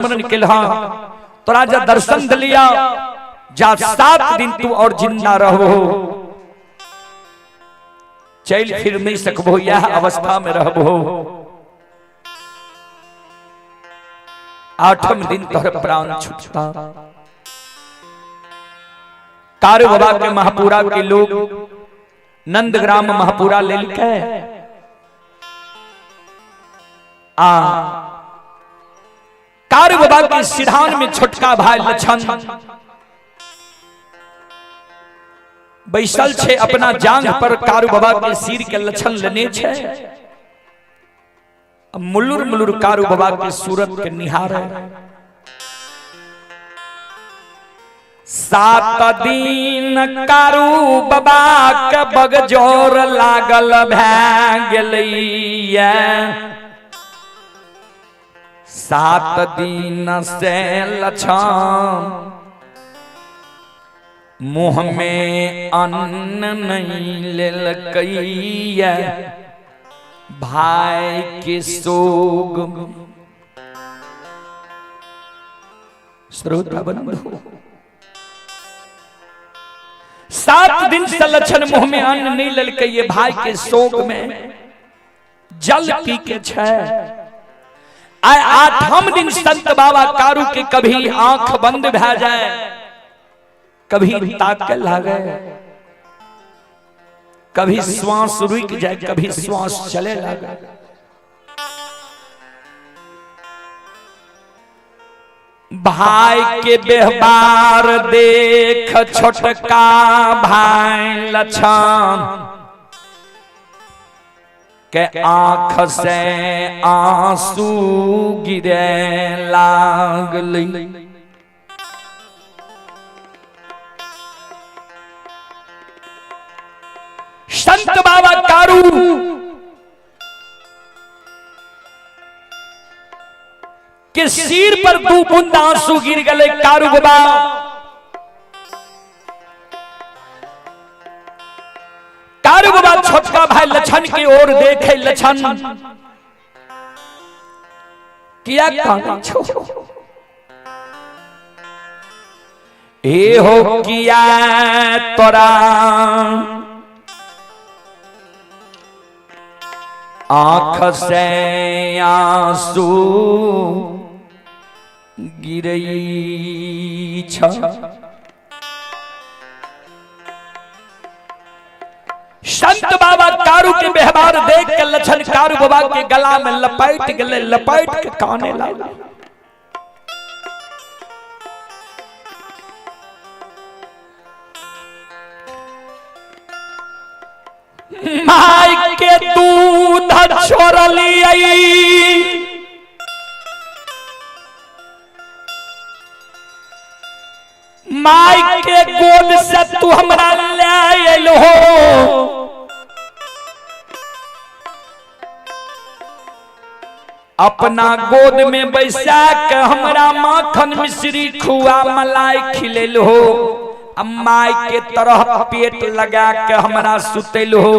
स्मरण केलहा तोरा जे दर्शन दिलिया जा 7 दिन तू और जिंदा रहो, चल फिर नहीं सकबो, यह अवस्था में रहबो। 8म दिन तोहर प्राण छूटता। कारू बाबा के महापुरा के लोग नंदग्राम महापुरा लेलकै आ कारू बाबा के सिधान में छोटका भाई लछन बैसल छे, अपना जांघ पर कारू बाबा के सिर के लछन लेने छे। मुलुर मुलुर कारू बाबा के सूरत के निहार। 7 दिन कारू बाबा के बगजोर लागल भै गेलैया। 7 दिन से लछन मुँह में अन्न नहीं लेलकैया, भाई के सोग। श्रोता बंधु, 7 दिन से लछन मुंह में अन्न नहीं लेलकै, ये भाई के शोक में जल पी के छै। आय 8म दिन संत बाबा कारू के कभी आंख बंद भै जाए, कभी ताके लागे, कभी श्वास रुक जाए, कभी श्वास चले लागे। भाई के व्यवहार देख छोटका भाई लछन के आंख से आंसू गिरे लागल। संत बाबा कारू के सिर पर 2 बूंद आंसू गिर गए। कारू बाबा कारू बाबा छोटका भाई लछन की ओर देखे, लछन किया काने छो ए हो किया तोरा आंख से आंसू गिरई छ। संत बाबा कारू के व्यवहार देख के लछन कारू बाबा के गला में लपेट गले, लपेट के काने लगा। माय के दूध छोड़लियै, माय के गोद से तू हमरा ले आयल हो, अपना गोद में बैसा के हमरा माखन मिश्री खुआ मलाई खिलेल हो, माय के तरह पेट लगा के हमरा सुतेल हो।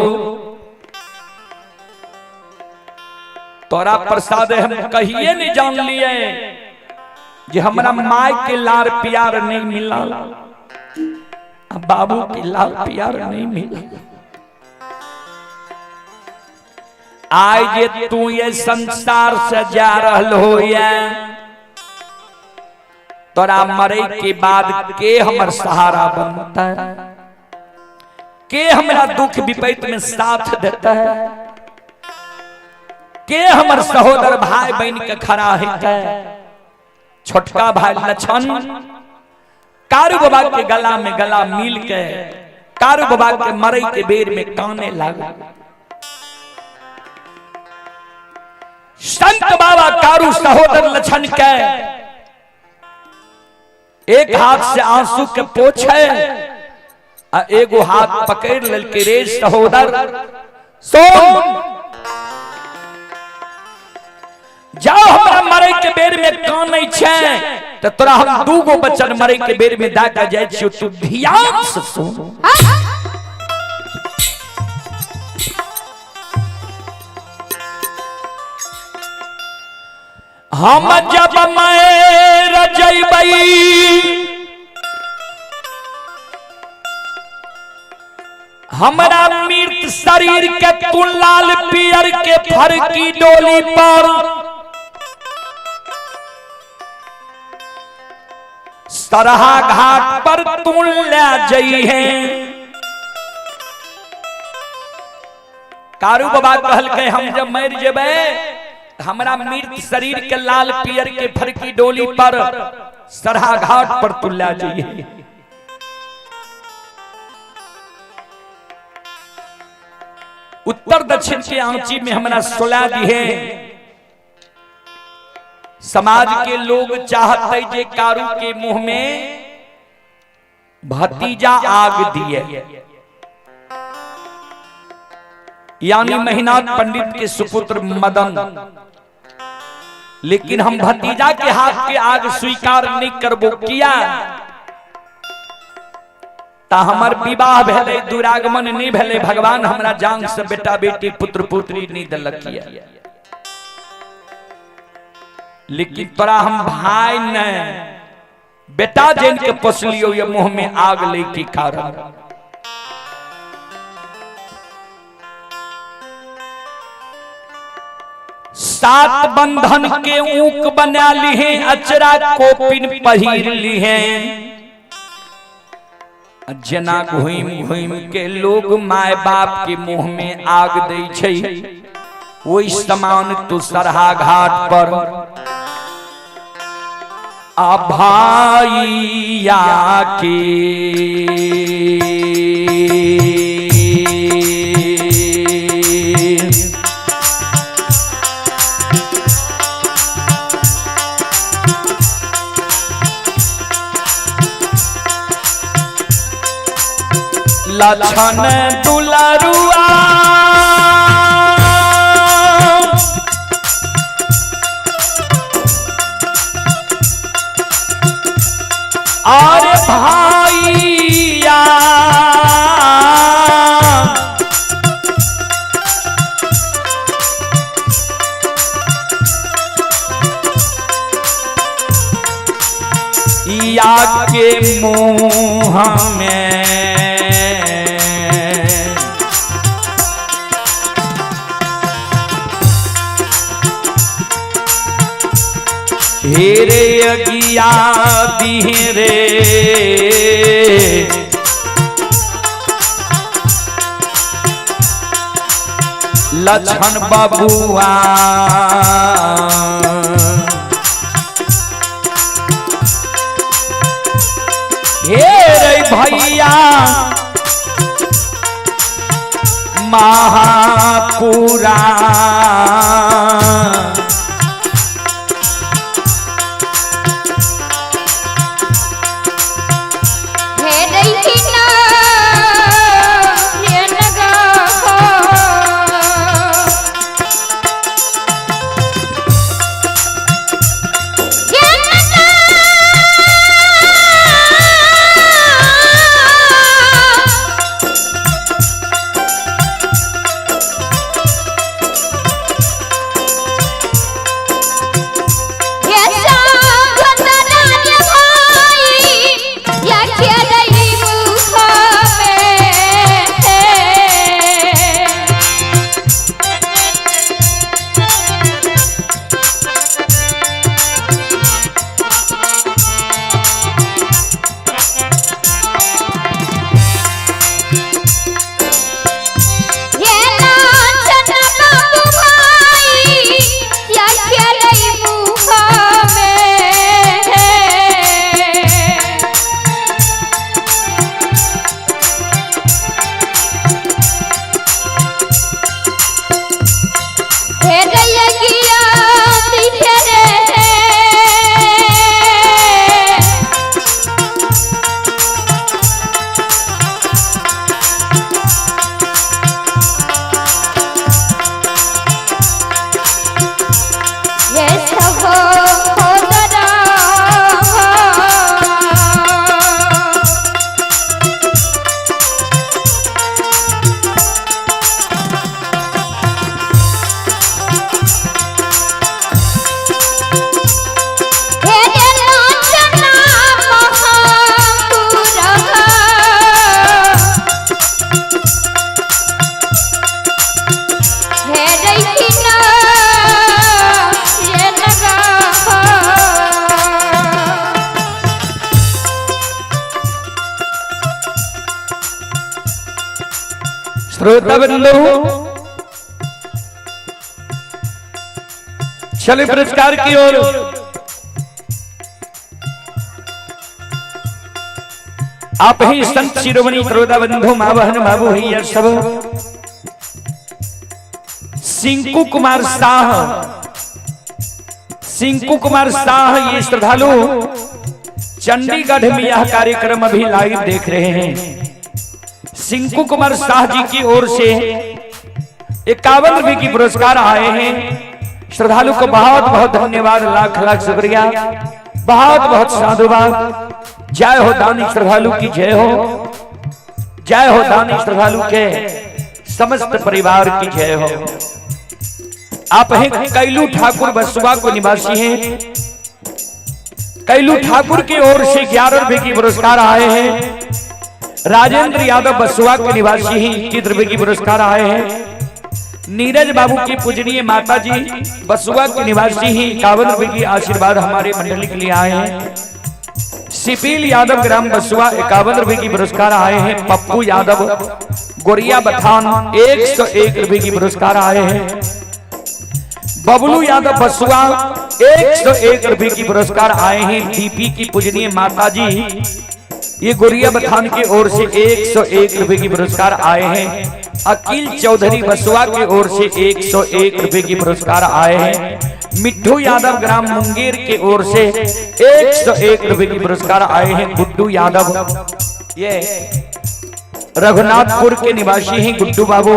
तोरा प्रसाद हम कहिए नहीं जान लिए जे हमरा माय के लार प्यार नहीं मिला, बाबू के लार प्यार नहीं मिला। आय जे तू ये संसार से जा रहल हो, ये तोरा मरे के बाद के हमर सहारा बनता है, के हमरा दुख विपैत में साथ देता है, के हमर सहोदर भाई बन के खड़ा होता है। छोटका भाई लछन कारू बाबा के गला में गला मिल के कारू बाबा के मरे के बेर में काने लगा। संत बाबा कारू सहोदर लछन के एक हाथ से आंसू के पोछे आ एगो हाथ पकड़ ललके, रे सहोदर सुन, जाओ हमरा मरे के बेर में कानै छै त तोरा हम 2 वचन मरे के बेर में दा के जाय छियो, तू ध्यान से सुन। हम जब मैं जइबई, हमरा मृत शरीर के तू लाल पियर के फरकी डोली पर सरहा घाट पर तू ले जइहे। कारू बाबा कहलकै हम जब मर जेबै हमरा मृत शरीर के लाल पियर के फरकी डोली पर सरहा घाट पर तू ले जइहे। उत्तर दक्षिण के आंची में हमरा सुला दिहे। समाज के लोग चाहते जे कारू के मुंह में भतीजा आग दिए, यानी महिनाथ पंडित के सुपुत्र मदन। लेकिन हम भतीजा के हाथ के आग स्वीकार नहीं करबो। किया ता हमर विवाह भेलै, दुरागमन नहीं भेलै, भगवान हमरा जान से बेटा बेटी पुत्र पुत्री नहीं दिलक। लेकिन तोरा हम भाई ने बेटा जन के पोसलियो ये मुंह में आग ले के कारण। सात बंधन के ऊक बना ली, अचरा कोपिन पहिर ली है। जना घुम घुम के लोग my बाप के मुंह में आग दे छै, वही समान तू सरहा घाट पर आ भाइया के लक्षण दुलरुआ और भाइया या के मुँह में हेरे अगिया दिहरे लक्षण बबुआ हे रे भैया महापुरा श्रोता बंधु, चले पुरस्कार की ओर। आप ही संत शिरोमणि श्रोता बंधु, माँ बहन बाबू भैया सब, सिंकू कुमार शाह, सिंकू कुमार शाह ये श्रद्धालु चंडीगढ़ में यह कार्यक्रम अभी लाइव देख रहे हैं। सिंकू कुमार शाह जी की ओर से 51 रुपए की पुरस्कार आए हैं। श्रद्धालु को बहुत बहुत धन्यवाद, लाख लाख शुक्रिया, बहुत बहुत साधुवाद। जय हो दानी श्रद्धालु की जय हो, जय हो दानी श्रद्धालु के समस्त परिवार की जय हो। आप हैं कैलू ठाकुर बसुआ को निवासी हैं। कैलू ठाकुर की ओर से 11 रुपए की पुरस्कार आए हैं। राजेंद्र यादव बसुआ के निवासी हैं, 21 रुपए की पुरस्कार आए हैं। नीरज बाबू की पूजनीय माता जी बसुआ के निवासी हैं, 51 रुपए की आशीर्वाद हमारे मंडली के लिए आए हैं। सिपिल यादव ग्राम बसुआ 51 रुपए की पुरस्कार आए हैं। पप्पू यादव गोरिया बथान 101 रुपए की पुरस्कार आए हैं। बबलू यादव बसुआ 101 रुपए की पुरस्कार आए हैं। दीपी की पूजनीय माता जी ये गोरिया बथान की ओर से 101 रुपए की पुरस्कार आए हैं। अकील चौधरी बसुआ की ओर से 101 रुपए की पुरस्कार आए हैं। मिट्ठू यादव ग्राम मुंगेर के ओर से 101 रुपए की पुरस्कार आए हैं। गुड्डू यादव ये रघुनाथपुर के निवासी हैं, गुड्डू बाबू,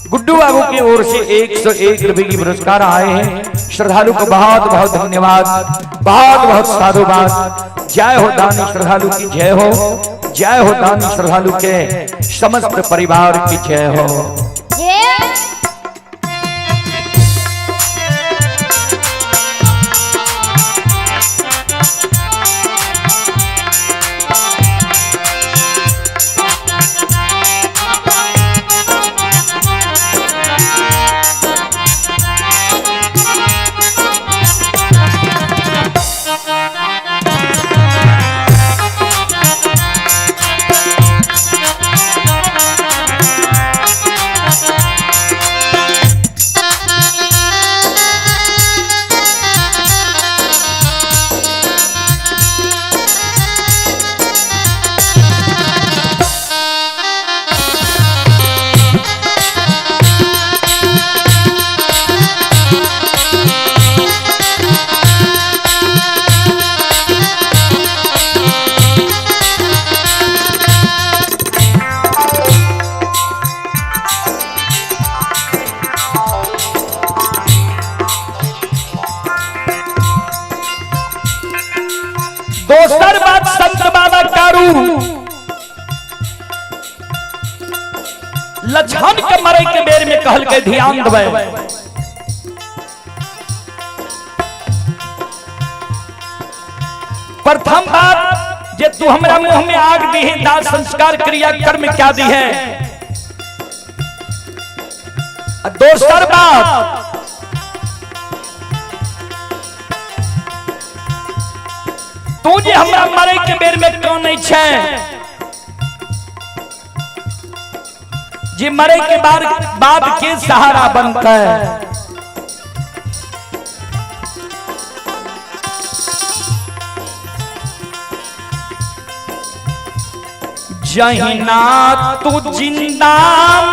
गुड्डू बाबू की ओर से 101 रुपए की पुरस्कार आए हैं। श्रद्धालु को बहुत बहुत धन्यवाद, बहुत बहुत साधुवाद। जय हो दानी श्रद्धालु की जय हो, जय हो दानी श्रद्धालु के समस्त परिवार की जय हो। जय। दोसर बात संत बाबा कारू लछन के मरे के बेर में कहल के ध्यान देबै। प्रथम बात जे तू हमरा मुंह में आग दी है, दाह संस्कार क्रिया कर्म क्या दी है। दोसर बात तू जे हमरा मरे के बेर में क्यों नहीं छे, जे मरे के बाद के सहारा बनता है। जहिना तू जिंदा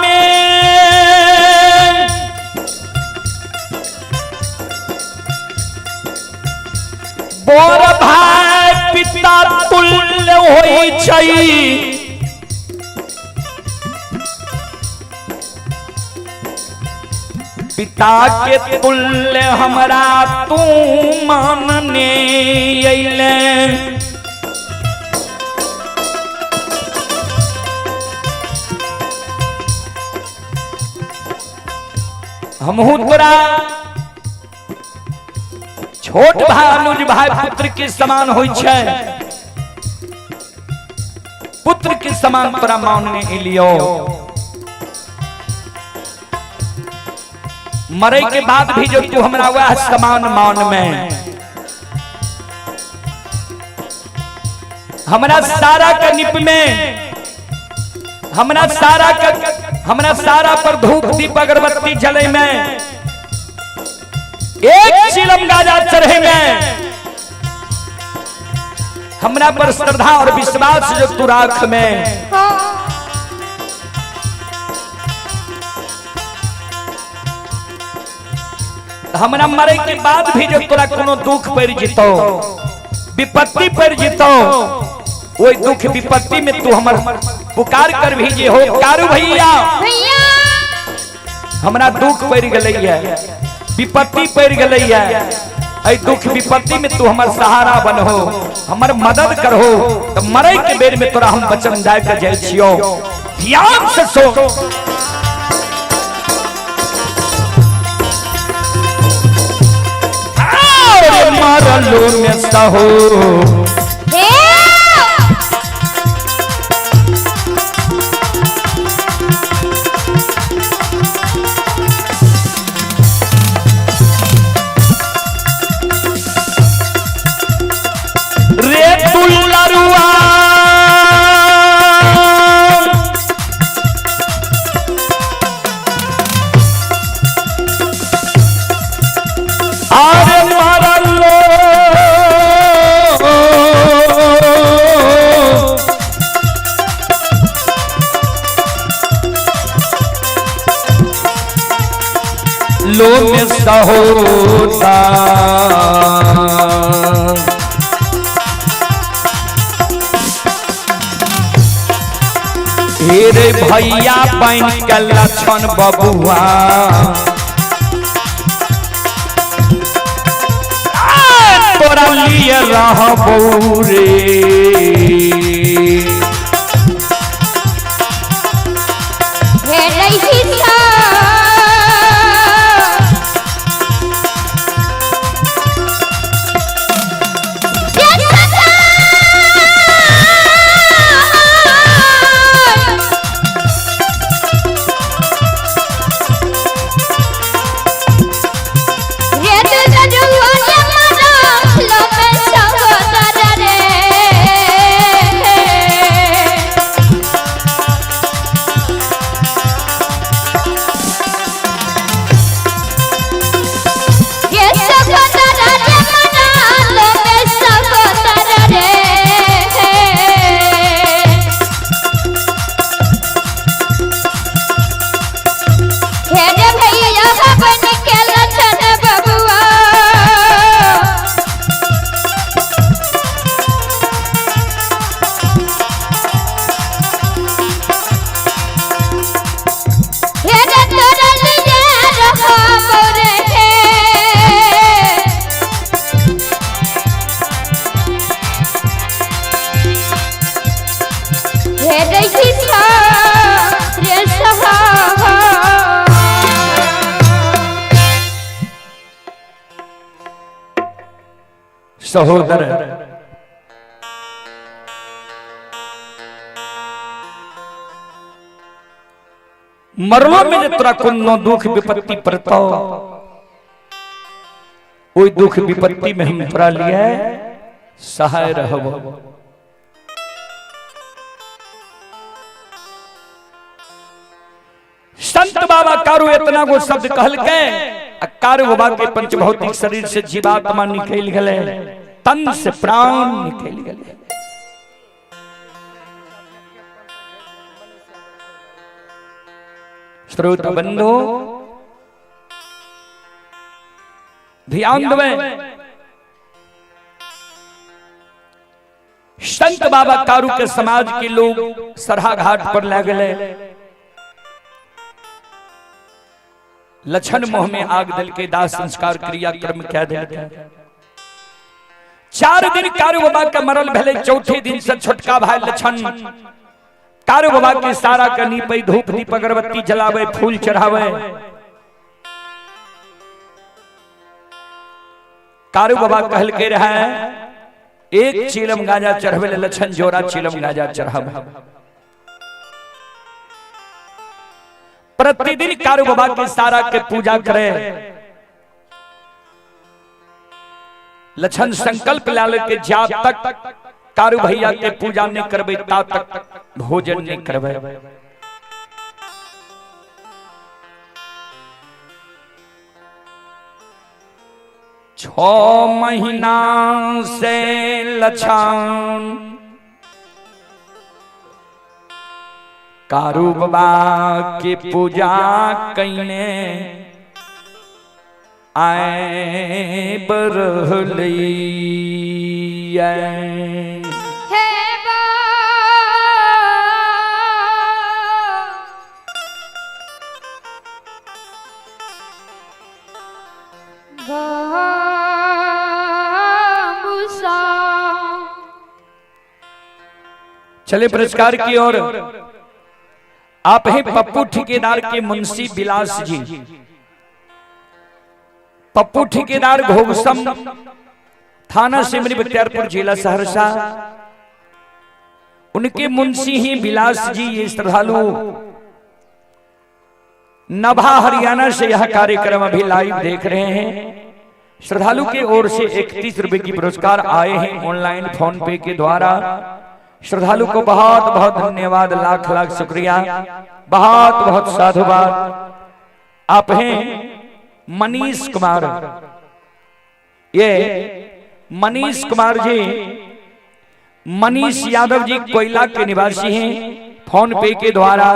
में बोर भाई पिता तुल्य होई छै, पिता के तुल्य हमरा तू मानने अइले। हमहू तोरा छोट भाई अनुज भाई पुत्र के समान होई छै, पुत्र के समान तोरा मानने एलियो। मरे के बाद भी जो तू हमरा वह समान मान में हमरा सारा का निप में हमरा सारा का हमरा सारा पर धूप दीप अगरबत्ती जले में, एक चिलम गाजा चढ़े में, हमरा पर श्रद्धा और विश्वास जो तू राख में, हमरा मरे के बाद भी जो तोरा कोनो दुख पड़ जितो, विपत्ति पड़ जितो, ओई दुख विपत्ति में तू हमर पुकार कर भी जे हो कारू भैया, भैया हमरा दुख पड़ गेलै है, विपत्ति पड़ गेलै है, ऐ दुख विपत्ति में तू हमर सहारा बनहो, हमर मदद करहो, तो मरे के बेर में तोरा हम वचन दे के जाइ छियो। ध्यान से सो। अरे मरलो में सहो हे रे दुलरुआ अरे मरलो लो में सहोदा हे रे भैया बन के लक्षण बबुआ, आ, तोरा लिए रहबौ रे। हे रही सा भैया बन के लछन बबुआ। हे रे तोरा लिए रहबो रे हे। हे रे सहा रे सहा। सहोदर मरलो में जे तोरा कोनो दुख विपत्ति पड़तो, ओई दुख विपत्ति में हम तोरा लिए सहाय रहबो। संत बाबा कारू इतना गो शब्द कहलकै आ कारू बाबा के पंचभौतिक शरीर से जीवात्मा निकल गेलै, तन से प्राण निकल गेलै। श्रोता बंधु ध्यान देवे, संत बाबा कारू के समाज के लोग सरहा घाट पर लग गए, लछन मोह में आग दल के दाह संस्कार क्रिया कर्म कह दिल। 4 दिन कारू बाबा के मरल भेले, चौथे दिन से छोटका भाई लछन कारू बाबा के सारा के नीपे, धूप दीप अगरबत्ती जलावे, फूल चढ़ावे। कारू बाबा कहल के रहे एक चिलम गांजा चढ़वे ले लछन जोड़ा चिलम गांजा चढ़ावे। प्रतिदिन कारू बाबा के सारा के पूजा करे। लछन संकल्प लाल के जा तक कारू भैया के पूजा नहीं करबे ता तक भोजन नहीं करबे। 6 महीना से लछन कारू बाबा के पूजा कईने आए बरहलिया। हे बा चले पुरस्कार की ओर। आप हैं पप्पू ठेकेदार के मुंशी विलास जी। पप्पू ठेकेदार घोघसम, थाना सिमरी बख्तियारपुर, जिला सहरसा। उनके मुंशी ही विलास जी। ये श्रद्धालु नभा हरियाणा से यह कार्यक्रम अभी लाइव देख रहे हैं। श्रद्धालु के ओर से 31 रुपए की पुरस्कार आए हैं ऑनलाइन फोन पे के द्वारा। श्रद्धालु को बहुत बहुत धन्यवाद, लाख लाख शुक्रिया, बहुत बहुत साधुवाद। आप हैं मनीष कुमार। ये मनीष कुमार जी मनीष यादव जी कोयला के निवासी हैं। फोन पे के द्वारा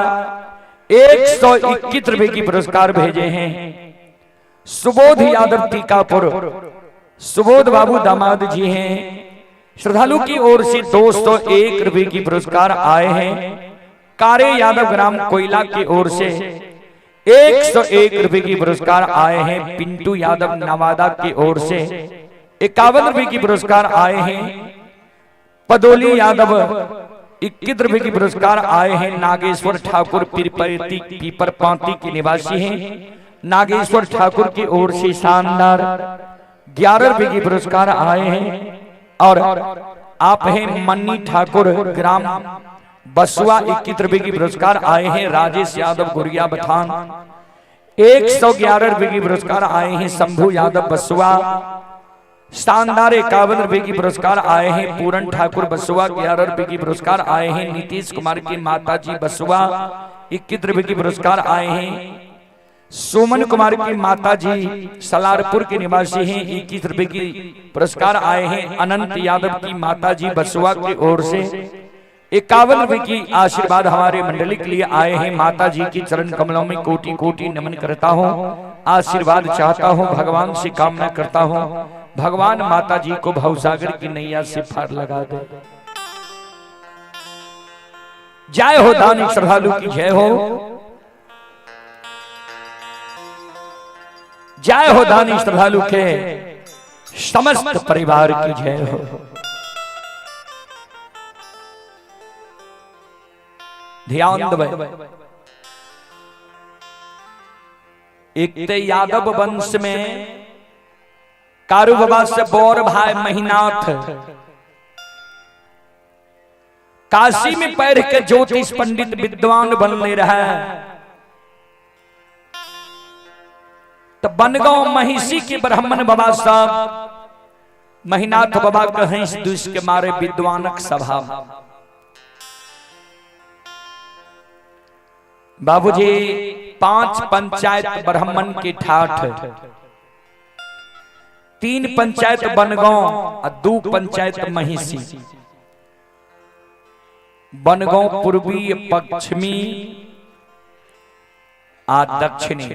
121 रुपए की पुरस्कार भेजे हैं। सुबोध यादव टीकापुर, सुबोध बाबू दामाद जी हैं। श्रद्धालु की ओर से 201 रुपए की पुरस्कार आए हैं। कारे यादव ग्राम कोयला की ओर से 101 रुपए की पुरस्कार आए हैं। पिंटू यादव नवादा की ओर से 51 रुपए की पुरस्कार आए हैं। पदोली यादव 21 रुपए की पुरस्कार आए हैं। नागेश्वर ठाकुर पीरपैती पीपर पांती के निवासी हैं। नागेश्वर ठाकुर की ओर से शानदार 11 रुपए की पुरस्कार आए हैं। और आप हैं मन्नी ठाकुर ग्राम बसुआ 21 रुपए की पुरस्कार आए हैं। राजेश यादव गुड़िया बथान 111 रुपए की पुरस्कार आए हैं। शंभू यादव बसुआ शानदार 51 रुपए की पुरस्कार आए हैं। पूरन ठाकुर बसुआ 11 रुपए की पुरस्कार आए हैं। नीतीश कुमार की माता जी बसुआ 21 रुपए की पुरस्कार आए हैं। सुमन कुमार की माता जी सलारपुर के निवासी हैं, 21 रुपए की पुरस्कार आए हैं। अनंत यादव की माता जी बसुआ की ओर से 51 रुपए की आशीर्वाद हमारे मंडली के लिए आए हैं। माता जी की चरण कमलों में कोटि कोटि नमन करता हूँ, आशीर्वाद चाहता हूँ, भगवान से कामना करता हूँ, भगवान माता जी को भवसागर की नैया से पार लगा दे। जय हो दानी श्रद्धालु की जय हो, जय हो दानी श्रद्धालु के समस्त परिवार की जय हो। ध्यान दे, एक ते यादव वंश में कारू बाबा से बौर भाई महिनाथ काशी में पढ़ के ज्योतिष पंडित विद्वान बनने रहा। तो बनगांव महिषी के ब्राह्मण बाबा साहब महिनाथ बाबा के हंस दुष के मारे विद्वानक सभा। बाबूजी 5 पंचायत ब्राह्मण के ठाठ, 3 पंचायत बनगांव और 2 पंचायत महिषी। बनगांव पूर्वी, पश्चिमी आ दक्षिणी,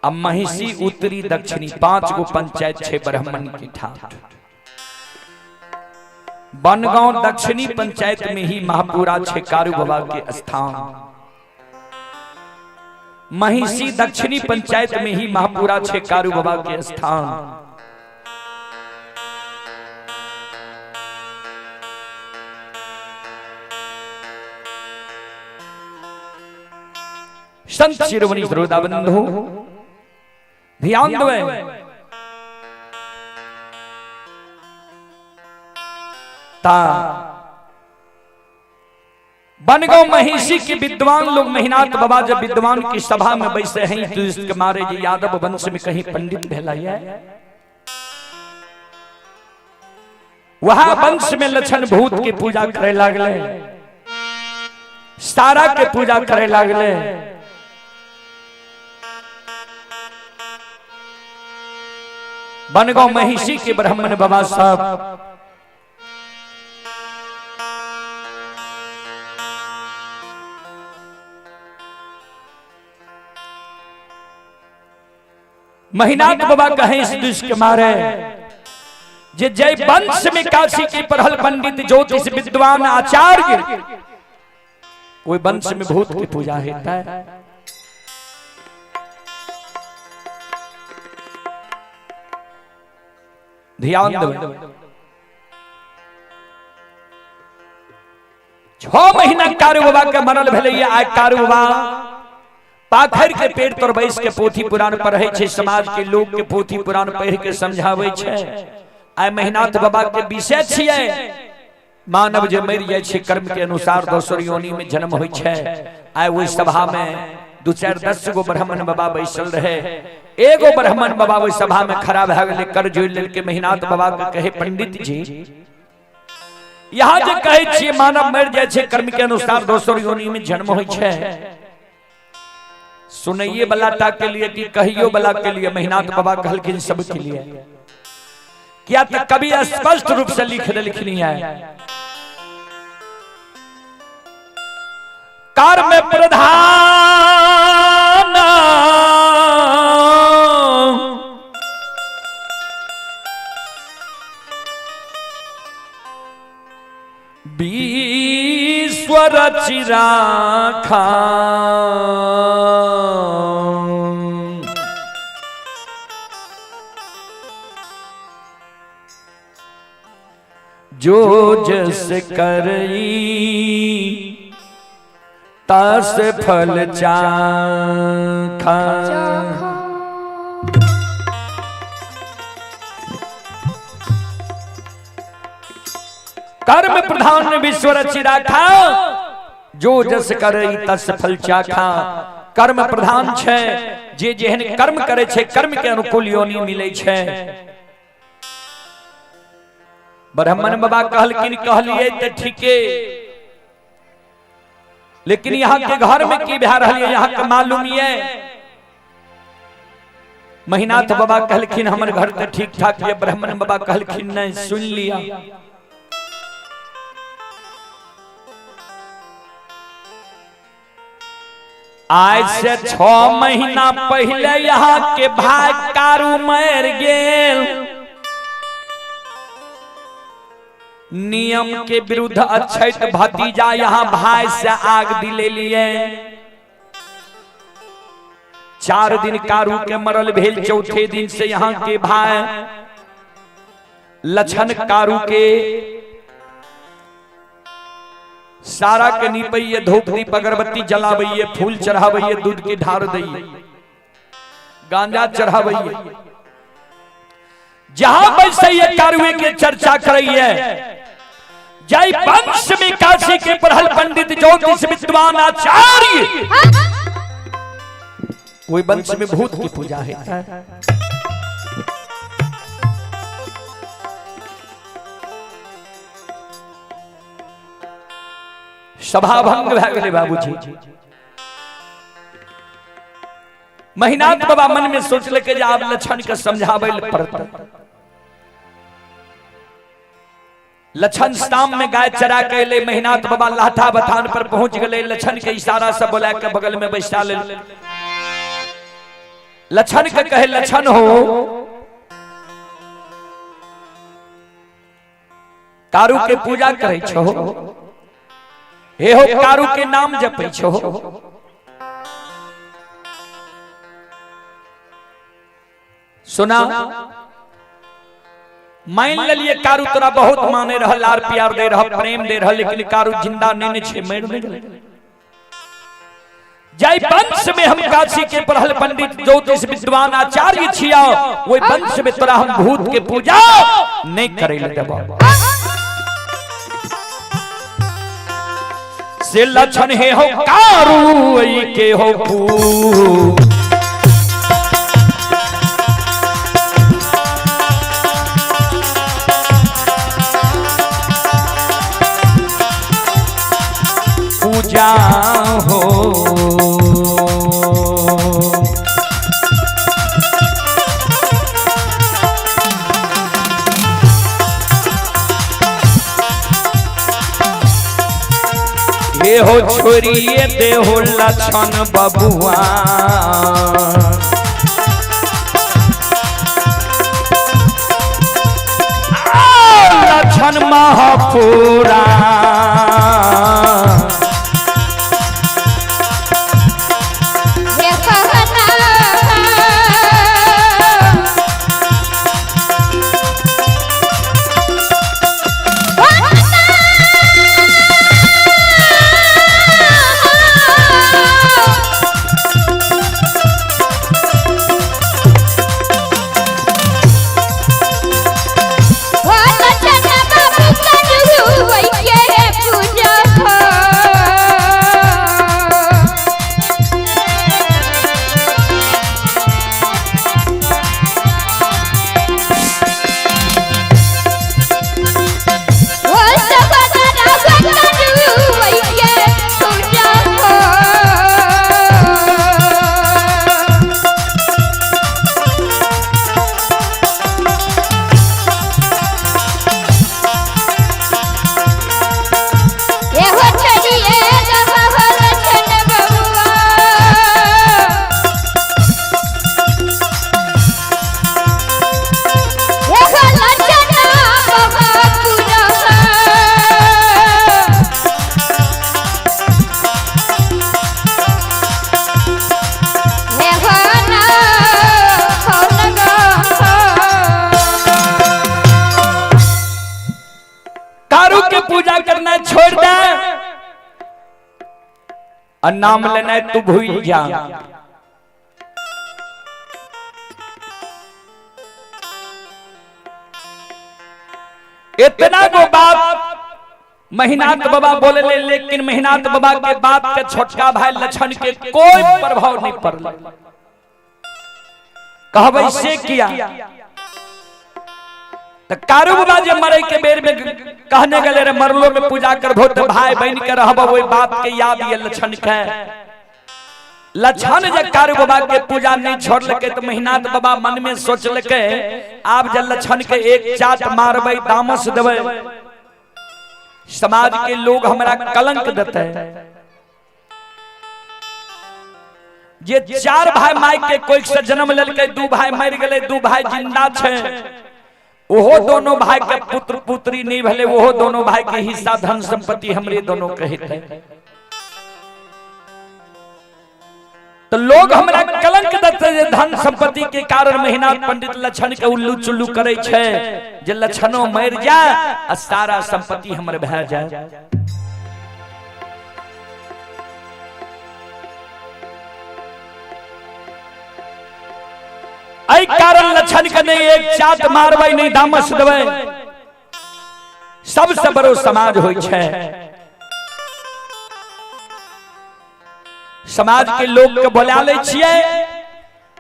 अब महिषी उत्तरी दक्षिणी, 5 गो पंचायत छे ब्राह्मण की ठाठ। बनगांव दक्षिणी पंचायत में ही महापुरा छे कारू बाबा के स्थान। महिषी दक्षिणी पंचायत में ही महापुरा छे कारू बाबा के स्थान। संत शिरोमणि श्रोता बंधु ध्यान दो, ता बनगांव महिषी के विद्वान लोग महिनाथ बाबा जब विद्वान की सभा में बैसे हैं तो इसके मारे जी यादव वंश में कहीं पंडित भेलाया। वहां वंश में लक्षण भूत की पूजा करे लागले, सारा के पूजा करे लागले। बनगांव महिषी के ब्राह्मण बाबा साहब महिनाथ बाबा कहे इस दुष्ट के मारे जे जय वंश में काशी के पढ़ल पंडित ज्योतिष विद्वान आचार्य, कोई वंश में भूत की पूजा होता है। ध्यान दो, 6 महीना कारू बाबा के मरल भेलै। आइ कारू बाबा पाखर के पेड़ तर बैस के पोथी पुराण पढ़ै छै, समाज के लोग के पोथी पुराण पढ़ के समझाबै छै। आइ महिनाथ बाबा के विषय छियै मानव जे मरि जाइ छै कर्म के अनुसार दोसर योनि में जन्म होइ छै। आइ ओहि सभा में 2-4 10 गो ब्राह्मण बाबा बैसल रहे। एगो ब्राह्मण बाबा ओहि सभा में खड़ा भए गेलै, कर जोड़ि लेलकै। महिनाथ बाबा के कहे, पंडित जी यहाँ जे कहै छियै मानव मरि जाइ छै कर्म के अनुसार दोसर योनि में जन्म होइ छै, सुनैये वाला टा के लिए कि कहियो वाला के लिए? महिनाथ बाबा कहलखिन सबके लिए। क्या तक कभी स्पष्ट रूप से लिख देलखिन है, कर्म प्रधान विश्व रचिराखा, जो जस करई तस फल चाखा। कर्म प्रधान विश्व रचिराखा, जो जस करई तस फल चाखा। कर्म प्रधान छै, जे जेहन कर्म करे छै कर्म के अनुकूल योनि मिले छै। ब्राह्मण बाबा कहलखिन कहलिए त ठीके, लेकिन यहाँ के घर में की भए रहल है यहाँ के मालूम ये? महिनाथ बाबा कहलखिन हमर घर त ठीक ठाक ये। ब्राह्मण बाबा कहलखिन नहीं, सुन लिया। आज से 6 महीना पहले यहाँ के भाई कारू मर गेल। नियम के विरुद्ध अछैत भतीजा यहाँ भाई से आग दिले लिए। 4 दिन कारू के मरल भेल, चौथे दिन से यहाँ के भाई लछन कारू के सारा के निपैये, धूप दीप अगरबत्ती जलाबैये, फूल चढ़ाबैये, दूध के ढार दैये, गांजा चढ़ाबैये। जहां बैसैये कारुए के चर्चा करैये। जय वंश में काशी के पढ़ल पंडित ज्योतिष विद्वान आचार्य, कोई वंश में भूत की पूजा है। सभा भंग भए गेलै बाबूजी। महिनाथ बाबा मन में सोचलकै जे आब लछन के समझाबै लए पड़त। लछन शाम में गाय चरा के एलै, महिनाथ बाबा लाठा बथान पर पहुंच गेलै। लछन के इशारा से बोला के बगल में बैसा लेल। लछन के कहे, लछन हो कारू के पूजा करै छहो, हे हो कारू के नाम जपै छहो, सुना मान लेलिए कारू तोरा बहुत माने रह, लार प्यार दे रह, प्रेम दे रह, लेकिन कारू जिंदा नहीं छे, मर गेल। जय वंश में हम काशी के पढ़ल पंडित ज्योतिष विद्वान आचार्य छिया, वही वंश में तोरा हम भूत के पूजा नहीं करे ले देबो। से लक्षण हे हो कारू के हो पू पूजा हो। एहो छोड़िए देहो लक्षण बबुआ। लक्षण महापुरा कारू के पूजा करना छोड़ दे और नाम लेना तू भूल जा। इतना गो बात महिनाथ बाबा बोले ले, लेकिन महिनाथ बाबा के बात के छोटका भाई लक्षण के कोई प्रभाव नहीं पड़ल। कहबै से किया तो कारू बाबा जे मरे के बेर में कहने गले रे मरलो में पूजा करबो तो भाई बहन के रहबो, वही बात के याद ये लक्षण के लक्षण जे कारू बाबा के पूजा नहीं छोड़लके तो महिनाथ बाबा मन में सोचलके आप जे लक्षण के एक चाट मारबै दामस देबै समाज के लोग हमरा कलंक देते। जे चार भाई माई के कोई से जन्म लेलके, दू भाई मर गेले, दू भाई जिंदा छे, ओहो दोनों भाई के पुत्र पुत्री नहीं भले, ओहो दोनों भाई के हिस्सा धन संपत्ति हमरे दोनों के हित है। तो लोग हमरा कलंक देते जे धन संपत्ति के कारण महिनाथ पंडित लक्षण के उल्लू चुल्लू करे छे, जे लक्षणों मर जाए आ सारा संपत्ति हमर भए जाए। एहि कारण लक्षण के नहीं एक चाट मारबै नहीं दामस देबै। सबसे बड़ो समाज होइ छै। समाज के लोग के बोला लै छियै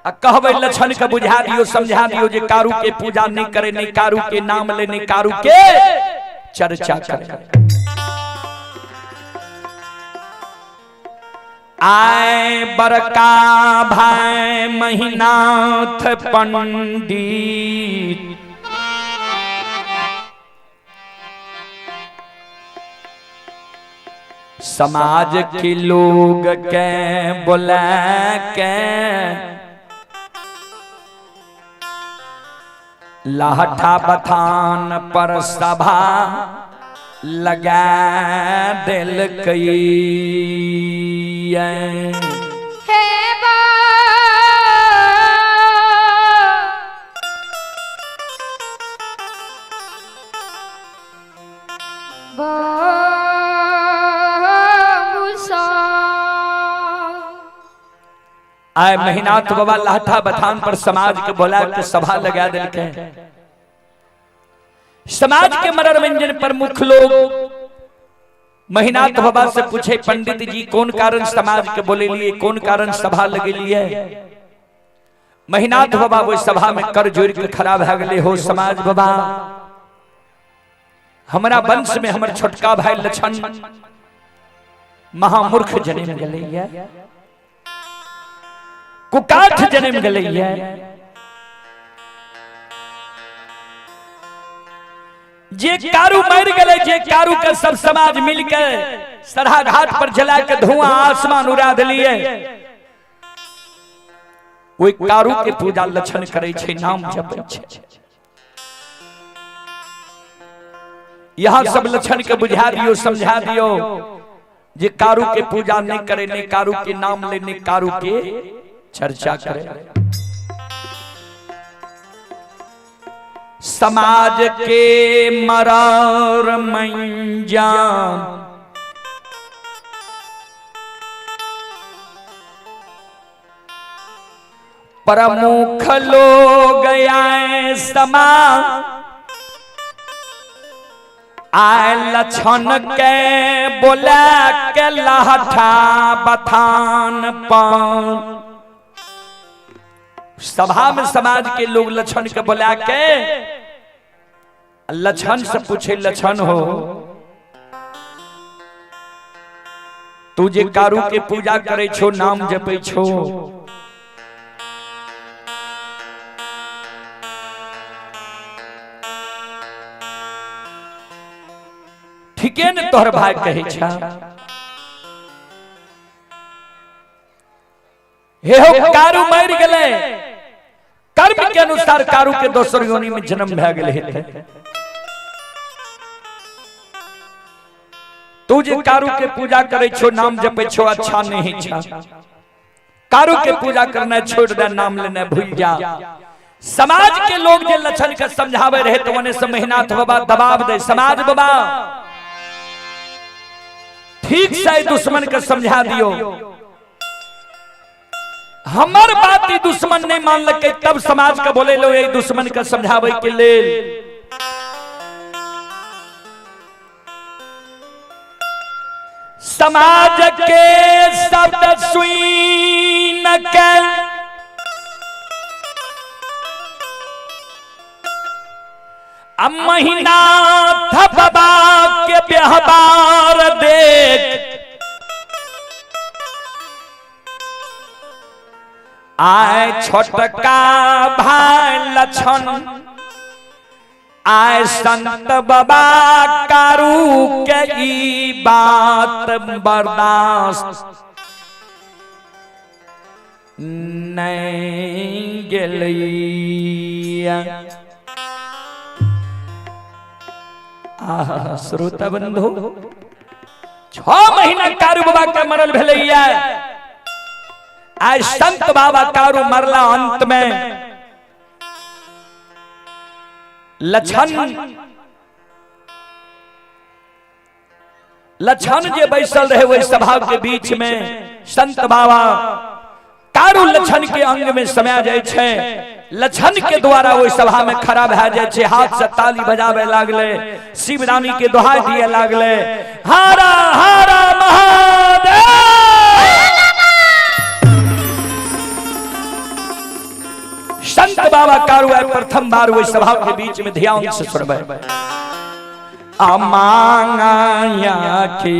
आ कहबै लक्षण के बुझा दियो समझा दियो जे कारू के पूजा नहीं करे, नहीं कारू के नाम ले, नहीं कारू के चर्चा करे। आए बड़का भाई महिनाथ पंडित समाज के लोग के बोला के लाठा बथान पर सभा लगा दिलकै। आए महिनाथ बाबा लाठा बथान पर समाज के बोला के सभा लगा दिलकै। समाज के मनोरंजन प्रमुख लोग महिनाथ बाबा से पूछे पंडित जी कौन कारण समाज के बोले लिए, कौन कारण सभा लगे लिए। महिनाथ बाबा वो सभा में कर जोड़ के खड़ा भए गेले, हो समाज बाबा हमारा वंश में हमर छोटका भाई लक्षण महामूर्ख जन्म गेलै, कुकाठ जन्म गेलै। जे कारू मर गए, जे कारू के सब समाज मिल के सरहा घाट पर जला के धुआं आसमान उड़ा दिलिए, ओहि कारू के पूजा लक्षण करे छै, नाम जपै छै। यहाँ सब लक्षण के बुझा दियो, समझा दियो जे कारू के पूजा नहीं करे, नहीं कारू के नाम ले, नहीं कारू के चर्चा करे। समाज के मरार मंजान प्रमुख लोग आए समा आए लक्षण के बोला के लहठा बथान पान। सभा में समाज के लोग लक्षण के बोला के लक्षण से पूछे, लक्षण हो तू जे कारू के पूजा करे छो, नाम जपे छो, ठीके ने तोहर भाई कहे छा? हे हो कारू मर गए, कर्म के अनुसार कारू के दोसर योनि में जन्म भए गेल हेतै। तू जे कारू के पूजा करे छो, नाम जपे छो, अच्छा नहीं छा। कारू के पूजा करना छोड़ दे, नाम लेना भूल जा। समाज के लोग जे लक्षण के समझावे रहे तो ओने से महिनाथ बाबा दबाव दे, समाज बाबा ठीक से दुश्मन के समझा दियो, हमर बात ही दुश्मन नहीं मानलकै तब समाज के बोले लो यही दुश्मन के समझावे के लेल। समाज के शब्द सुन के महीना बाबा के व्यवहार देख आए छोटका भाई लक्षण आए संत बाबा कारू के ई बात बर्दाश्त नहीं गेलैया। आहा श्रोता बंधु, 6 महीना कारू बाबा के मरल भेलैया, आज संत बाबा कारू मरला। अंत में लक्षण लक्षण जे बैसल रहे वही सभा के बीच में संत बाबा कारू लक्षण के अंग में समाय जाय छै। लक्षण के द्वारा वही सभा में खड़ा भए जाय छै, हाथ से ताली बजावे लागले, शिवरानी के दोहाई दिए लागले, हारा हारा महादेव। संत बाबा कारू आए प्रथम बार वही सभा के बीच में ध्यान से सुनबे। अमांगा के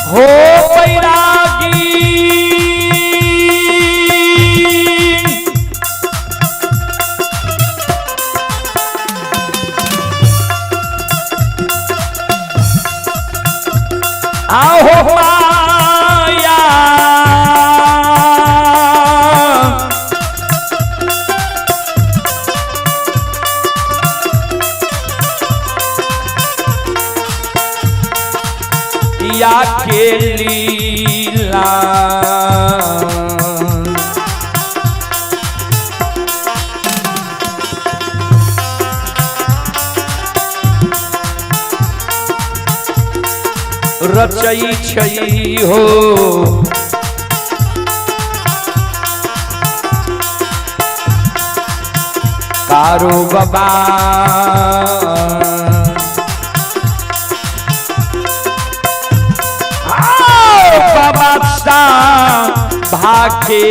हो बैरागी आहो माया या के लीला रचई छई हो कारो बाबा बाबा भाके।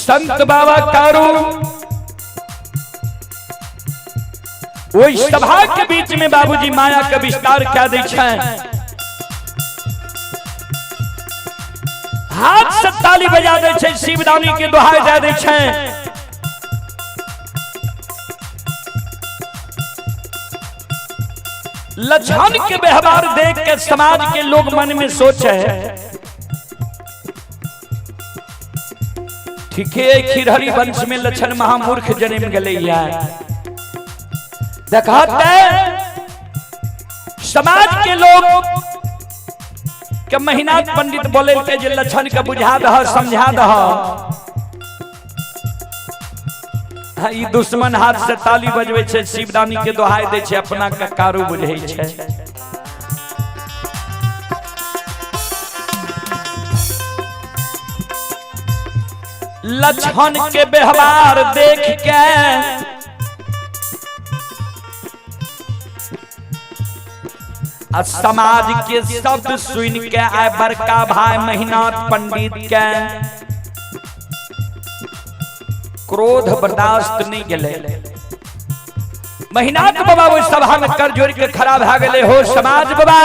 संत बाबा कारू ओहि सभा के बीच में बाबूजी माया के विस्तार क्या दै छै। हाथ से ताली बजा दै छै, शिवदानी के दोहाई दे दै छै। लक्षण के व्यवहार देख के समाज के लोग मन में सोचे ठीक है खिरहरी वंश में लक्षण महामूर्ख जन्म गले। देखते समाज के लोग के महिनाथ पंडित बोले के जे लक्षण के बुझा दह समझा दह। ई दुश्मन हाथ से ताली बजबै छै, शिवदानी के दोहाई दै छै, अपना के कारू बुझै छै। लक्षण के व्यवहार देख के आ समाज के शब्द सुन के आए बड़का भाई महिनाथ पंडित के क्रोध बर्दाश्त नहीं गेले। महिनाथ बाबा ओहि सभा में कर जोड़ के खड़ा भए गेले। हो समाज बाबा,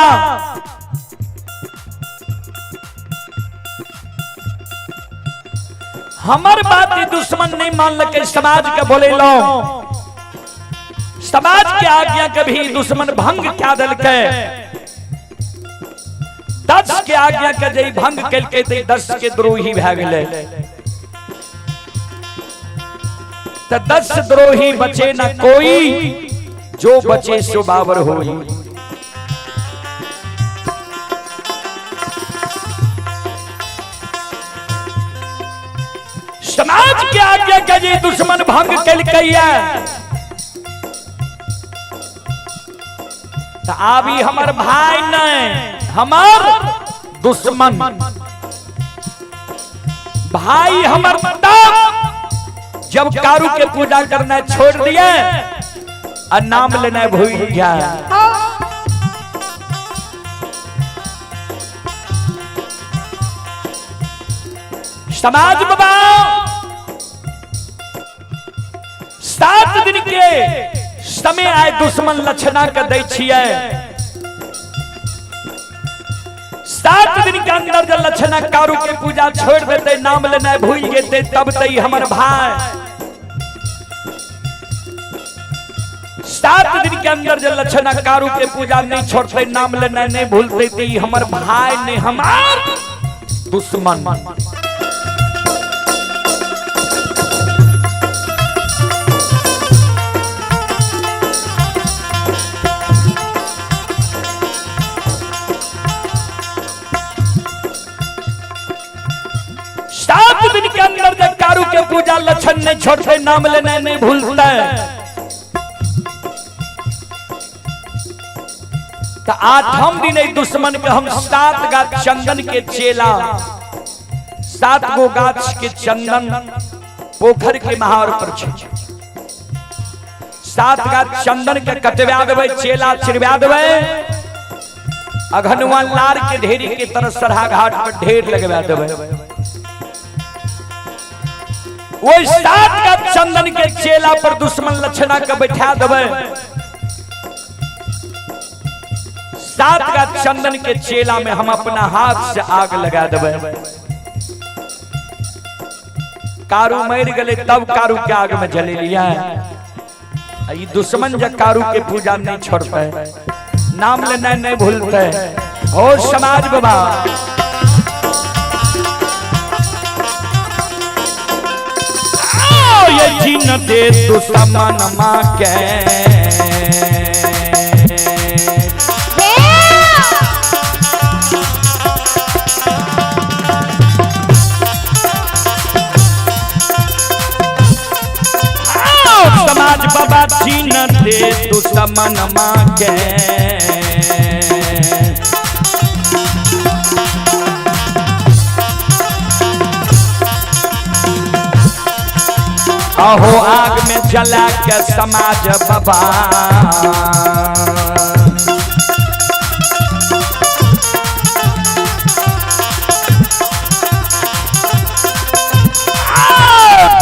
हमर बात दुश्मन नहीं मानलकै, समाज के बोलेलौं, समाज के आज्ञा के भी दुश्मन भंग क्या देलकै। 10 के आज्ञा के जे भंग केलकै ते 10 के द्रोही भए गेलै। त 10 द्रोही बचे न कोई, जो बचे सो बाबर होई। समाज के आज्ञा के जे दुश्मन भंग केलकै त आबी हमर भाई नहीं, हमर दुश्मन भाई हमर तब जब कारू के पूजा करना छोड़ दिए और नाम लेना भूल गया। समाज बाबा 7 दिन के समय आए दुश्मन लक्षणा के दै छियै। 7 दिन के अंदर जब लक्षणा कारू के पूजा छोड़ देते, नाम लेना भूल जेते, तब तई हमर भाई। 7 दिन के अंदर जब लक्षणा कारू के पूजा नहीं छोड़ते, नाम लेना नहीं भूलते, ते हमर भाई ने हमार दुश्मन। कारू के पूजा लक्षण नहीं छोड़ते, नाम लेना नहीं भूलते, तो आठम दिन एक दुश्मन के हम 7 गाछ चंदन के चेला, 7 गो गाछ के चंदन पोखर के महार पर छे, 7 गाछ चंदन के कटवा देबै, चेला चिरवा देबै, अघनुआ लार के ढेरी के तरह सरहा घाट पर ढेर लगवा देबै। वही 7 गाछ चंदन के चेला पर दुश्मन लक्षणा के बैठा देबै। 7 गाछ चंदन के चेला में हम अपना हाथ से आग लगा देबै। कारू मर गए तब कारू के आग में जले लिया। ये दुश्मन जब कारू के पूजा नहीं छोड़ते, नाम लेना नहीं भूलते। हो समाज बाबा, ये जीन दे दुश्मन माँ के, समाज बाबा छीन दे दुश्मन माँ के। अहो आग में जला के समाज बाबा,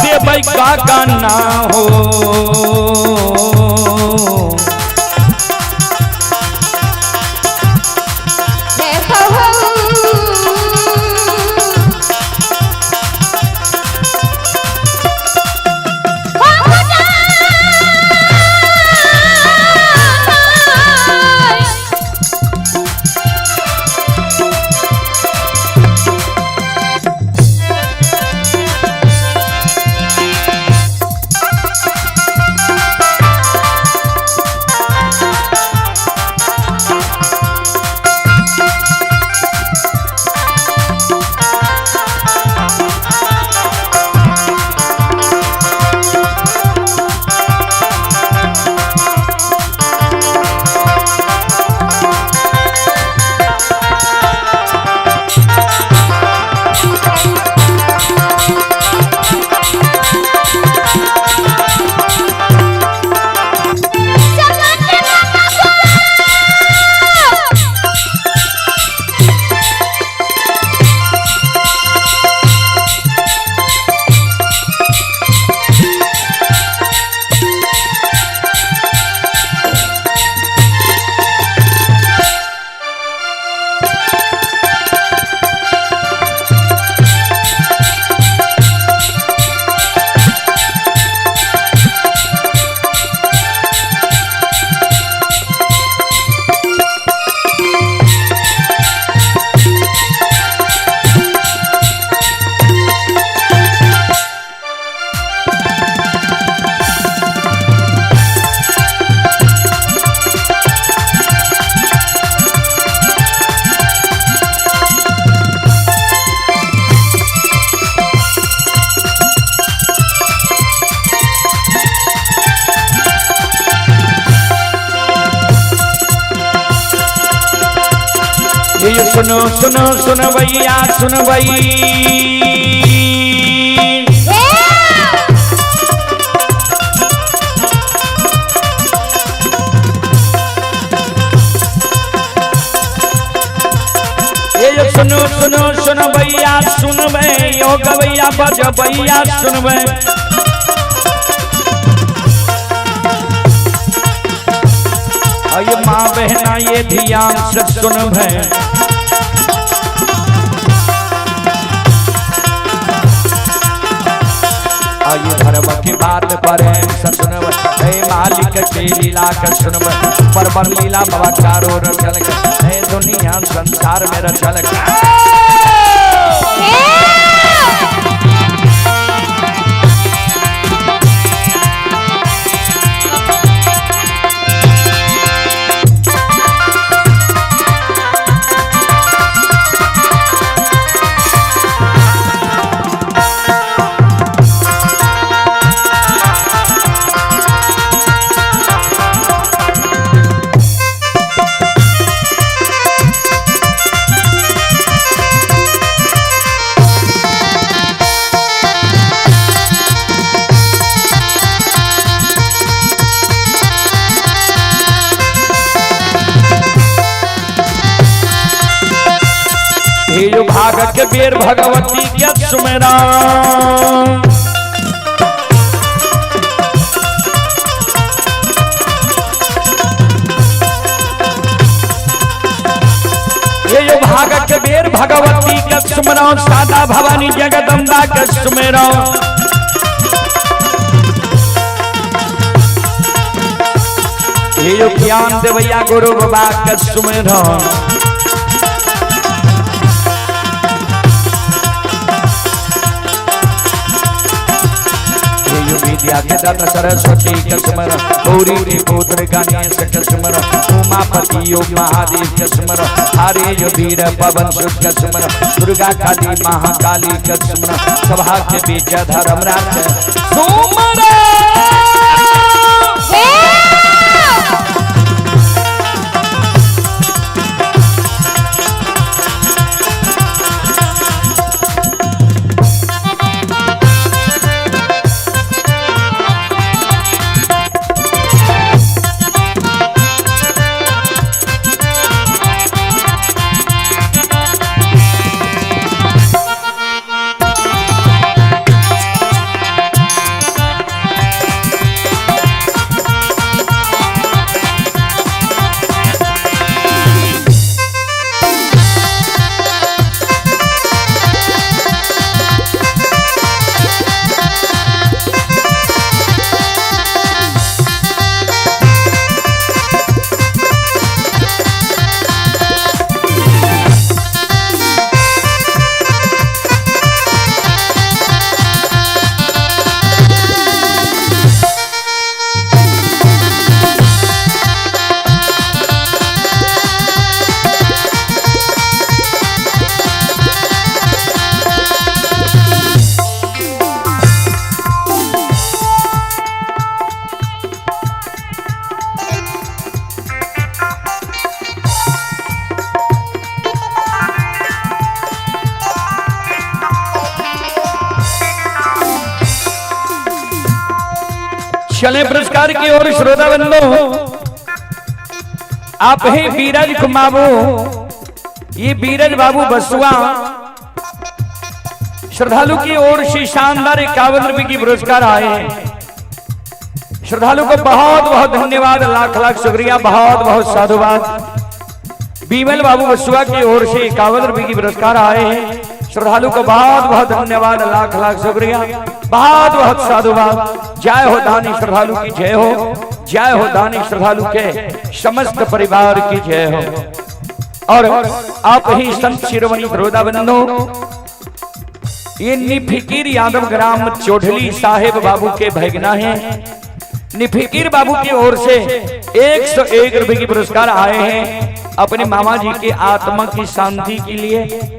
देबै का ना हो। ये सुनो सुनो सुनवैया सुनवई, ये सुनो सुनो सुनवैया सुनबै, यो गवैया बजबैया सुनबै। अये माँ बहना ये ध्यान से सुनबै, आइए धर्म की बात पर सुनबै, हे मालिक के लीला के सुनबै, पर पर लीला बाबा चारों रचल के, हे दुनिया संसार में रचल के। ये यो भाग के बेर भगवती के सुमेरा। ये यो भाग के बेर भगवती के सुमरा, सादा भवानी जगदम्बा के सुमेरा। ये यो ज्ञान देवैया गुरु बाबा के सुमेरा। विद्या के दाता सरस्वती के सुमर, गौरी के पुत्र गणेश के सुमर, उमापति योग महादेव के सुमर, हरे जो वीर पवन सुत के सुमर, दुर्गा काली महाकाली के सुमर, सभा के बीच धर्मराज सुमर। चले पुरस्कार की ओर श्रोता बंधु, आप ही बीरज कुमाबू, ये बीरज बाबू बसुआ श्रद्धालु की ओर से शानदार 51 रुपए की पुरस्कार आए हैं। श्रद्धालु को बहुत बहुत धन्यवाद, लाख लाख शुक्रिया, बहुत बहुत साधुवाद। बीमल बाबू बसुआ की ओर से 51 रुपए की पुरस्कार आए हैं। श्रद्धालु को बहुत बहुत धन्यवाद, लाख लाख शुक्रिया, बहुत बहुत साधुवाद। जय हो दानी श्रद्धालु की जय हो, जय हो दानी श्रद्धालु के समस्त परिवार की जय हो। और आप ही संत शिरोमणि श्रोता बंधु, ये निफिकीर यादव ग्राम चौधरी साहेब बाबू के भगना हैं। निफिकीर बाबू की ओर से 101 रुपए की पुरस्कार आए हैं अपने मामा जी की आत्मा की शांति के लिए।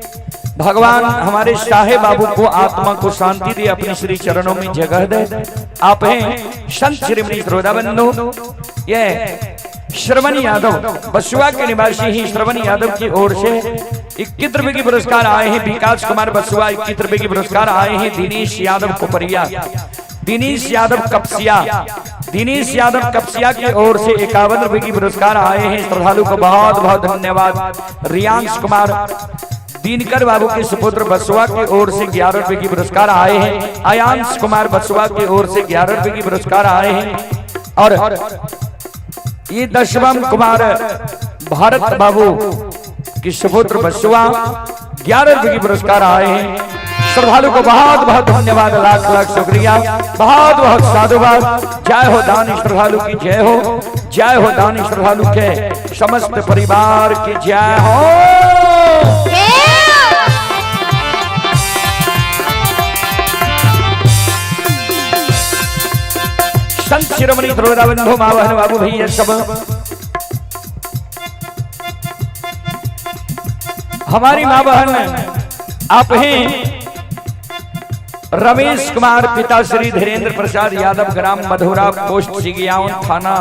भगवान हमारे साहेब बाबू को आत्मा को शांति दे, अपने श्री चरणों में जगह दे। आप हैं संत श्रीमणि श्रोता बंधु, ये श्रवण यादव बसुआ के निवासी ही श्रवण यादव की ओर से 21 रुपए की पुरस्कार आए हैं। विकास कुमार बसुआ 21 रुपए की पुरस्कार आए हैं। दिनेश यादव कोपरिया, दिनेश यादव कपसिया, दिनेश यादव कपसिया की ओर से 51 रुपए की पुरस्कार आए हैं। श्रद्धालु को बहुत बहुत धन्यवाद। रियांश कुमार दिनकर बाबू के सुपुत्र बसुआ की ओर से 11 रुपए की पुरस्कार आए हैं। आयांश कुमार बसुआ की ओर से 11 रुपए की पुरस्कार आए हैं। और ये दशवम कुमार भारत बाबू के सुपुत्र बसुआ 11 रुपए की पुरस्कार आए हैं। श्रद्धालु को बहुत बहुत धन्यवाद, लाख लाख शुक्रिया, बहुत बहुत साधुवाद। जय हो दानी श्रद्धालु की जय हो, जय हो दानी श्रद्धालु के समस्त परिवार की जय हो। संत शिरोमणि बंधु माँ बहन बाबू भैया सब हमारी माँ बहन आप हैं रमेश कुमार पिता श्री धीरेन्द्र प्रसाद यादव ग्राम मधुरा पोस्ट सिगियाउन थाना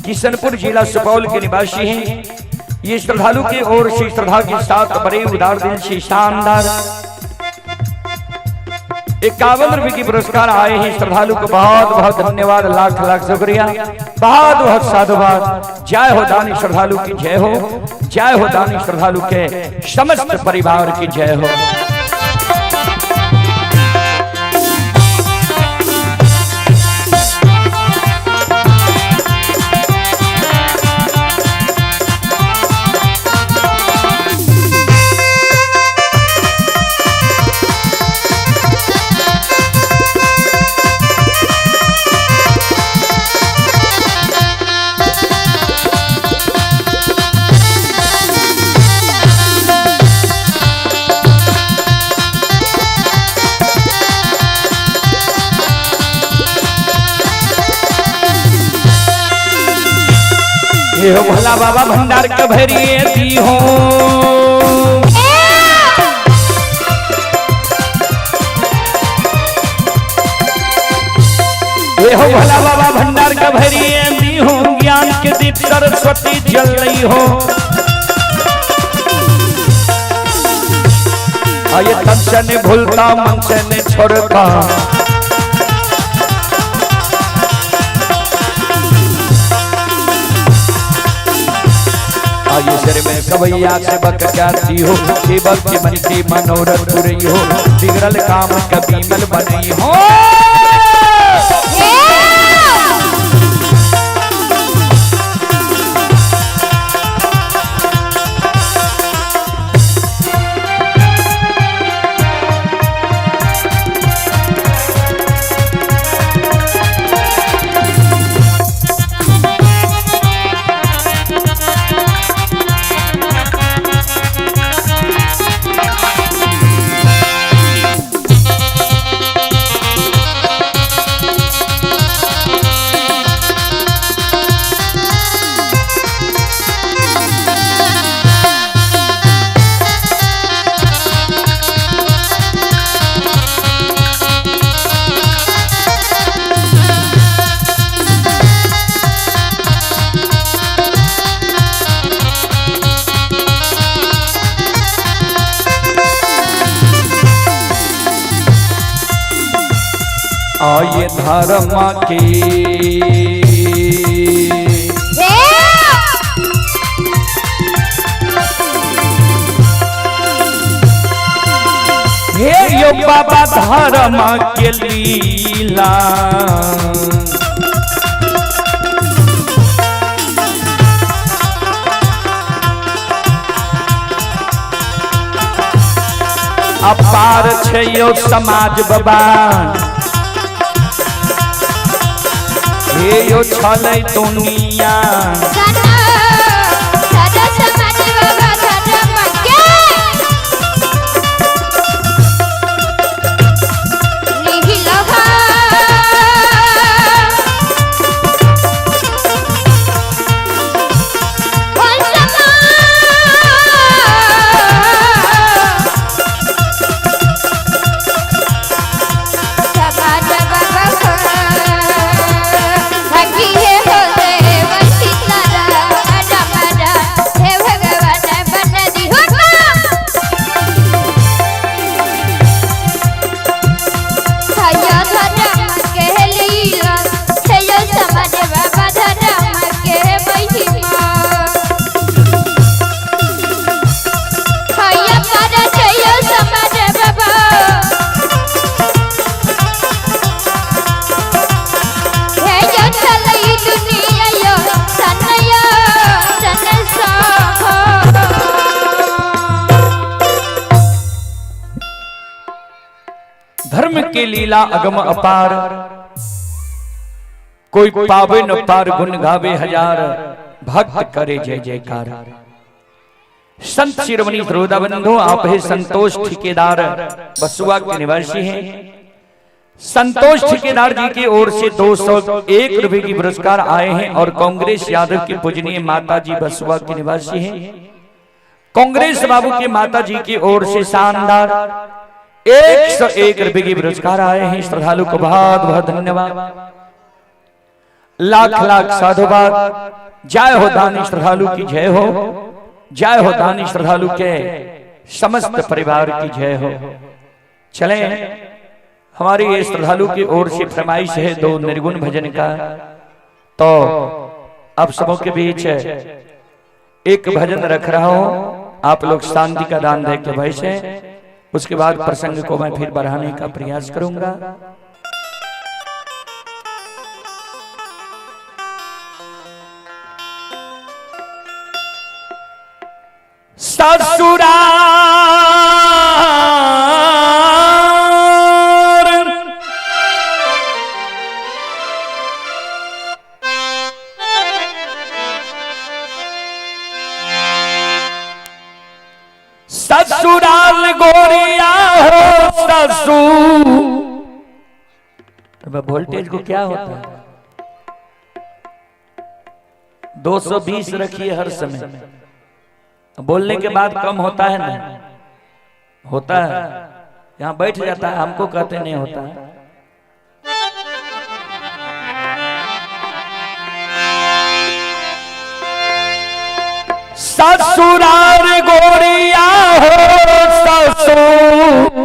किशनपुर जिला सुपौल के निवासी हैं। ये श्रद्धालु की ओर से श्रद्धा के साथ बड़े उदार दिल से शानदार 51 रुपए की पुरस्कार आए हैं श्रद्धालु को बहुत बहुत धन्यवाद, लाख लाख शुक्रिया, बहुत बहुत साधुवाद। जय हो दानी श्रद्धालु की जय हो, जय हो दानी श्रद्धालु के समस्त परिवार की जय हो। ये हो भोला बाबा भंडार के भरिए दी हो। ये हो भोला बाबा भंडार के भरिए दी हो, ज्ञान के दीप सरस्वती जल रही हो। ये तन से नहीं भूलता मन से नहीं छोड़ता, आये सिर में कवैया से बक जाती हो, सेवक के मन के मनोरथ पुरई हो, बिगड़ल काम कभी मल बनई हो। आये धर्म के हे यो बाबा धर्म के लीला, अपार छे यो समाज बाबा, हे यो छलै दुनिया। धर्म के लीला अगम अपार, कोई पावे न पार, गुण गावे हजार, भक्त करे जय जयकार। संत शिरोमणि श्रोता बंधु, आप है संतोष ठेकेदार बसुआ के निवासी हैं। संतोष ठेकेदार जी की ओर से 201 रुपए की पुरस्कार आए हैं और कांग्रेस यादव की पूजनीय माता जी बसुआ के निवासी हैं। कांग्रेस बाबू की माता जी की ओर से शानदार 101 रुपए की पुरस्कार आए हैं। श्रद्धालु को बहुत बहुत धन्यवाद, लाख लाख साधुवाद। जय हो दानी श्रद्धालु की जय हो, जय हो दानी श्रद्धालु के समस्त परिवार की जय हो। चले हमारी ये श्रद्धालु की ओर से फरमाइश है 2 निर्गुण भजन का, तो आप सबों के बीच एक भजन रख रहा हूं, आप लोग शांति का दान दे के भाई से, उसके बाद प्रसंग को मैं फिर बढ़ाने का प्रयास करूंगा। ससुराल ससुराल गोरिया हो ससुर, वोल्टेज को क्या होता है? 220 रखिए हर समय, बोलने के बाद कम होता है ना? होता है, यहाँ बैठ जाता है, हमको कहते नहीं होता है। ससुराल गोरिया हो ससुर,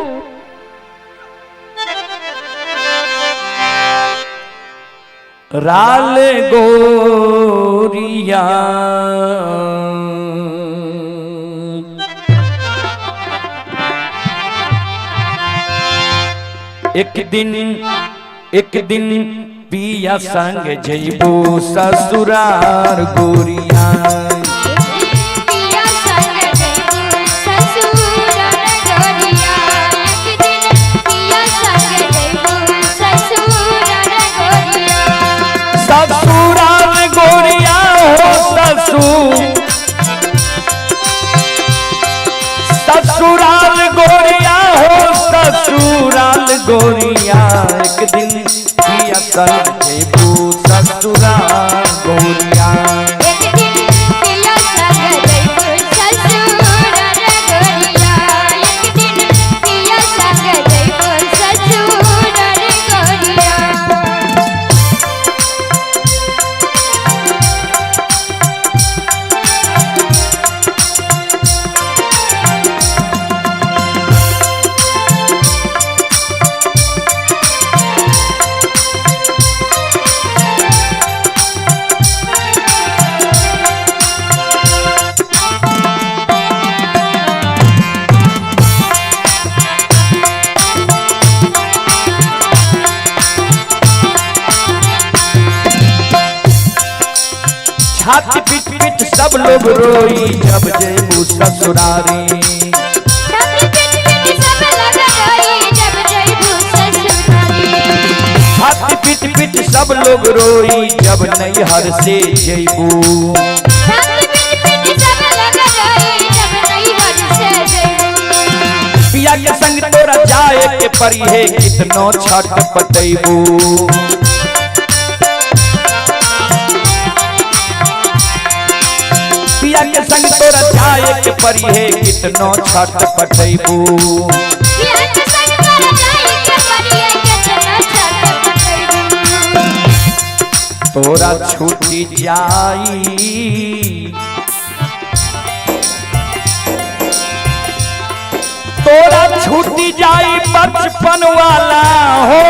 राल गोरिया, एक दिन पिया संग जइबू ससुराल गोरिया, पिया संग जइबू ससुराल गोरिया, एक दिन पिया संग जइबू ससुराल गोरिया, ससुराल गोरिया हो ससुर, ससुराल गोरिया हो ससुराल गोरिया, एक दिन पिया संग जइबू ससुराल गोरिया, एक दिन पिया संग जइबू ससुराल गोरिया, एक दिन पिया संग जइबू ससुराल गोरिया। छाती पीट पीट सब लोग रोई जब जइबू ससुरारी, छाती पीट पीट सब लोग रोई जब जइबू ससुरारी, छाती पीट पीट सब लोग रोई जब नैहर से जइबू, छाती पीट पीट सब लोग रोई जब नैहर से जइबू, पिया के संग तोरा जाए के परी है कितनो छट पटैबू, पिया के संग तोरा जाए के परी है कितनो छट पटैबू, पिया के संग तोरा जाए के परी है कितनो छट पटैबू, तोरा छूटी जाई तोरा छूटी जाई बचपन वाला हो,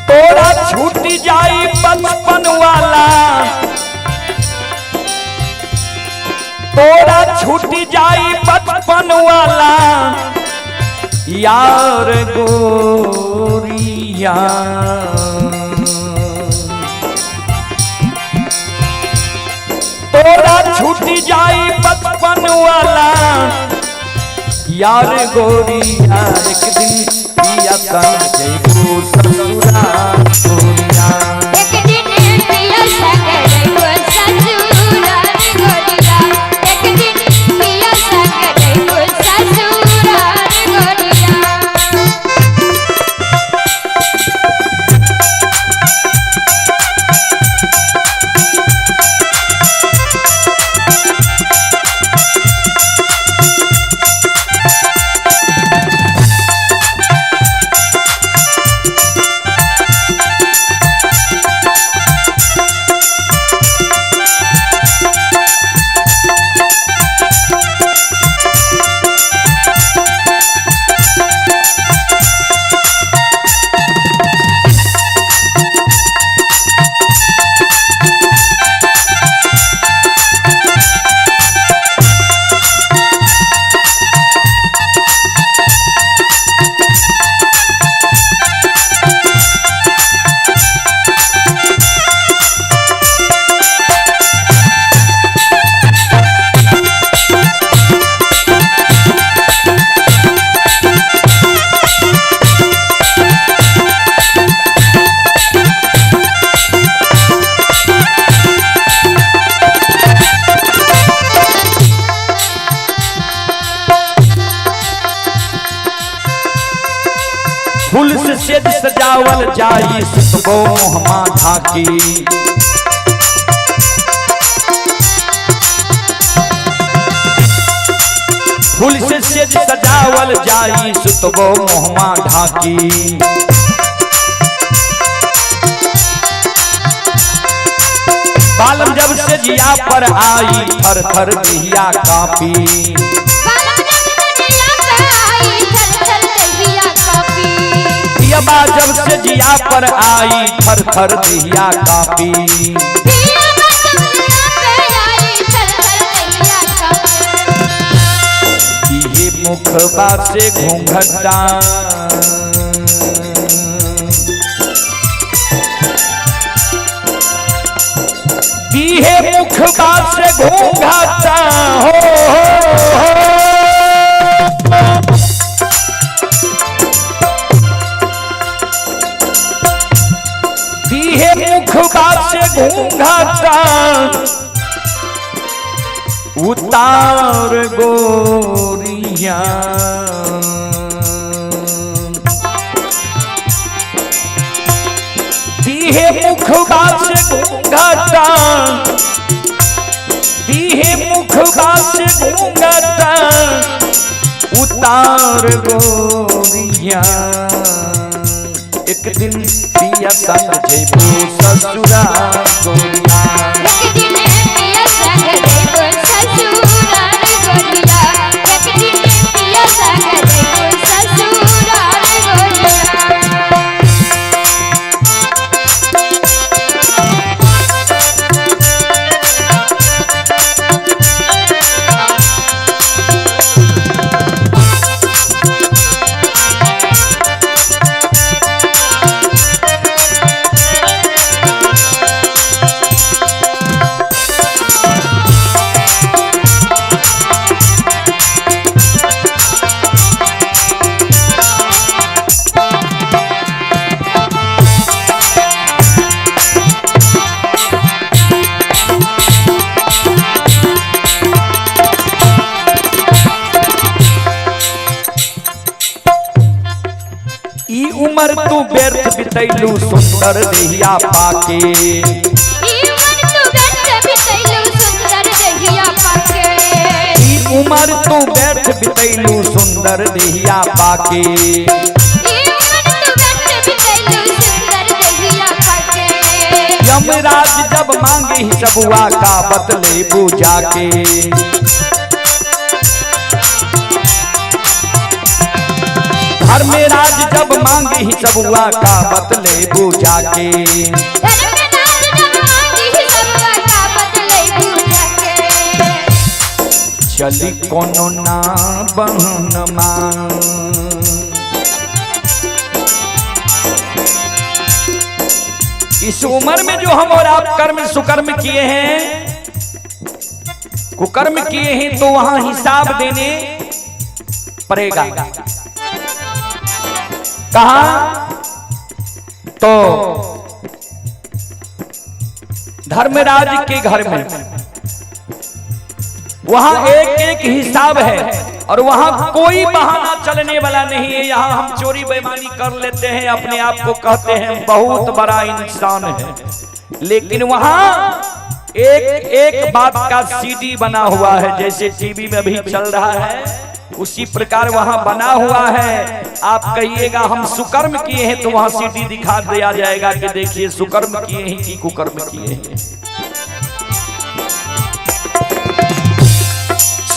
तोरा छूटी जाई बचपन वाला, तोरा छूटी जाई बचपन वाला यार गोरिया, तोरा छूटी जाई बचपन वाला यार गोरिया, एक दिन पिया संग जइबू ससुराल गोरिया, एक दिन पिया संग जइबू ससुराल गोरिया, एक दिन पिया संग जइबू ससुराल गोरिया। ससुराल फूल से सेज सजावल जाई सुतबो मुहमा ढाकी। फूल से सेज सजावल जाई सुतबो मुहमा ढाकी। बालम जब से जिया पर आई थर थर दहिया कापी। पियबा जब से जिया पर आई थर थर दहिया कापी। ये मुखबा से घूंघटा दीहे मुखबा से घूंघटा हो, हो। दीहे मुखबा से घूंघटा उतार गोरिया। दीहे मुखबा से घूंघटा दीहे मुखबा से घूंघटा उतार गोरिया। एक दिन पिया संग जइबू ससुराल गोरिया। एक दिन पिया संग जइबू ससुराल गोरिया। एक दिन पिया संग जइबू ससुराल गोरिया। ई उम्र तू व्यर्थ बितैलू सुंदर देहिया पाके। ई उम्र तू व्यर्थ बितैलू सुंदर देहिया पाके। ई उम्र तू व्यर्थ बितैलू सुंदर देहिया पाके। ई उम्र तू व्यर्थ बितैलू सुंदर देहिया पाके। यमराज जब मांगे हिसबुआ का बतले बूझा के। धर्मराज जब मांगे हिसबुआ का बतले बूझा के। धर्मराज जब मांगे हिसबुआ का बतले बूझा के। चली कोनो ना बहनमा इस उम्र में जो हम और आप कर्म सुकर्म किए हैं कुकर्म किए हैं तो वहां हिसाब देने पड़ेगा। कहा तो धर्मराज के घर में वहां एक एक हिसाब है और वहां कोई बहाना चलने वाला नहीं है। यहां हम चोरी बेईमानी कर लेते हैं, अपने आप को कहते हैं बहुत बड़ा इंसान है, लेकिन वहां एक एक बात का सीडी बना हुआ है। जैसे टीवी में अभी चल रहा है उसी प्रकार वहां बना हुआ है। आप कहिएगा हम सुकर्म किए हैं तो वहां सीडी दिखा दिया जाएगा कि देखिए सुकर्म किए हैं कि कुकर्म किए हैं।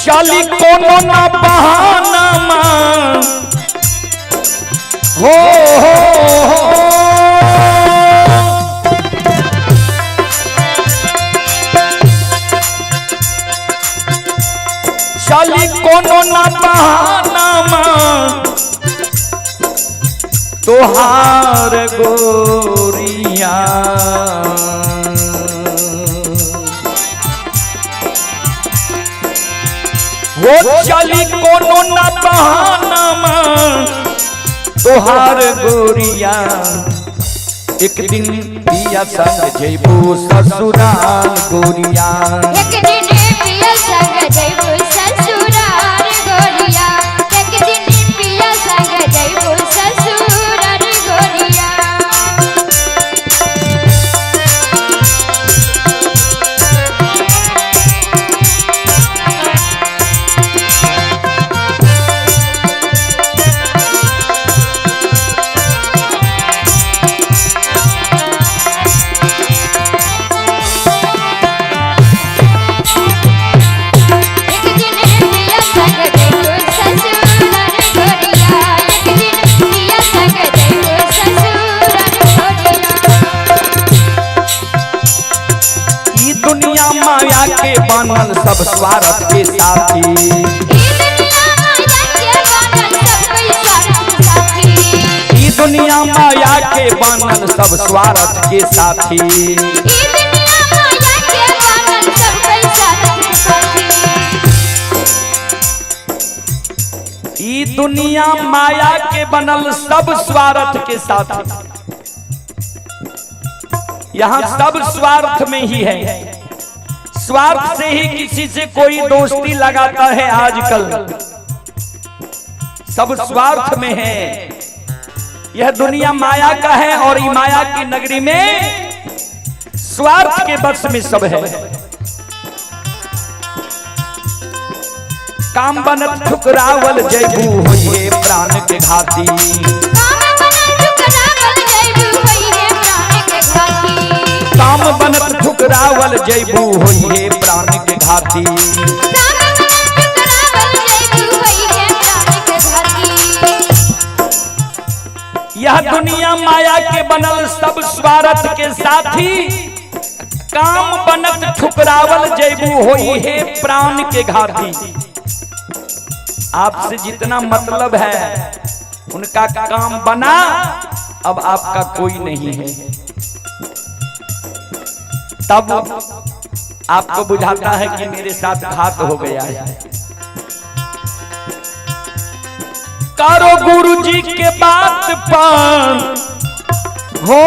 चली कोनो ना बहाना मां हो, हो, हो। चली कोनो ना बहाना मां तोहार गोरिया। वो चली कोनो ना बहाना मां तोहार गोरिया। एक दिन पिया संग जइबू ससुराल गोरिया। एक दिन पिया संग जइबू ससुराल गोरिया। एक दिन पिया संग जइबू ससुराल के साथी। ई दुनिया माया के बनल सब स्वार्थ के साथी। ई दुनिया माया के बनल सब स्वार्थ के साथी। यहाँ सब स्वार्थ में ही है, स्वार्थ से ही किसी से कोई दोस्ती लगाता है आजकल, सब स्वार्थ में है। यह दुनिया माया का है और ये माया की नगरी में स्वार्थ के बस में सब है। काम बनत ठुकरावल जयबू होइहे प्राण के घाती। काम बनत ठुकरावल जयबू होइहे प्राण के घाती। यह दुनिया माया के बनल सब स्वार्थ के साथी। काम बनत ठुकरावल जयबू होइहे प्राण के घाती। आपसे जितना मतलब है उनका काम बना, अब आपका कोई नहीं है। तब आपको बुझाता है कि मेरे साथ घात हो गया है। करो गुरु जी के बात पर हो,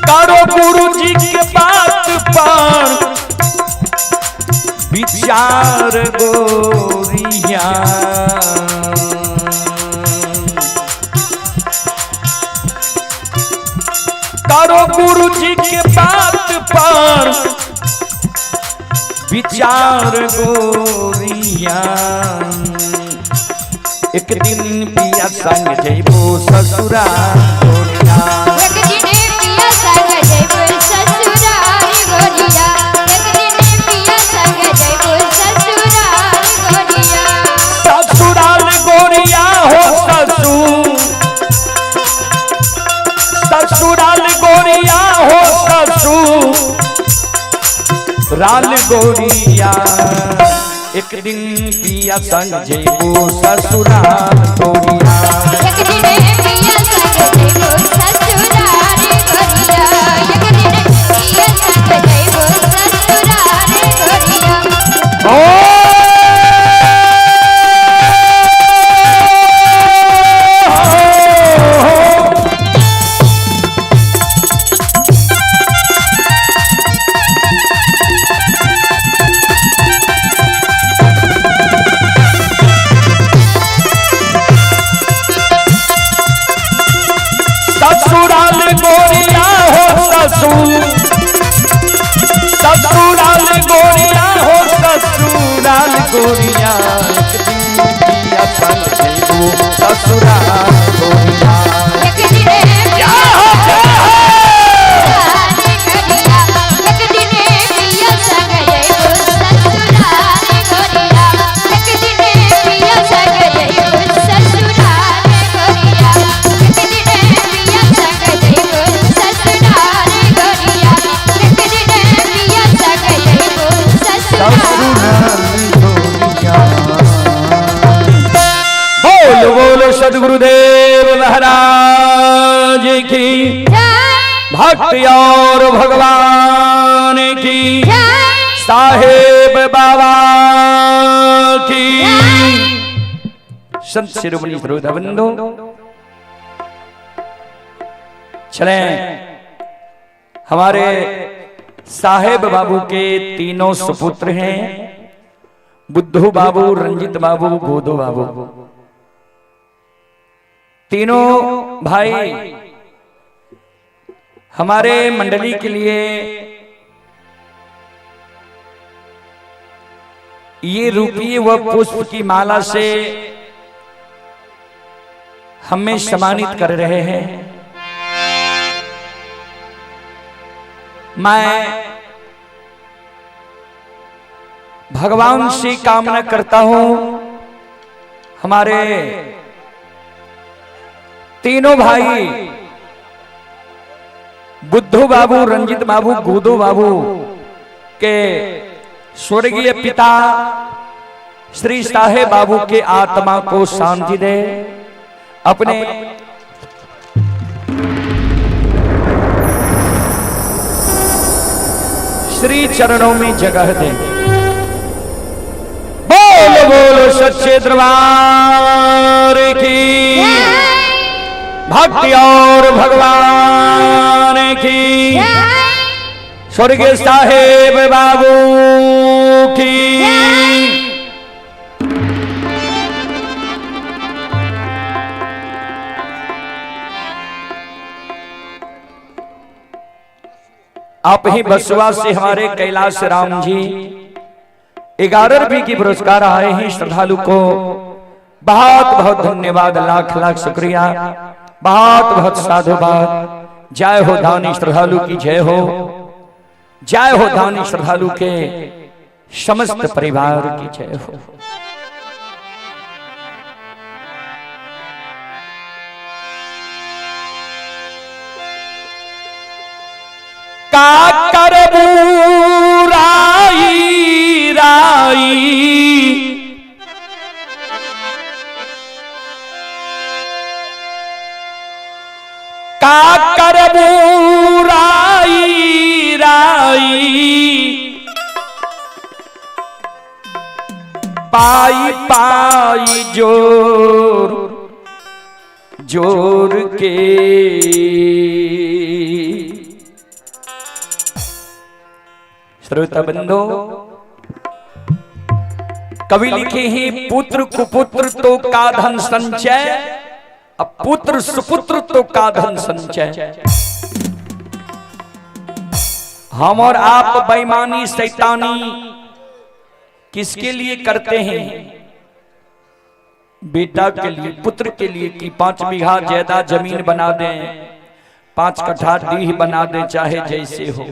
करो गुरु जी के बात पर विचार गोरिया। करो गुरु जी के बात पर विचार गोरिया। एक दिन पिया संग जइबो ससुराल गोरिया। एक दिन पिया संग जइबो ससुराल गोरिया। एक दिन पिया संग जइबो ससुराल गोरिया। ससुराल गोरिया हो ससुर, ससुराल गोरिया हो ससुर राल गोरिया। एक दिन पिया संग जइबो ससुराल गोरिया। एक दिन पिया संग जइबो ससुराल गोरिया। एक दिन पिया संग जइबो ससुराल गोरिया। ओ ससुराल गोरिया हो ससुर, ससुराल गोरिया हो ससुराल गोरिया। एक दिन पिया संग जइबो ससुराल गोरिया। एक दिन या हो, जय हो। गोरिया। एक दिन पिया संग जइबो ससुराल गोरिया। एक दिन पिया संग जइबो ससुराल गोरिया। एक दिन पिया संग जइबो ससुराल गोरिया। एक दिन पिया संग जइबो ससुराल। ससुराल गोरिया। बोल बोल सदगुरुदेव महाराज की, जय भक्ति और भगवान की, जय साहेब बाबा की। संत शिरोमणि श्रोता बंधु, चले हमारे साहेब बाबू के तीनों सुपुत्र हैं, बुद्धू बाबू, रंजित बाबू, गोदो बाबू। तीनों भाई हमारे मंडली के लिए ये रुपये व पुष्प की माला से हमें सम्मानित कर रहे हैं। मैं भगवान से कामना करता हूं हमारे तीनों भाई बुद्धू बाबू, रंजित बाबू, गुदू बाबू के स्वर्गीय पिता श्री साहेब बाबू के आत्मा को शांति दे। अपने श्री चरणों में जगह दे। बोल बोल सच्चे दरबार की, भक्ति और भगवान की, स्वर्गीय साहेब बाबू की। आप ही बसवा से हमारे कैलाश राम जी 11 रुपये की पुरस्कार आए हैं। श्रद्धालु को बहुत बहुत धन्यवाद, लाख लाख शुक्रिया, बहुत बहुत साधुवाद। जय हो दानी श्रद्धालु की जय हो, जय हो दानी श्रद्धालु के समस्त परिवार की जय हो। का करबू राई राई, का करबू राई राई, पाई पाई जोर जोर के। श्रोता बंधो, कवि लिखे ही पुत्र कुपुत्र तो का धन संचय, अब पुत्र सुपुत्र तो का धन संचय। हम और आप बेईमानी शैतानी किसके लिए करते हैं? बेटा के लिए, पुत्र के लिए कि 5 बीघा जायदाद जमीन बना दें, 5 कट्ठा डीह बना दें, चाहे जैसे हो।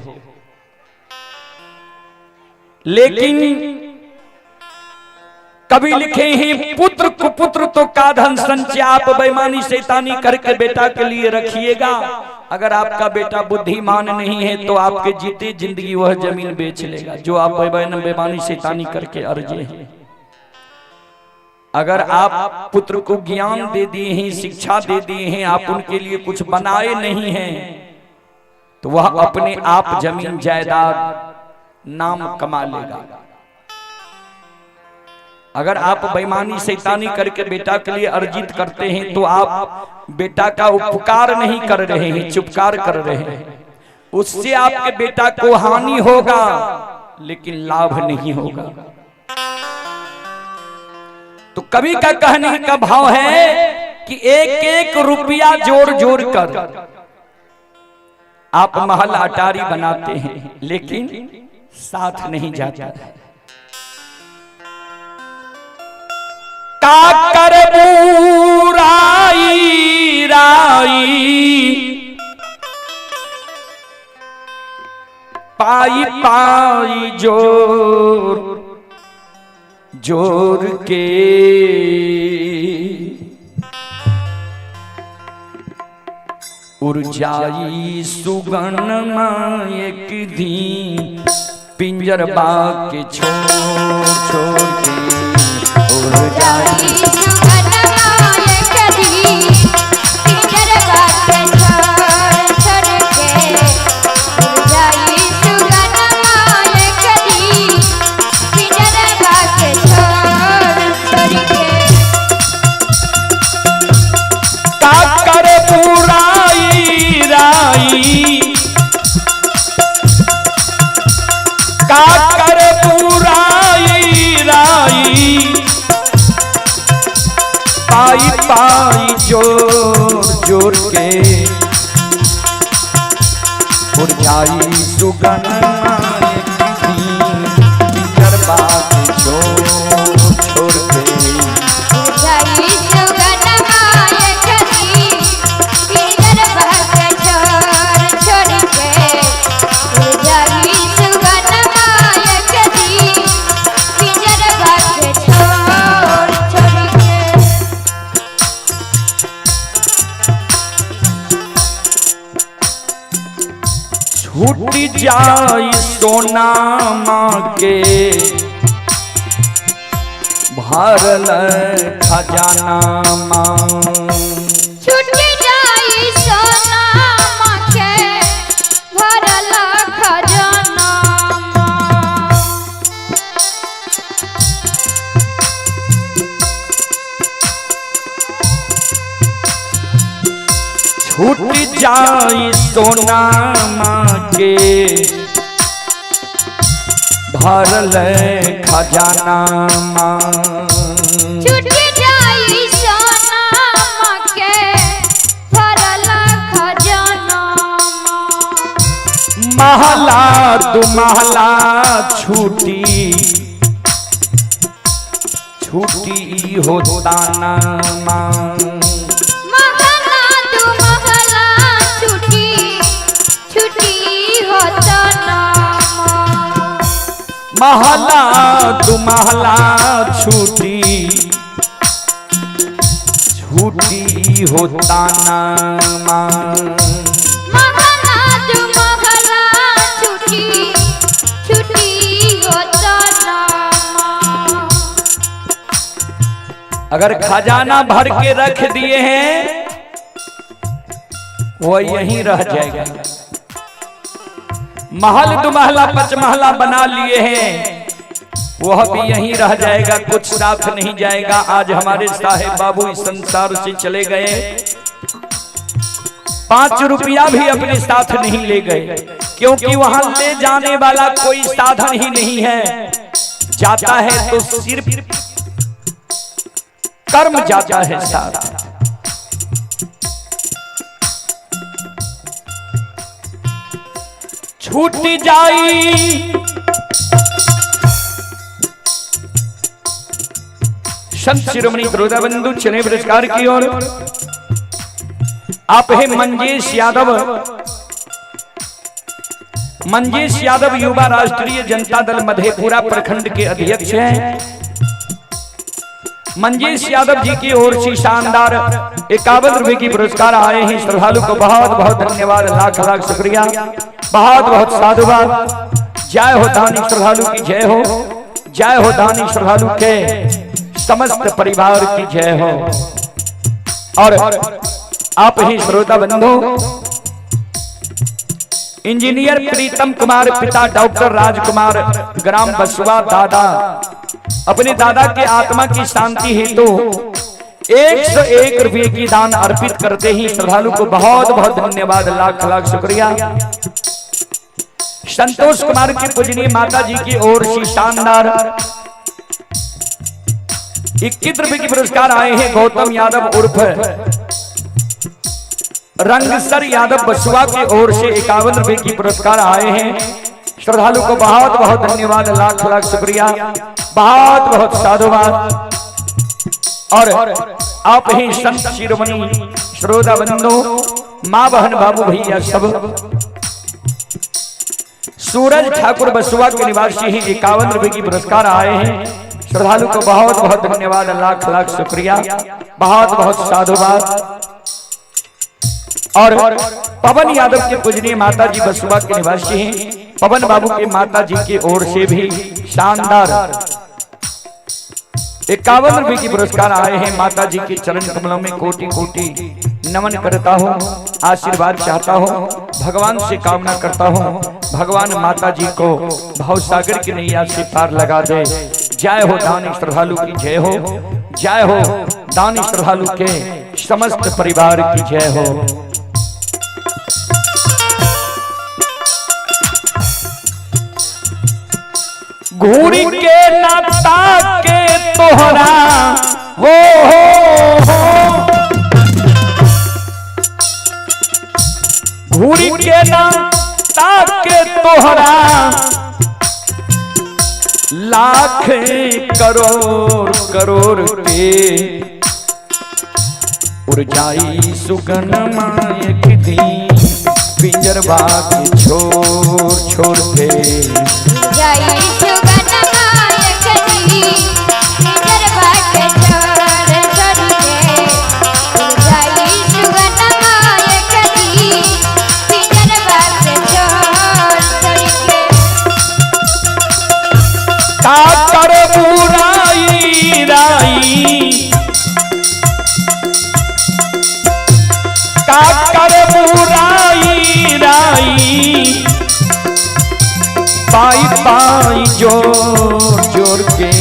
लेकिन कभी लिखे ही पुत्र कुपुत्र तो का धन संचय। आप बेईमानी शैतानी करके बेटा के लिए रखिएगा, अगर आपका बेटा बुद्धिमान नहीं है तो आपके जीते जिंदगी वह जमीन बेच लेगा जो आप बेईमानी शैतानी करके अर्जे हैं। अगर आप पुत्र को ज्ञान दे दिए हैं, शिक्षा दे दिए हैं, आप उनके लिए कुछ बनाए नहीं हैं, तो वह अपने आप जमीन जायदाद नाम कमा लेगा। अगर आप बेईमानी शैतानी करके बेटा के लिए अर्जित करते हैं तो आप बेटा का उपकार नहीं कर रहे हैं, चुपकार कर रहे हैं। उससे आपके बेटा को हानि होगा लेकिन लाभ नहीं होगा। तो कवि का कहने का भाव है कि एक एक रुपया जोड़ जोड़ कर आप महल अटारी बनाते हैं लेकिन साथ नहीं जाता है। का करबू राई राई, पाई पाई जोर जोर के। उड़ जाई सुगन एक दी पिंजर बाके छोड़ छोड़ के। उड़ जाई सुगन एक दी पिंजर बाके छोड़ छोड़ के। उड़ जाई सुगन एक दी पिंजर बाके छोड़ छोड़ के। का करबू राई राई, का करबू राई राई, पाई पाई जोर जोर के। उड़ जाई सुगन पिंजर बाके छोड़ छोड़ के। उड़ जाई सुगन एक दी पिंजर बाके छोड़ छोड़ के। उड़ जाई सुगन एक दी पिंजर बाके छोड़ छोड़ के। जाई सोना माँ के भरल खजाना माँ। छूट जाई सोना माँ के भरल खजाना माँ। छूट जाई सोना माँ के भरल खजाना माँ। छूट जाई सोना माँ के भरल खजाना माँ। महला दु महला छूटी छूटी हो ताना माँ। महला दु महला छूटी छूटी हो ताना माँ। महला दु महला छूटी छूटी हो ताना माँ। महला दु महला छूटी छूटी हो ताना माँ। अगर खजाना भर के रख दिए हैं वो यहीं रह जाएगा। महल दुमहला पचमहला बना लिए हैं वह भी यहीं रह जाएगा, कुछ साथ नहीं जाएगा। आज हमारे साहेब बाबू इस संसार से चले गए, 5 रुपया भी अपने साथ नहीं ले गए, क्योंकि वहां ले जाने वाला कोई साधन ही नहीं है। जाता है तो सिर्फ कर्म जाता है साथ। छूट जाई संत शिरोमणि बंधु चले पुरस्कार की ओर। आप है मंजेश यादव, मंजेश यादव युवा राष्ट्रीय जनता दल मधेपुरा प्रखंड के अध्यक्ष हैं। मंजेश यादव जी की ओर से शानदार 51 रुपए की पुरस्कार आए हैं। श्रद्धालु को बहुत बहुत धन्यवाद, लाख लाख शुक्रिया, बहुत बहुत साधुवाद। जय हो दानी श्रद्धालु की जय हो, जय हो दानी श्रद्धालु के समस्त परिवार की जय हो। और आप ही श्रोता बंधु इंजीनियर प्रीतम कुमार पिता डॉक्टर राजकुमार ग्राम बसुआ दादा, अपने दादा के आत्मा की शांति हेतु 101 रुपये की दान अर्पित करते ही श्रद्धालु को बहुत बहुत धन्यवाद, लाख लाख शुक्रिया। संतोष कुमार की पूजनीय माता जी की ओर से शानदार 21 रुपए की पुरस्कार आए हैं। गौतम यादव उर्फ रंगसर यादव बसुआ की ओर से 51 रुपए की पुरस्कार आए हैं। श्रद्धालु को बहुत बहुत धन्यवाद, लाख लाख शुक्रिया, बहुत बहुत साधुवाद। और आप ही संत शिरोमणि श्रोता बंधु माँ बहन बाबू भैया सब सूरज ठाकुर बसुआ के निवासी ही 51 रुपए की पुरस्कार आए हैं। श्रद्धालु को बहुत बहुत धन्यवाद, लाख लाख शुक्रिया, बहुत बहुत साधुवाद। और पवन यादव के पूजनीय माता जी बसुआ के निवासी हैं, पवन बाबू के माता जी की ओर से भी शानदार 51 रुपए की पुरस्कार आए हैं। माता जी के चरण कमलों में कोटि कोटि नमन करता हूँ, आशीर्वाद चाहता हूँ, भगवान से कामना करता हूँ, भगवान माता जी को भवसागर की नैया से पार लगा दे। जय हो दानी श्रद्धालु की जय हो, जय हो दानी श्रद्धालु के समस्त परिवार की जय हो। घूरी के नाता के तोहरा हो हो, घूरी के नाता के तोहरा लाख करोड़ करोड़ के उड़ जाई सुगन मायक दी पिंजरबा के छोड़ छोड़ के। जाई सुगन मायक दी पिंजरबा के छोड़ छोड़ के। जाई सुगन मायक दी पिंजरबा के छोड़ छोड़ के। का कर बुराई राई, का कर बुराई राई, पाई पाई जोर जोर के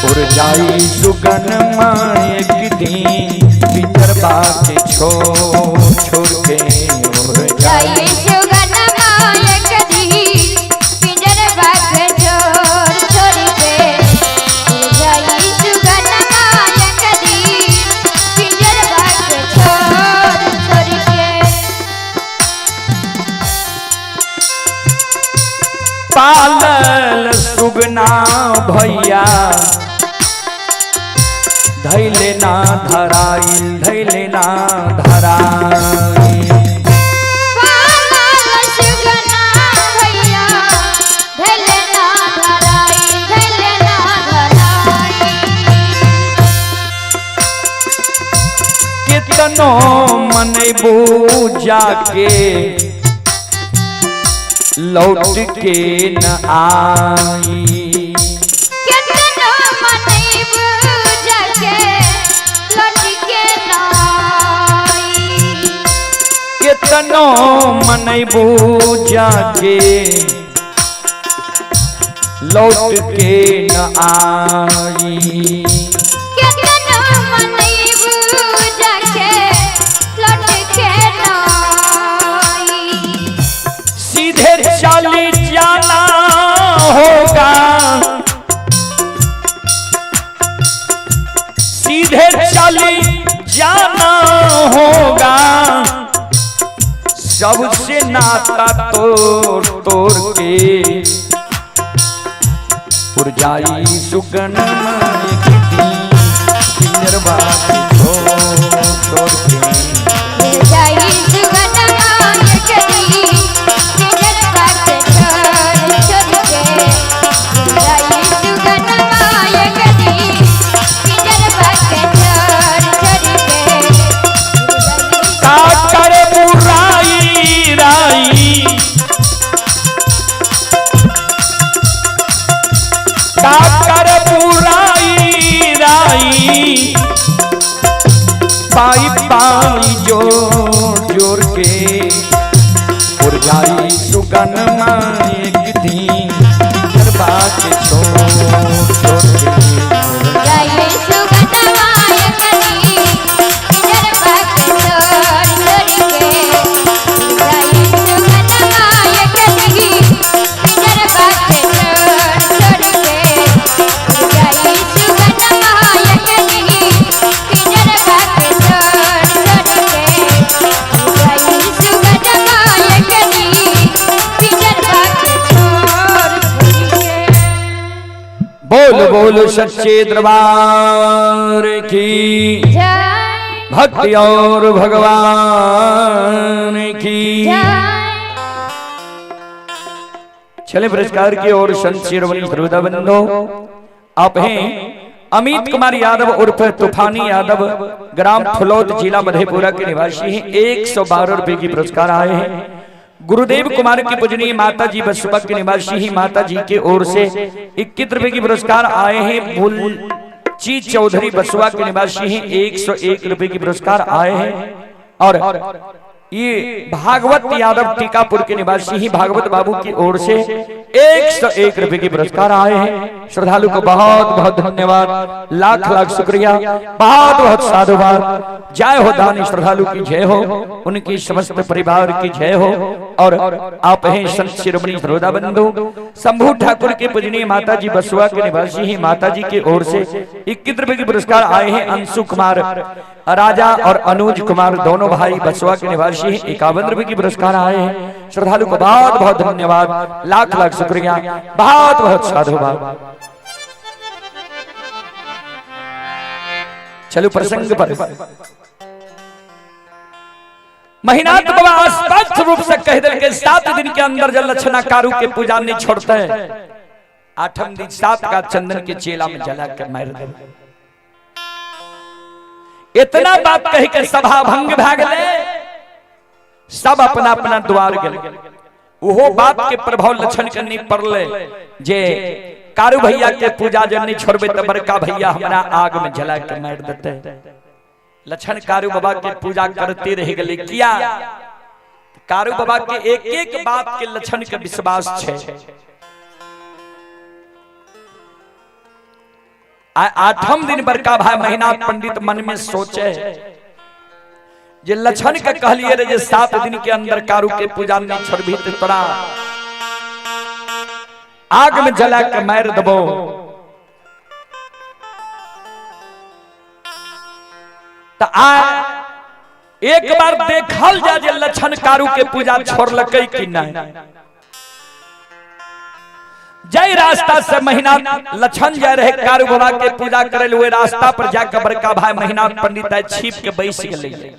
उड़ जाई सुगन मायक दिन भीतर बाके छोड़ छोड़ के उड़ जाई। जाई सुगन मायक दी पिंजर बाग छोड़ छोड़ के, जाई सुगन मायक दी पिंजर बाग छोड़ छोड़ के। पालल सुगना भैया धैले ना धराई, धैले ना धराई। पालल सुगना भैया धैले ना धराई, धैले ना धराई। कितनो मनबू जाके लौट के न आई, केतनो मनैबू जाके लौट के ना आई। कितनो मनबू जाके लौट के न आई। केतनो मनैबू जाके लौट के ना आई। सीधे चली जाना होगा, सीधे चली जाना होगा, सबसे नाता तोड़ तोड़ के उड़ जाई सुगन मायक दी पिंजर बात छोड़ छोड़ के। जाई सुगन मायक दी पिंजर बाग छोड़ छोड़ के, जाई सुगन मायक दी पिंजर बाग छोड़ छोड़ के। का कर बुराई राई, का कर बुराई राई, पाई पाई जोर जोर के उड़ जाई सुगन मायक दी बात छोड़ छोड़ के। जाई सुगन मायक दी पिंजर बाग छोड़ छोड़ के, जाई सुगन मायक दी पिंजर बाग छोड़ छोड़ के, जाई सुगन मायक दी पिंजर बाग छोड़ छोड़ के, जाई सुगन मायक दी पिंजर बाग छोड़ छोड़ के। बोल बोल सच्चे दरबार की जय भक्ति और भगवान की। जय। चले पुरस्कार की ओर संत शिरोमणि श्रोता बंधो, आप हैं अमित कुमार यादव उर्फ तूफानी यादव, ग्राम फुलौत, जिला मधेपुरा के निवासी हैं। 112 रुपए की पुरस्कार आए हैं। गुरुदेव कुमार की पूजनीय माता जी बसुबा के निवासी ही माता जी के ओर से 21 रुपए की पुरस्कार आए हैं। बुलची चौधरी बसुआ के निवासी हैं, 101 रुपए की पुरस्कार आए हैं। और ये भागवत यादव टीकापुर के निवासी ही भागवत बाबू की ओर से 101 रुपए की पुरस्कार आए हैं। श्रद्धालु को बहुत बहुत धन्यवाद, लाख लाख शुक्रिया, बहुत बहुत साधुवाद। जय हो दानी श्रद्धालु की जय हो, उनकी समस्त परिवार की जय हो। और आप हैं संत शिरोमणि श्रोता बंधु शंभू ठाकुर के पूजनीय माता जी बसुआ के निवासी ही माता जी की ओर से 21 रुपए के पुरस्कार आए हैं। अंशु कुमार राजा और अनुज कुमार दोनों भाई बसुआ के निवासी हैं, 51 रुपए की पुरस्कार आए हैं। श्रद्धालु को बहुत बहुत धन्यवाद, लाख लाख शुक्रिया, बहुत बहुत साधुवाद। चलो प्रसंग पर। महिनाथ बाबा स्पष्ट रूप से कह दिल के 7 दिन के अंदर जब लक्षणा कारू के पूजा नहीं छोड़ते, 8म दिन 7 का चंदन के चेला में जला कर मार दे। इतना बात कही के सभा भंग भाग ले, सब अपना अपना द्वार गए। वो बात के प्रभाव लक्षण के नहीं पड़ले जे कारू भैया के पूजा जे नहीं छोड़बे त बड़का भैया हमरा आग में जला के मार देते। लक्षण कारू बाबा के पूजा करते रह गेलै। किया? कारू बाबा के एक एक बात के लक्षण के विश्वास छै। आठम दिन बड़का भाई महिनाथ पंडित मन में सोचे जे लक्षण के कहलिए रे जे 7 दिन के अंदर कारू के पूजा नहीं छोड़बी त तोरा आग में जला के मार देबो। त आ एक बार देखल जा जे लक्षण कारू के पूजा छोड़लकै कि नहीं। जय रास्ता से महिनाथ लक्षण जा रहे कारू बाबा के पूजा करे हुए रास्ता पर जाकर बड़का भाई महिनाथ पंडित आए छिप के बैस गेलै।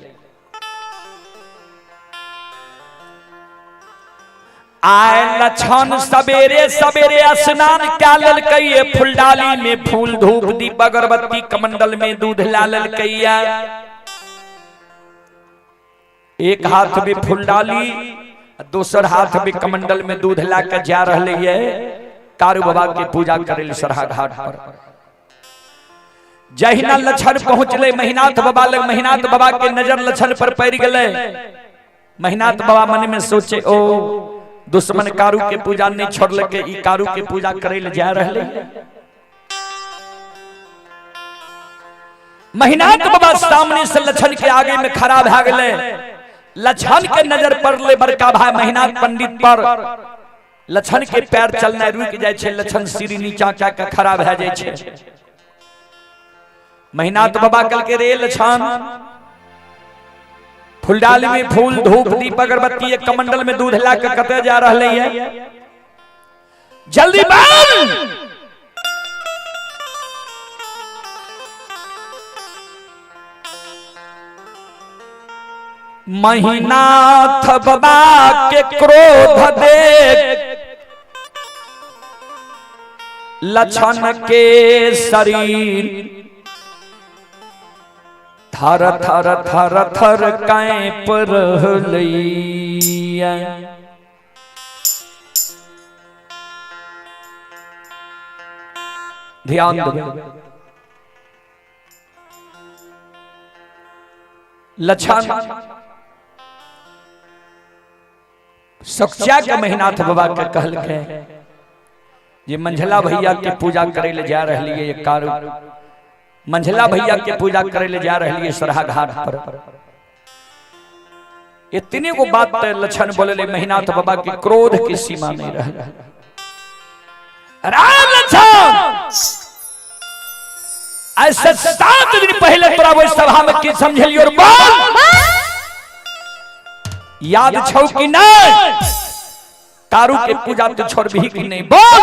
आए लक्षण सवेरे सवेरे स्नान क्या ललकै, फुलडाली में फूल धूप दीप अगरबत्ती कमंडल में दूध ला ललकै। एक हाथ में फुलडाली दोसर हाथ में कमंडल में दूध ला के जा रहे है कारू बाबा के पूजा करे सरहा घाट पर। जहिना लक्षण पहुंचले महिनाथ बाबा लग, महिनाथ बाबा के नजर लक्षण पर पड़ गए। महिनाथ बाबा मन में सोचे ओ दुश्मन कारू के पूजा नहीं छोड़लकै, ई कारू के पूजा करे ले जा रहे। महिनाथ बाबा सामने से लक्षण के आगे में खड़ा भा गए। लक्षण के नजर पड़ले बड़का भाई महिनाथ पंडित पर। लक्षण के पैर चलना रुक जाय छै, लक्षण सिर नीचा कए के खड़ा भए जाय छै। महिनाथ बाबा कहलकै रे लक्षण, फुलडाली में फूल धूप दीप अगरबत्ती एक कमंडल में दूध ला के कते जा रहले है, जल्दी बन। महिनाथ बाबा के क्रोध देख लक्षण के शरीर थर थर थर थर कांप रहलैया। ध्यान देबै, लक्षण सच्चा के महिनाथ बाबा के कहलकै जे मंझला भैया के पूजा करे ले जा रही है कारू, मंझला भैया के पूजा करे ले जा रही है सरहा घाट पर। इतने को बात लक्षण बोले महिनाथ बाबा के क्रोध की सीमा नहीं रह। राम लक्षण, ऐसे 7 दिन पहले तोरा ओहि सभा में की समझलियो और बोल याद छौ कि नहीं? कारू के पूजा तो छोड़बही कि नहीं? बोल।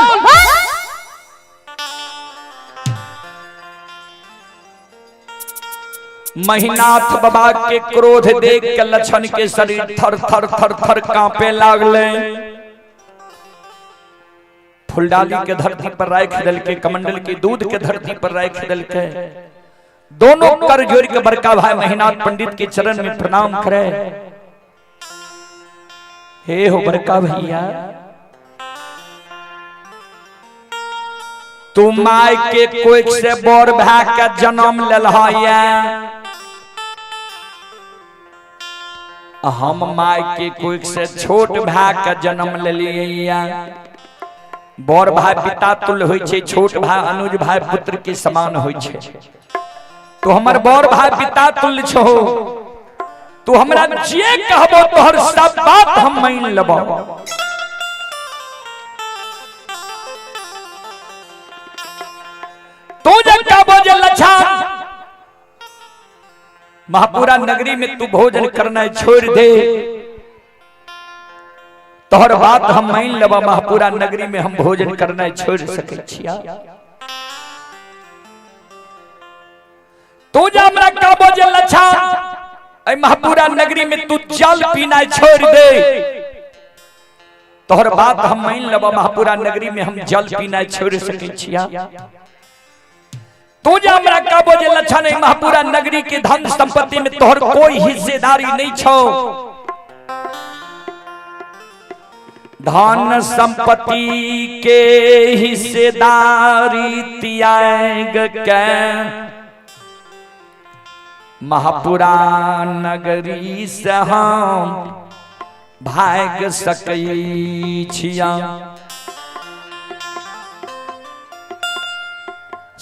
महिनाथ बाबा के क्रोध देख के लक्षण के शरीर थर थर थर थर कांपे लागले। फुलडाली के धरती पर राख देलके, कमंडल के दूध के धरती पर राख देलके। दोनों कर जोड़ के बड़का भाई महिनाथ पंडित के चरण में प्रणाम करे। हे हो बड़का भैया, तू my के कोख से बड़ भा के जन्म लेलहया, हम my के कोख से छोट भा के जन्म लेलिया। बड़ भाई पिता तुल्य होइ छै, छोट भाई अनुज भाई पुत्र के समान होइ छै। तो हमर बड़ भाई पिता तुल्य छो, तू हमरा जे कहबो तोहर सब बात हम मान लेबो। तू जे कहबो जे लक्षण महापुरा नगरी में तू भोजन करना छोड़ दे, तोहर बात हम मान लेबो। महापुरा नगरी में हम भोजन करना छोड़ सकै छिया। तू जे हमरा कहबो जे लक्षण महापुरा नगरी में तू जल पीना छोड़ दे, तोहर बात हम मान लेबो। महापुरा नगरी में हम जल पीना छोड़ सकै छिया। तू जे हमरा कहबो जे लक्षण महापुरा नगरी के धन संपत्ति में तोहर कोई हिस्सेदारी नहीं छो, धन संपत्ति के हिस्सेदारी त्याग के महापुरा नगरी से हम भाग सकै छिया।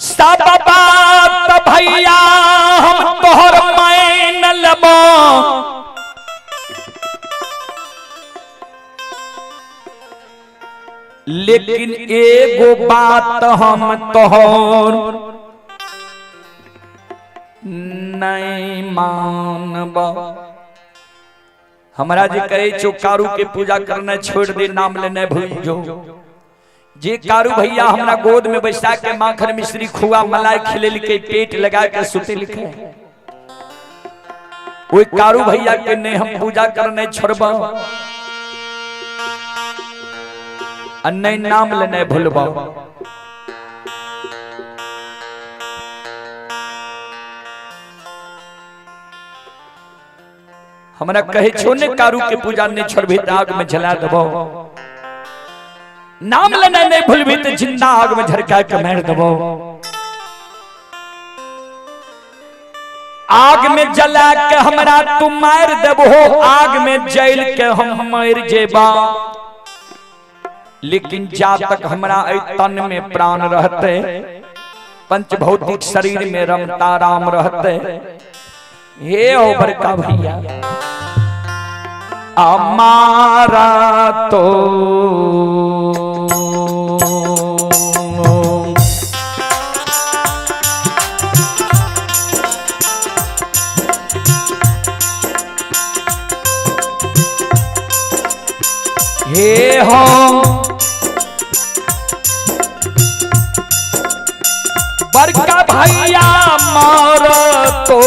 सब बात भैया हम तोहर मान लेबो, लेकिन एगो बात हम तोहर नहीं मानब। हमरा जे कहे छो कारू के पूजा करना छोड़ दे, नाम लेने भूल जो। जे कारू भैया हमरा गोद में बैसा के माखन मिश्री खुआ मलाई खिलेलके, पेट लगा के सुतेलके, ओई कारू भैया के नहीं हम पूजा करने छोड़ब आ नहीं नाम लेने भूलब। हमरा कहे छो ने कारू के पूजा नहीं छोड़बी त आग में जला देबो, नाम लेना नहीं भूलबी त जिंदा आग में झरका के मार देबो। आग में जला के हमरा तू मार देबो, आग में जल के हम मर जेबा, लेकिन जा तक हमरा एहि तन में प्राण रहते, पंच भौतिक शरीर में रमता राम रहते, हे ओ बड़का भैया हमारा तो हे हो बड़का भैया मार तो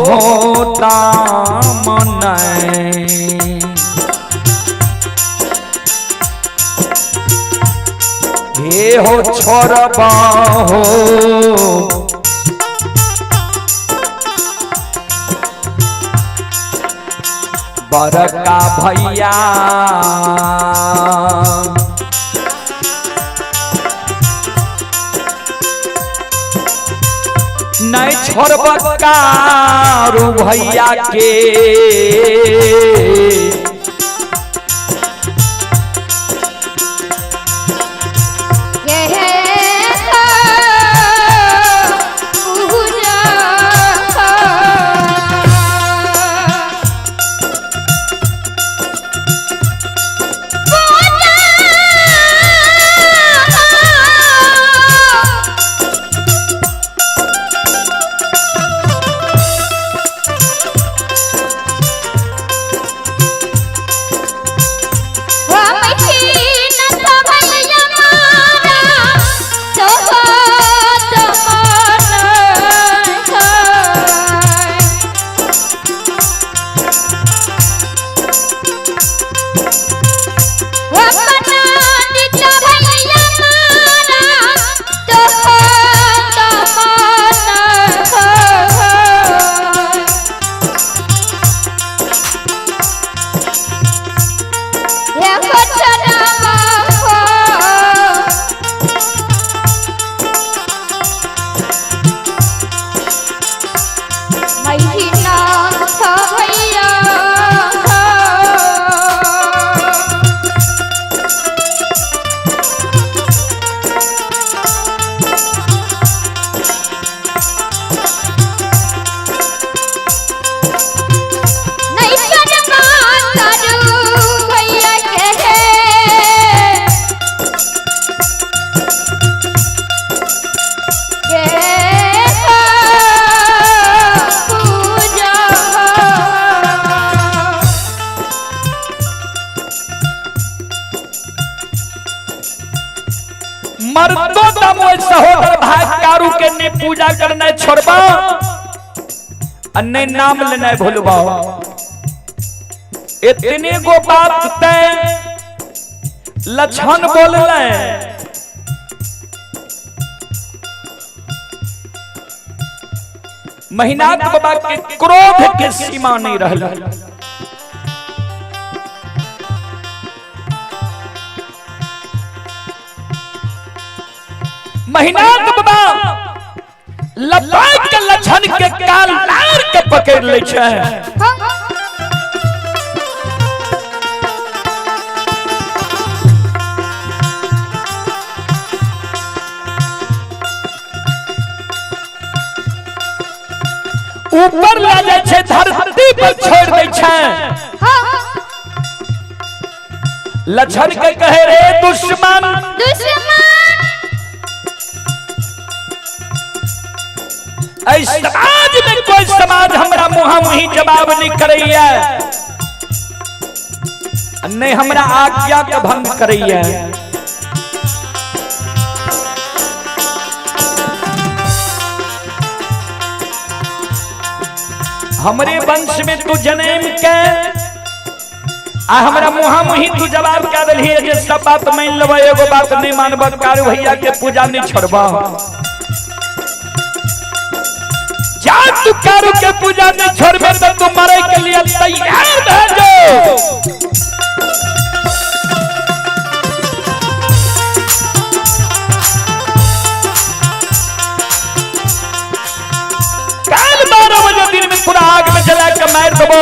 होता मन हे हो छोड़बा हो बड़का भैया नहीं छोड़ब कारू भैया के। मर्दो दम सहोदर भाई कारू के ने पूजा करना छोड़बा और ने नाम लेना भूलबा। इतने गो बात ते लक्षण बोलले। महिनाथ बाबा के क्रोध के सीमा नहीं रहल। महिनाथ बाबा लपक के लछन के काल लार के पकड़ ले छै। ऊपर ला जाय छै, धरती पर छोड़ दै छै। लछन के कहे रे दुश्मन, ऐ समाज में कोई समाज हमरा मुहा मुही जवाब नहीं करैया, नहीं हमरा आज्ञा के भंग करैया। हमरे वंश में तू जन्म के आ हमरा मुहा मुही तू जवाब क्या दिलही जे सब बात मान लेबै, एगो बात नहीं मानब, कारू भैया के पूजा नहीं छोड़ब। जा तू कारू के पूजा नहीं छोड़बे तो तू मरे के लिए तैयार भऽ जो। काल 12 बजे दिन में पूरा आग में जला के मार देबो,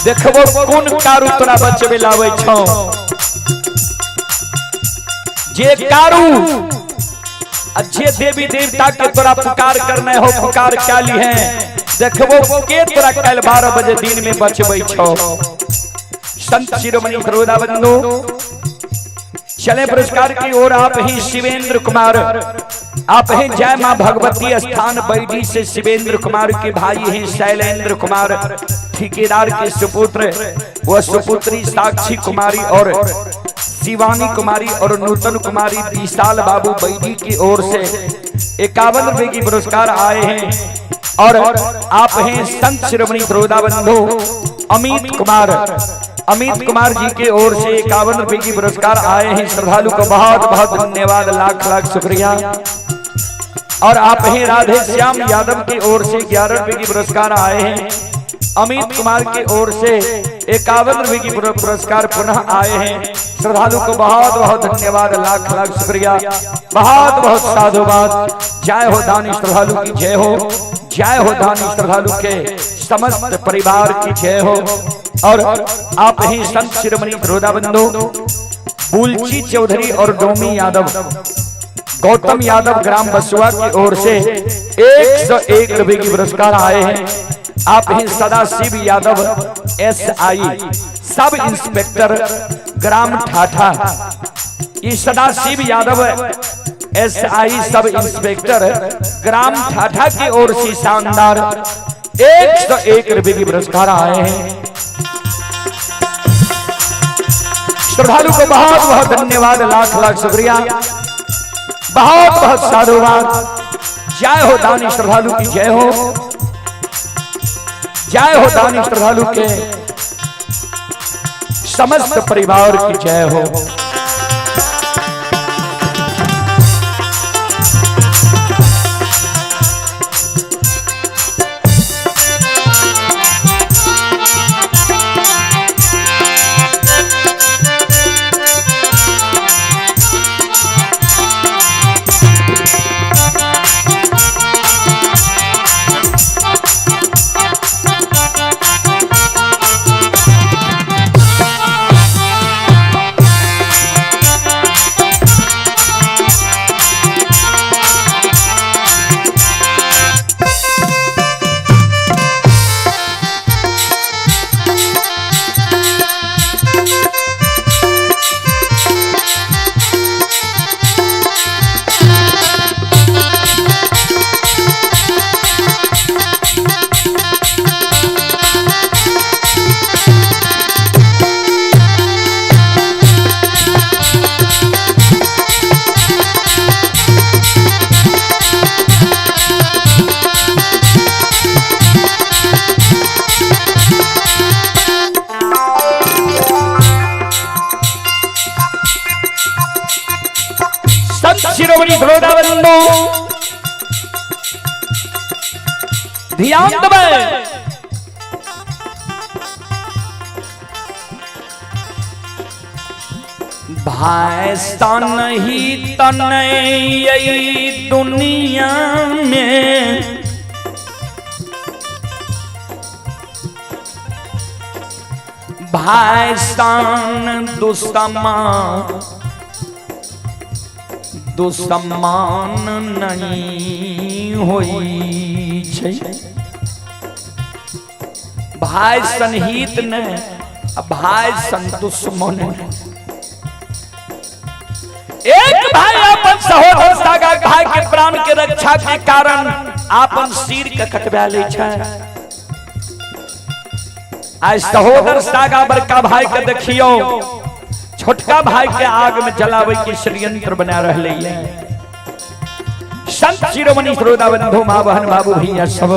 देखबो कोन कारू तोरा बचबे लाबै छौ। जे कारू आ जे देवी देवता के तोरा पुकार करने हो पुकार काली है, देखबो के तोरा काल 12 बजे दिन में बचबै छौ। संत शिरोमणि फिरोदा बंधु चले पुरस्कार की ओर। आप ही शिवेंद्र कुमार, आप हैं जय मां भगवती स्थान बैडी से शिवेंद्र कुमार के भाई हैं शैलेंद्र कुमार ठेकेदार के सुपुत्र व सुपुत्री साक्षी कुमारी और शिवानी कुमारी और नूतन कुमारी विशाल बाबू बैडी की ओर से 51 रुपए की पुरस्कार आए हैं। और आप हैं संत शिरोमणि फिरोदा बंधु अमित कुमार, अमित कुमार जी के ओर से 51 रुपए की पुरस्कार आए हैं। श्रद्धालु को बहुत बहुत धन्यवाद, लाख लाख शुक्रिया। और आप हैं राधे श्याम यादव की ओर से 11 रुपए की पुरस्कार आए हैं। अमित कुमार की ओर से 51 रुपए की पुरस्कार पुनः आए हैं। श्रद्धालु को बहुत बहुत धन्यवाद, लाख लाख शुक्रिया, बहुत बहुत साधुवाद। जय हो दानी श्रद्धालु की जय हो, जय हो दानी श्रद्धालु के समस्त परिवार की जय हो। और आप ही संत शिरोमणि फिरोदा बंधु बुलची चौधरी और डोमी यादव गौतम यादव ग्राम बसुआ की ओर से 101 रुपए की पुरस्कार आए हैं। आप ही Sadashiv Yadav SI sub inspector ग्राम ठाठा, ये Sadashiv Yadav SI sub inspector ग्राम ठाठा की ओर से शानदार 101 रुपए की पुरस्कार आए हैं। श्रद्धालु को बहुत बहुत धन्यवाद, लाख लाख शुक्रिया, बहुत बहुत साधुवाद। जय हो दानी श्रद्धालु की जय हो, जय हो दानी श्रद्धालु के समस्त परिवार की जय हो। शिरोमणि बंधु ध्यान देबै। भाई सन ही तनई दुनिया में, भाई सन दुश्मन दुश्मन नहीं होई छै। भाई सन हित नहीं, भाई सन दुश्मन। एक भाई अपन सहोदर सागा भाई के प्राण के रक्षा के कारण अपन सिर के कटवा लै छै। आज सहोदर सागा बड़का भाई के देखियो छोटका भाई के आग में जलावे के षड्यंत्र बना रहले है। संत शिरोमणि श्रोता बंधु माँ बहन बाबू भैया सब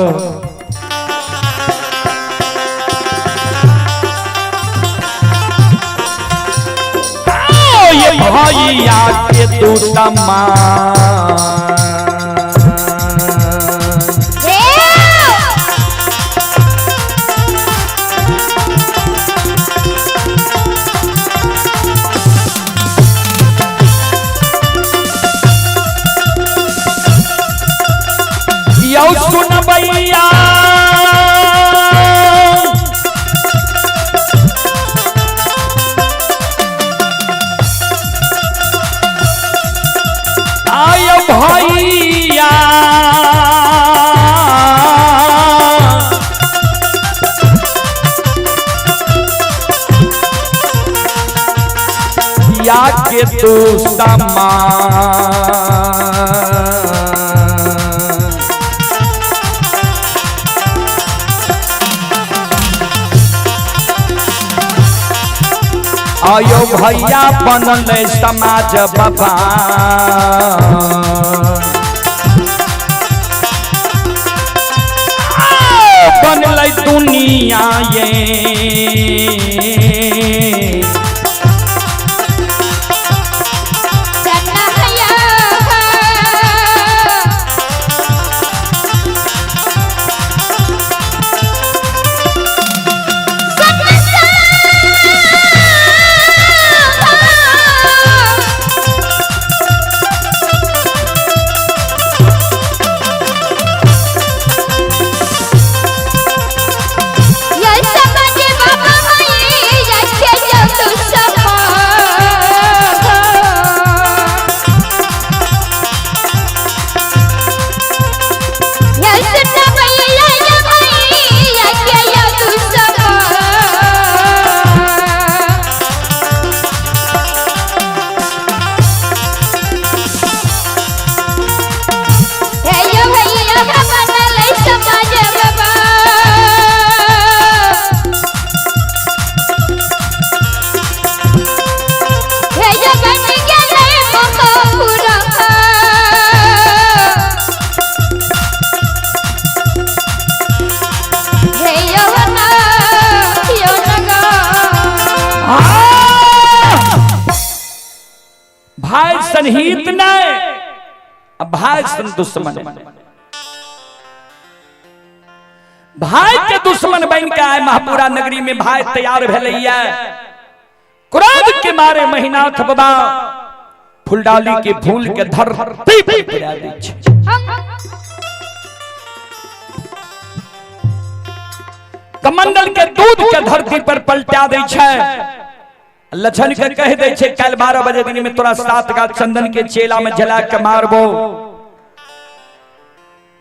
ये भैया के दूतमा यौ सुनबैया आय भैया या के तू समा आयो भैया बनल समाज बाबा बनल दुनिया ये भाई सनहित नहीं, भाई सन दुश्मन। भाई के दुश्मन बन के आए महापुरा नगरी में भाई तैयार भेलैया। क्रोध के मारे महिनाथ बाबा फुलडाली के फूल के धरती पर गिरा दै छै। कमंडल के दूध के धरती पर पलटा दै छै। लछन के कह दै छै कल 12 बजे दिन में तोरा 7 गाछ चंदन के चेला में जला के मारबो।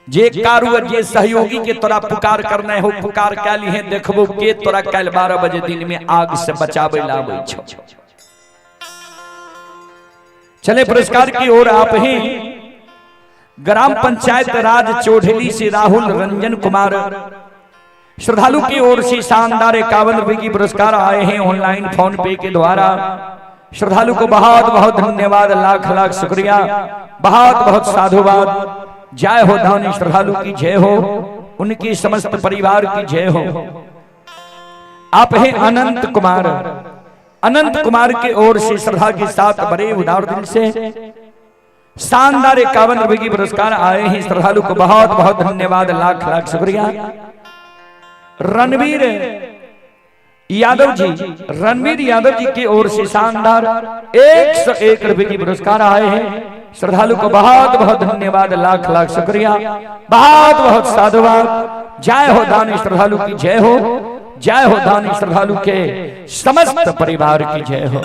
जे कारू जे सहयोगी के तोरा पुकार करना हो पुकार कैली है, देखबो के तोरा कल 12 बजे दिन में आग से बचावे लावे छो। चले पुरस्कार की ओर आप ही ग्राम पंचायत राज चौधरी से राहुल रंजन कुमार श्रद्धालु की ओर से शानदार 51 रुपए की पुरस्कार आए हैं ऑनलाइन फोन पे के द्वारा। श्रद्धालु को बहुत बहुत धन्यवाद, लाख लाख शुक्रिया, बहुत बहुत साधुवाद। जय हो दानी श्रद्धालु की जय हो, उनकी समस्त परिवार की जय हो। आप हैं अनंत कुमार, अनंत कुमार की ओर से श्रद्धा के साथ बड़े उदार दिल से शानदार 51 रुपए की पुरस्कार आए हैं श्रद्धालु को बहुत बहुत धन्यवाद, लाख लाख शुक्रिया। रणवीर यादव जी, रणवीर यादव जी की ओर से शानदार 101 रुपए की पुरस्कार आए हैं श्रद्धालु को बहुत बहुत धन्यवाद, लाख लाख शुक्रिया, बहुत बहुत साधुवाद। जय हो दानी श्रद्धालु की जय हो, जय हो दानी श्रद्धालु के समस्त परिवार की जय हो।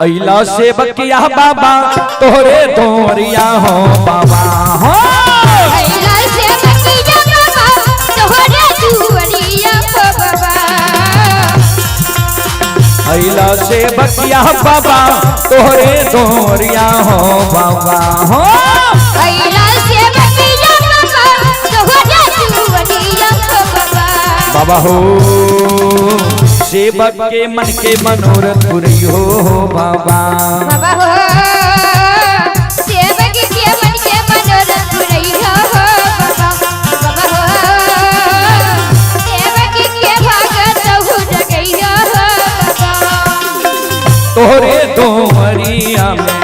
अइला से बकिया बाबा तोहरे तोरिया हो बाबा हो। अइला से बकिया बाबा तोहरे दुआरिया हो बाबा। अइला से बकिया बाबा तोहरे तोरिया हो बाबा हो। अइला से बकिया बाबा तोहरे दुआरिया हो बाबा। बाबा हो सेवक के मन के मनोरथ पुरैयो हो बाबा। बाबा हो सेवक के मन के मनोरथ पुरैयो हो बाबा। बाबा हो सेवक के भागत हो जगैयो हो बाबा। तोहरे दोहरिया में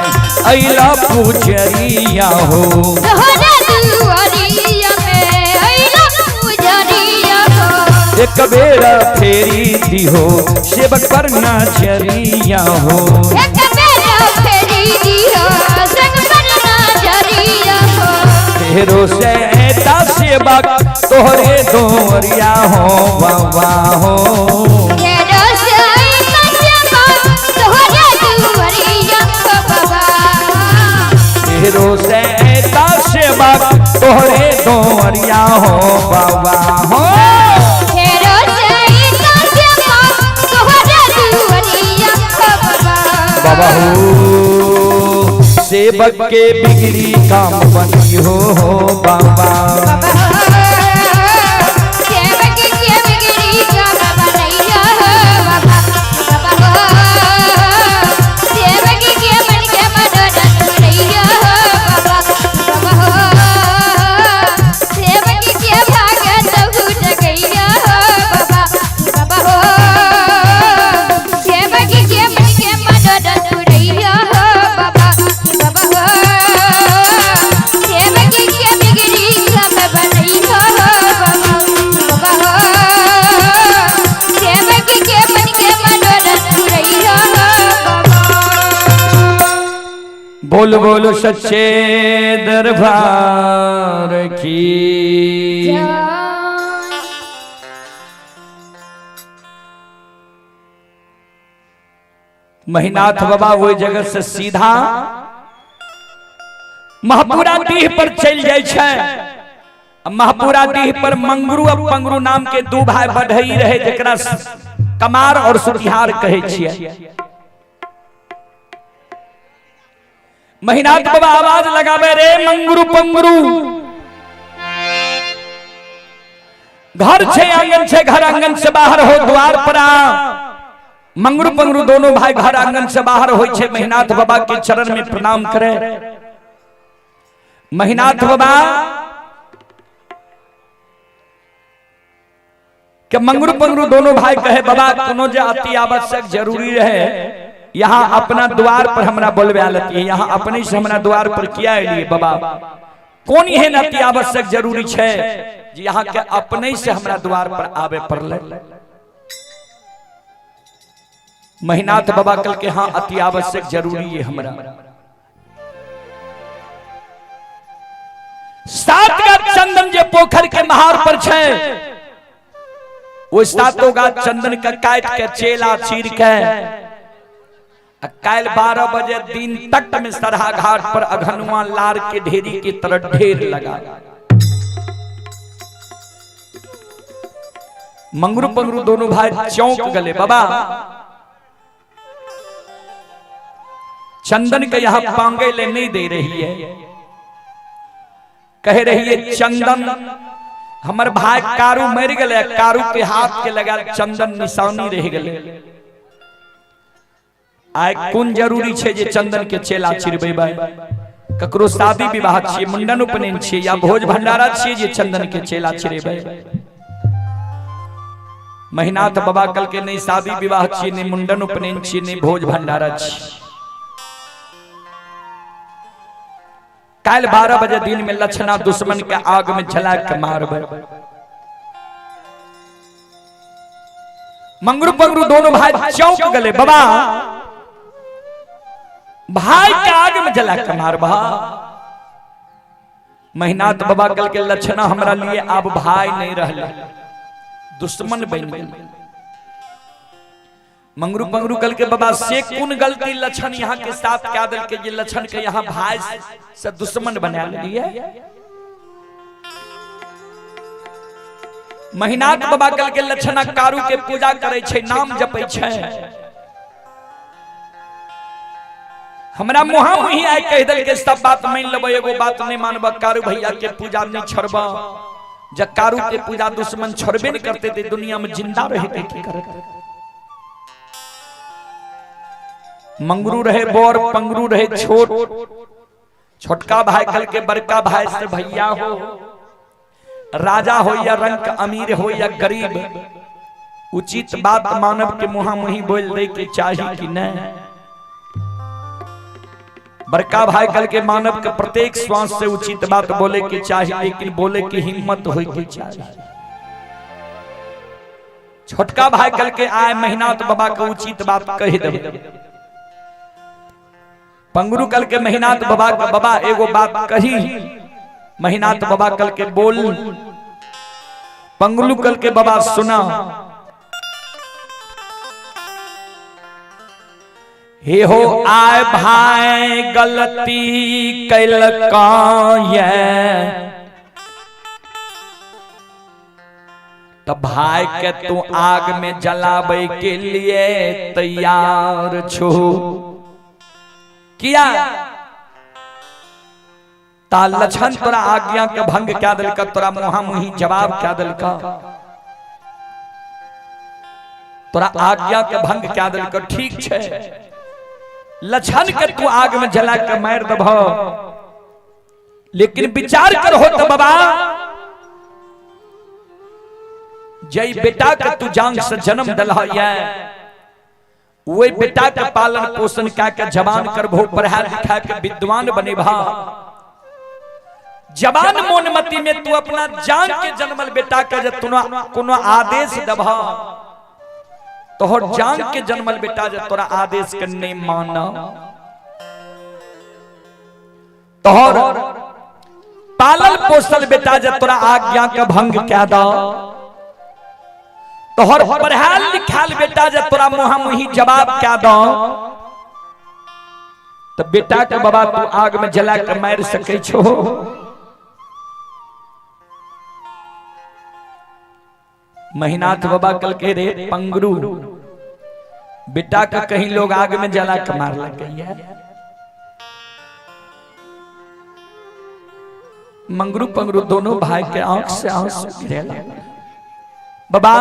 अइला पुजरिया हो। तोहरे दुआरिया में अइला पुजरिया हो। एक बेरा फेरी दिहो सेवक पर नजरिया हो। एक बेरा फेरी दिहो संग पर नजरिया हो। तेरो से ऐता सेवक तोहरे दोहरिया हो बाबा हो। तेरो से ऐता सेवक तोहरे दुआरिया हो बाबा। तेरो से ऐता सेवक तोहरे दोहरिया हो बाबा हो। तेरो से ऐता सेवक तोहरे दुआरिया हो बाबा। बाबा हो सेवक के बिगड़ी काम बनी हो बाबा। बाबा हो सेवक के बिगड़ी काम बनैया हो बाबा। बाबा हो सेवक के मन के मनोरथ पुरैया हो बाबा। बाबा हो सेवक के भागत हो जगैया हो बाबा। बाबा हो सेवक के मन के मनोरथ पुरैया हो बाबा। बाबा हो सेवक के बिगड़ी काम बनैया हो बाबा। बाबा हो सेवक के मन के मनोरथ पुरैया हो बाबा। बोल बोल सच्चे दरबार की। महिनाथ बाबा वही जगह से सीधा महपुरा डीह पर चल जाय छै। महपुरा डीह पर मंगरू और पंगरू नाम के दू भाई बढ़ई रहे, जकरा कमार और सुतिहार कहै छियै। महिनाथ बाबा आवाज लगावे रे मंगरू पंगरू, घर छे आंगन छे, घर आंगन से बाहर हो द्वार पर आ। मंगरू पंगरू दोनों भाई घर आंगन से बाहर हो छे, महिनाथ बाबा के चरण में प्रणाम करे। महिनाथ बाबा के मंगरू पंगरू दोनों भाई कहे बाबा कोनो जे अति आवश्यक जरूरी रहे यहाँ अपना द्वार पर हमरा बोलबे आलती है, यहाँ अपने से हमरा द्वार पर किया एलिए बाबा, कोन एहन अति आवश्यक जरूरी छे जे यहाँ के अपने से हमरा द्वार पर आवे पड़ले। महिनाथ बाबा कल के हाँ अति आवश्यक जरूरी है हमरा। 7 गाछ चंदन जे पोखर के महार पर छे, वो सातों गाछ चंदन का काट के चेला चीर के काल 12 बजे दिन तक में सरहा घाट पर अघनुआ लार के ढेरी की तरह ढेर लगा। मंगरू पंगरू दोनों भाई चौंक गले, बाबा चंदन के यहां पांगे ले नहीं दे रही है, कह रही है चंदन हमर भाई कारू मर गए, कारू के हाथ के लगा चंदन निशानी रह गए। आय कोन जरूरी छे जे चंदन के चेला चिरबे, ककरो शादी विवाह छिए, मुंडन उपनयन छिए या भोज भंडारा छिए जे चंदन के चेला चिरेबै। महिनाथ बाबा कल के नहीं शादी विवाह छिए, नहीं मुंडन उपनयन छिए, नहीं भोज भंडारा छिए। काल्हि 12 बजे दिन में लक्षणा दुश्मन के आग में जला के मारबै। मंगरू पंगरू दोनों भाई चौंक गए, बाबा भाई के आग में जला के मारबा। महिनाथ बाबा कल के लक्षणा हमरा लिए अब भाई नहीं रहले, दुश्मन बन गेल। मंगरू पंगरू कल के बाबा से कोन गलती लक्षण यहाँ के साथ क्या दिल के जे लक्षण के यहाँ भाई से दुश्मन बना लिए। महिनाथ बाबा कल के लक्षणा कारू के पूजा करे छे, नाम जपै छे। हमरा मुहा मुही आइ कह दल के सब बात मान लेबै, एगो बात नहीं मानब, कारू भैया के पूजा नहीं छोड़ब। जब कारू के पूजा दुश्मन छोड़बे नहीं करते ते दुनिया में जिंदा रहे के की करते। मंगरू रहे बोर, पंगरू रहे छोट, छोटका भाई कल के बड़का भाई से भैया हो, राजा हो या रंक, अमीर हो या गरीब, उचित बात मानव के मुहा मुही बोल दे के चाही कि नहीं। बड़का भाई कल के मानव के प्रत्येक श्वास से उचित बात बोले के चाही, लेकिन बोले की हिम्मत होई के चाही। छोटका भाई कल के आए महिनाथ बाबा के उचित बात कह दे। पंगरू कल के महिनाथ बाबा के बाबा एगो बात कही, महिनाथ बाबा कल के बोल, पंगलू कल के बाबा सुना। हे हो आए भाई गलती कैलका ये, त भाई के तू आग में जलावे के लिए तैयार छो। किया ता लक्षण तोरा आज्ञा के भंग क्या दिलका, तोरा मुहा मुही जवाब क्या दिलका, तोरा आज्ञा के भंग क्या दिलका। ठीक छे लक्षण के तू आग में जला के मार दब, लेकिन विचार कर हो तो बाबा जय बेटा के तू जान से जन्म दिला वही बेटा के पालन पोषण क्या के जवान करभो, पढ़ा लिखा के विद्वान बनेभा। जवान मोनमती में तू अपना जान के जन्मल बेटा के जब तू कोनो आदेश दबा, तोहर जान के जन्मल बेटा जब तोरा आदेश के नहीं माना, तोहर पालल पोसल बेटा जब तोरा आज्ञा के भंग क्या दा, तोहर पढ़ाल लिखाल बेटा जब तोरा मुहा मुही जवाब क्या दो, तो बेटा के बाबा तू आग में जला के मार सके छो। महिनाथ बाबा कल के रे पंगरू बेटा का कहीं लोग आग में जला के मार लगे। मंगरू पंगरू दोनों भाई के आंख से आंसू गिरे लगे। बाबा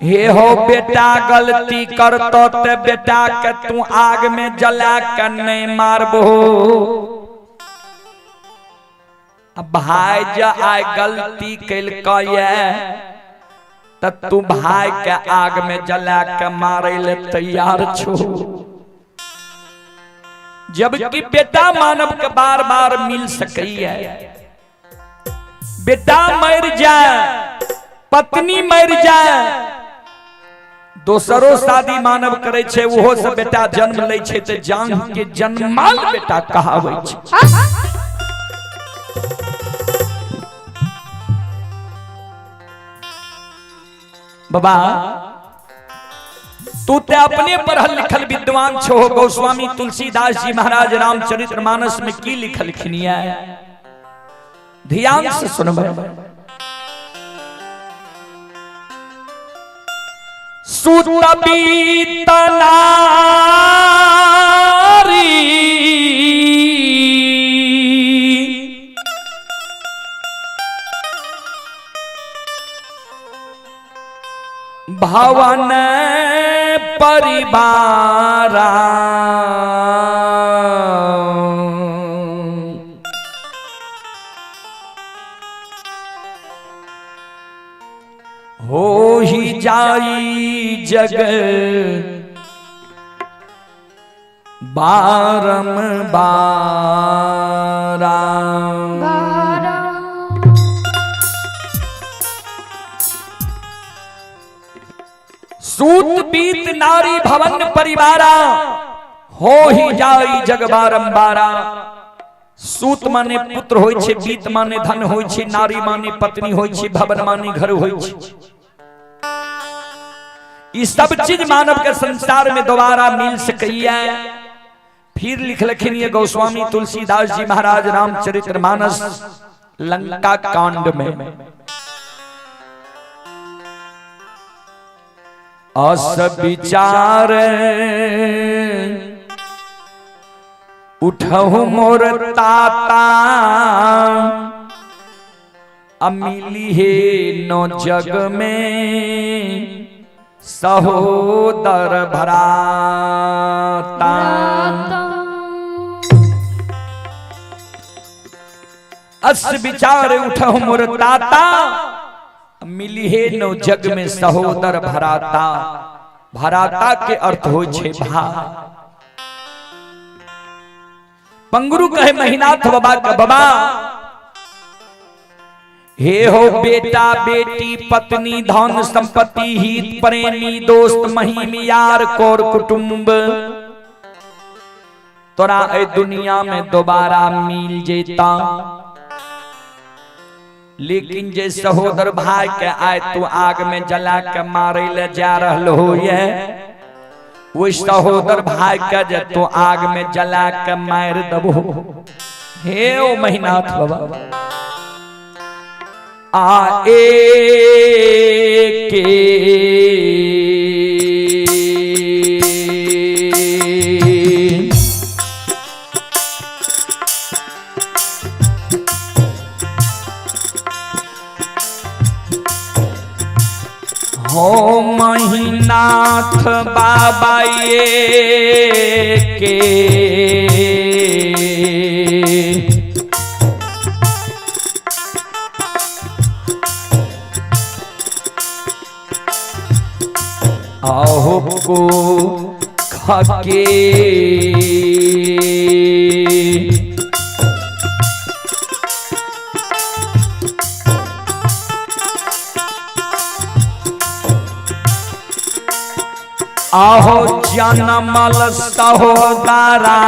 हे हो बेटा गलती करतो ते बेटा के तू आग में जला के नहीं मारबो। भाई जा आए गलती कैलका त तू भाई के आग में जला के मारे ले तैयार छो। जबकि बेटा मानव के बार बार मिल सकी है। बेटा मर जाए, पत्नी मर जाए, दोसरो शादी मानव करे छे, ओहो से बेटा जन्म लै छे ते जान के जन्माल बेटा कहावे छे। बाबा तू ते अपने पढ़ल लिखल विद्वान छो। गोस्वामी तुलसीदास जी महाराज रामचरितमानस मानस में की लिखलखिन है, ध्यान से सुनबै। सुतबी तनारी भवन परिवारा हो ही जाई जग बारम बारा। सूत बीत नारी भवन परिवारा, हो ही जाई जग बारंबारा। सूत माने पुत्र होई छे, बीत माने धन होई छे, नारी माने पत्नी होई छे, भवन माने घर होई छे। ई सब चीज मानव के संसार में दोबारा मिल सकैया। फिर लिखलखिन ये गोस्वामी तुलसीदास जी महाराज रामचरितमानस लंका कांड में, अस विचार उठहु मोर ताता, अमिली हे नो जग में सहोदर भराता। अस विचार उठहु मोर ताता, मिली हे नो जग में सहोदर भराता। भराता के अर्थ हो छे भाई। पंगुरु कहे महिनाथ बाबा का, बाबा हे हो बेटा बेटी पत्नी धन संपत्ति हित प्रेमी दोस्त महिम यार कोर कुटुंब, तोरा ए दुनिया में दोबारा मिल जेता, लेकिन जे सहोदर भाई के आए तू आग में जला के मारे ले जा रहल हो, ये वो सहोदर भाई के जे तू आग में जला के मार दबो। हे ओ महिनाथ बाबा, आ ए के हो महिनाथ बाबा ये के आहो को खाके आहो जनमल सहोदरा,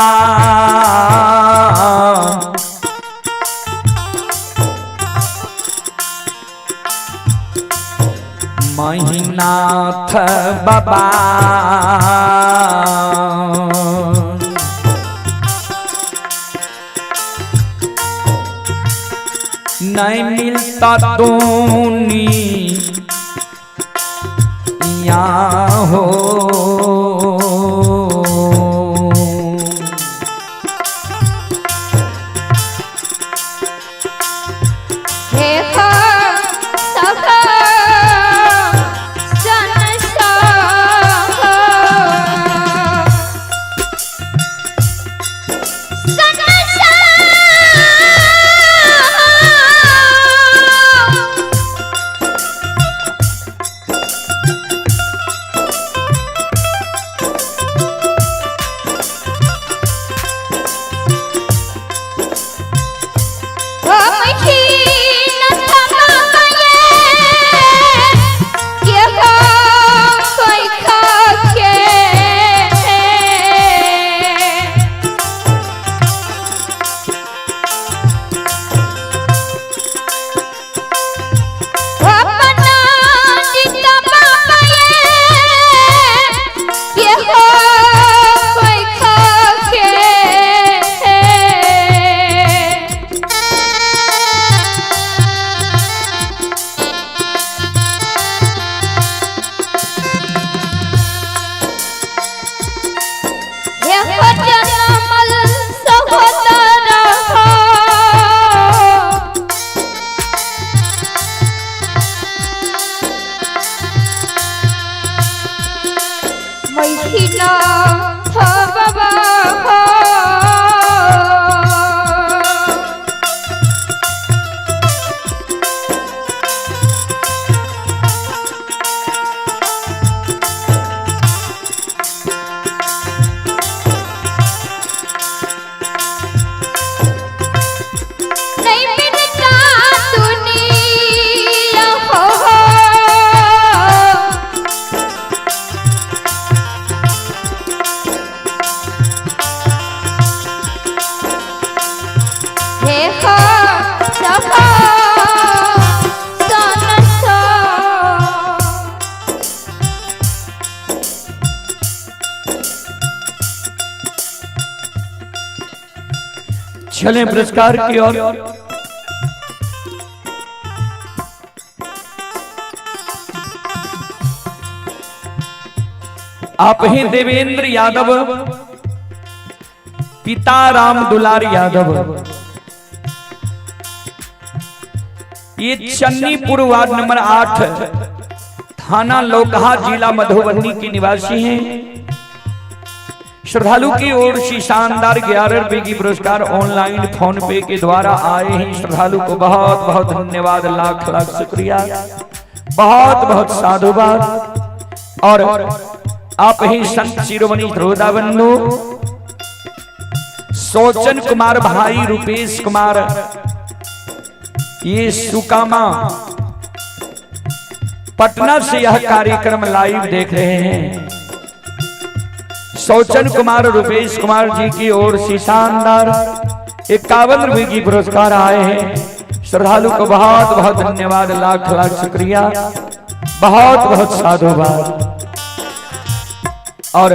महिनाथ बाबा। नहीं मिलता दूनी या हो, हे हो सख संसार चले पुरस्कार की ओर। आप ही देवेंद्र यादव, पिता राम दुलार यादव, ये चन्नीपुर वार्ड नंबर 8, थाना लोकहा, जिला मधुबनी के निवासी हैं। श्रद्धालु की ओर से शानदार 11 रुपए की पुरस्कार ऑनलाइन फोन पे के द्वारा आए हैं। श्रद्धालु को बहुत बहुत धन्यवाद, लाख लाख शुक्रिया, बहुत बहुत साधुवाद। और आप ही संत शिरोमणि श्रोता बंधु सोचन कुमार भाई, रुपेश कुमार, ये सुकामा पटना से यह कार्यक्रम लाइव देख रहे हैं। सोचन कुमार, रुपेश कुमार जी की ओर से शानदार 51 रुपए की पुरस्कार आए हैं। श्रद्धालु को बहुत बहुत धन्यवाद, लाख लाख शुक्रिया, बहुत बहुत साधुवाद। और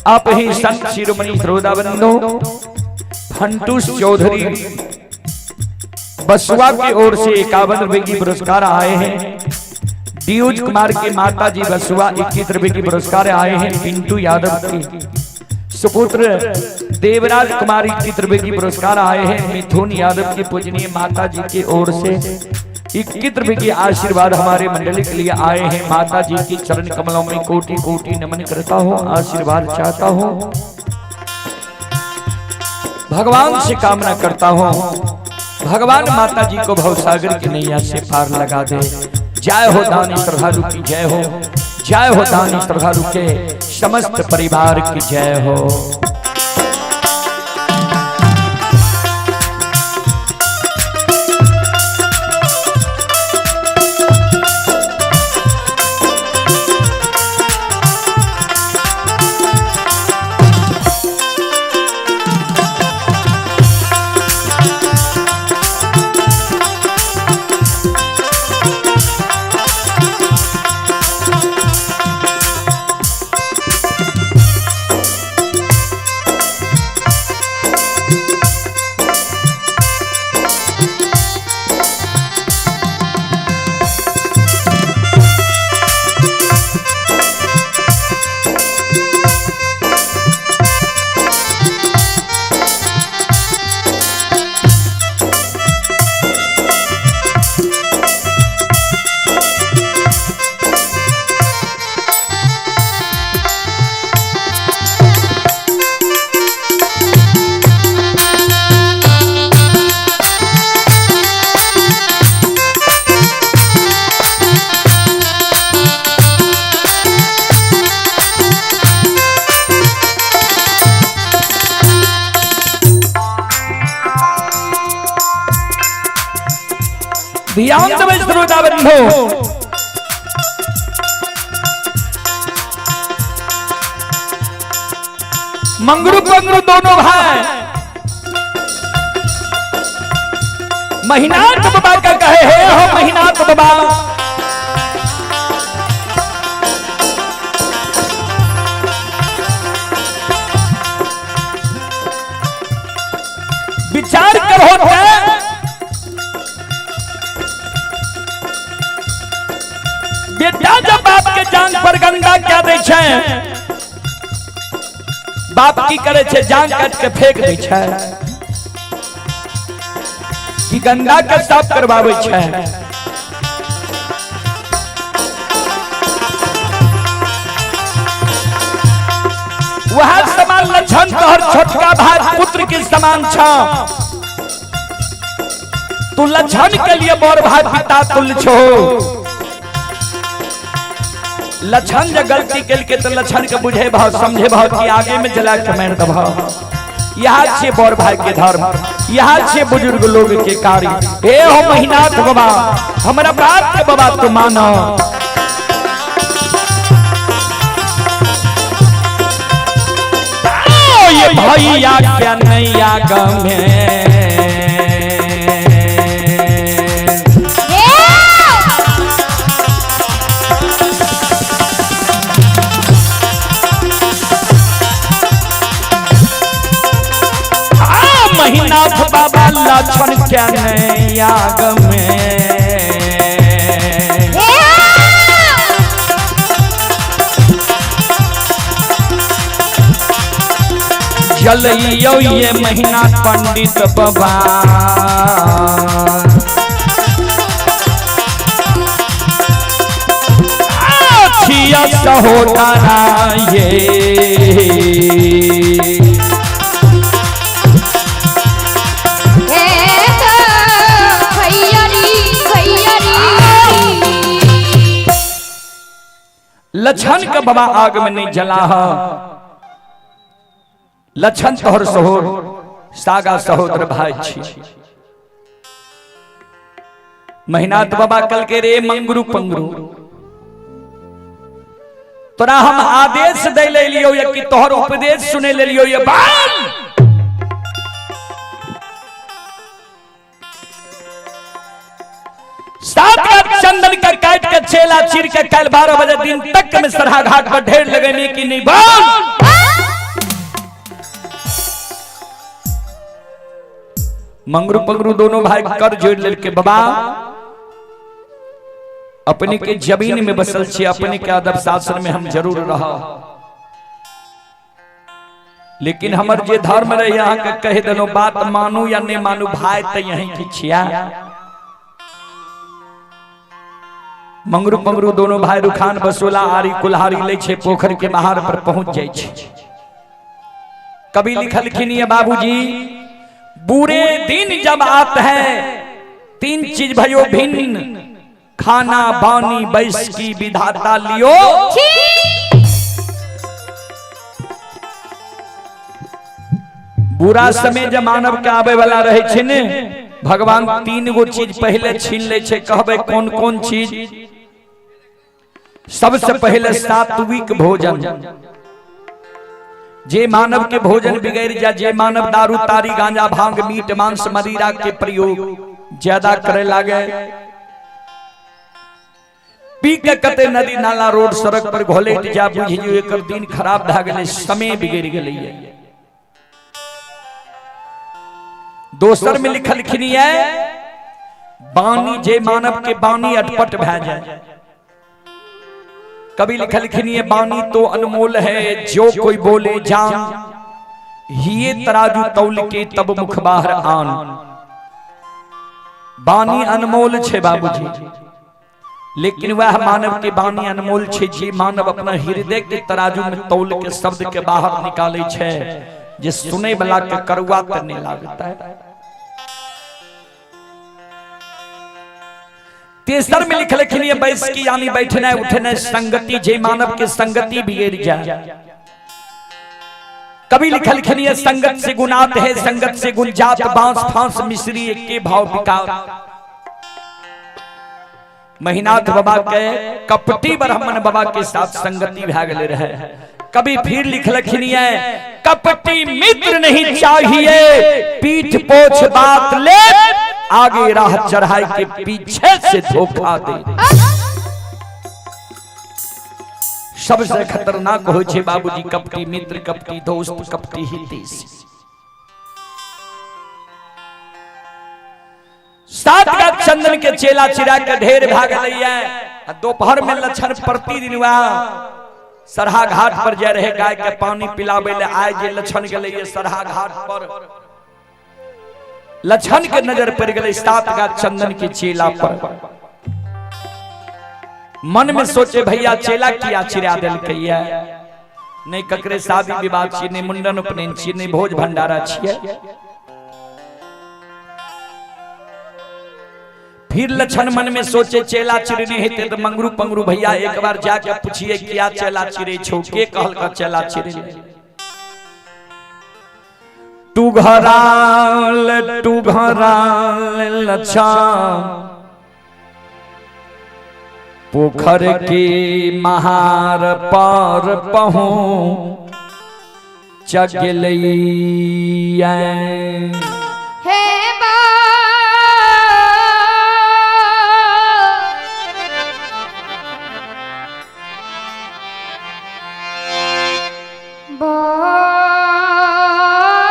आप ही संत शिरोमणि श्रोता बंधु फंटूस चौधरी बसुआ की ओर से 51 रुपए की पुरस्कार आए हैं। ड्यूज कुमार के माता जी बसुआ 21 रुपए की पुरस्कार आए हैं। पिंटू यादव की सुपुत्र देवराज कुमार 21 रुपए की पुरस्कार आए हैं। मिथुन यादव की पूजनीय माता जी की ओर से 21 रुपए की आशीर्वाद हमारे मंडली के लिए आए हैं। माता जी की चरण कमलों में कोटि कोटि नमन करता हूँ, आशीर्वाद चाहता हूँ, भगवान से कामना करता हूँ, भगवान माता जी को भवसागर की नैया से पार लगा दे। जय हो दानी श्रद्धालु की जय हो, जय हो दानी श्रद्धालु के समस्त परिवार की जय हो। ध्यान देबै श्रोता बंधु, मंगरू पंगरू दोनों भाई महिनाथ बाबा का कहे हे हो महिनाथ बाबा, विचार करो ते बेटा जब बाप के जांग पर गंगा क्या दे छे, बाप की करे छे जांग काट के फेंक दे छे कि गंगा के साफ करवावे छे। वह समान लक्षण तोहर छोटका भाई पुत्र के समान छ, तू लक्षण के लिए बड़ भाई पिता तुल्य छो। लक्षण जब गलती के तो लक्षण के बुझे भाव समझे भाव कि आगे में जला के मार दभाव। यहाँ छे बड़ भाई के धर्म, यहाँ छे बुजुर्ग लोग के कार्य। हे हो महिनाथ बाबा, हमरा बात के बाबा तू मानो। ये भैया क्या नैया गमे महिनाथ बाबा लक्षण क्या नहीं आग में। जलइयो ये महीना पंडित बाबा छिया सहोदरा ये। लक्षण के बाबा आग में नहीं जला, लक्षण तोहर सहोर सागा सहोदर भाई छी। महिनाथ बाबा कल के रे मंगरू पंगरू तोरा हम आदेश दे ले लियो या कि तोहर उपदेश सुने ले लियो ये बाल। सात चंदन का काट के चेला चीर के कल 12 बजे दिन तक में सरहा घाट पर ढेर लगेने की नहीं बाल। मंगरू पंगरू दोनों भाई कर जोड़ लेके बाबा अपने के जमीन में बसल छी, अपने के अदब शासन में हम जरूर रहा, लेकिन हमर जे धर्म रहे यहाँ के कह देलो बात मानू या नहीं मानू भाई तो यहीं की छिया। मंगरू पंगरू दोनों भाई रुखान बसोला आरी कुल्हारी ले छे पोखर के बाहर पर पहुंच जाए छे। कवि लिखलखिन ये बाबूजी बुरे दिन जब आत है तीन चीज भयो भिन्न, खाना बानी बैस की विधाता लियो। बुरा समय जब मानव के आवे वाला रहे छे ने भगवान तीन गो चीज पहले छीन ले छे। कहबे कौन कौन चीज? सबसे पहले सात्विक भोजन। जे मानव के भोजन बिगड़ जा, जे मानव दारू तारी गांजा भांग मीट मांस मदिरा के प्रयोग ज्यादा करे लागे, पी के कते नदी नाला रोड सड़क पर घोलेट जा, बुझ जो एकर दिन खराब भए गेलै, समय बिगड़ गेलै। दोसर में लिखलखिन है बानी, जे मानव के बानी अटपट भए जाए। कवि लिखलखिन ये बानी तो अनमोल है जो कोई बोले जान, ये तराजू तौल के तब मुख बाहर आन। बानी अनमोल छे बाबूजी, लेकिन वह मानव के बानी अनमोल छे जे मानव अपना हृदय के तराजू में तौल के शब्द के बाहर निकाले छे, जे सुने वाला के करुआ करने लगता है। तेसर में लिखलखिन ये बैस की यानी बैठना उठना संगति, जे मानव के संगति बिगड़ जाए। कभी लिखलखिन ये संगत से गुनात है संगत से गुंजात, बांस फांस मिश्री एक के भाव विकार। महिनाथ बाबा के कपटी ब्राह्मण बाबा के साथ संगति भा गेले रहे। कभी फिर लिखलखिन ये कपटी मित्र नहीं चाहिए, पीठ पोछ बात ले, आगे राह चढ़ाई के पीछे से धोखा दे। सबसे खतरनाक हो छे बाबूजी कपटी मित्र, कपटी दोस्त, कपटी हितेश। सात का चंदन के चेला चिरा के ढेर भाग है। दोपहर में लक्षण प्रतिदिन हुआ सरहा घाट पर जा रहे गाय के पानी पिलावे ले आए, जे लक्षण गेलै सरहा घाट पर, लक्षण के नजर पड़ गए सात का चंदन के चेला पर। मन में सोचे भैया चेला किया चिरा देलकै, नहीं ककरे शादी विवाह छी, नहीं मुंडन उपनयन छी, नहीं भोज भंडारा छियै। फिर लक्षण मन में सोचे चेला चिरने हेते तो मंगरू पंगरू भैया एक बार जाके पूछिए क्या चेला चिरे छो, के कहल का चेला चिरे। टू घराल लक्षण पोखर के महार पर पहुँच गेलै। हे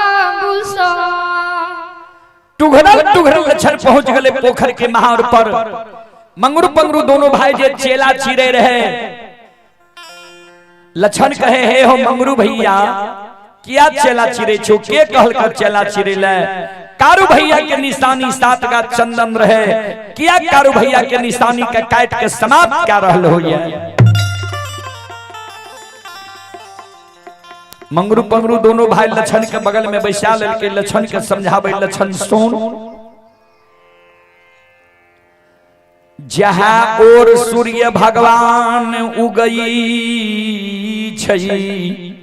बाबू सा टुघरल टुघरल लक्षण पहुंच गए पोखर के महार पर। मंगरू पंगरू दोनों भाई जे चेला चिरे रहे। लक्षण कहे हे हो मंगरू भैया किया चेला चिरे छो, के कहल का चेला चिरे ले? कारू भैया के निशानी 7 का चंदन रहे, किया कारू भैया के निशानी के काट के समाप्त क्या रहल हो? मंगरू पंगरू दोनों भाई लक्षण के बगल में बैसा लेलके, लक्षण के समझावे, लक्षण सुन, जहां और सूर्य भगवान उगई छई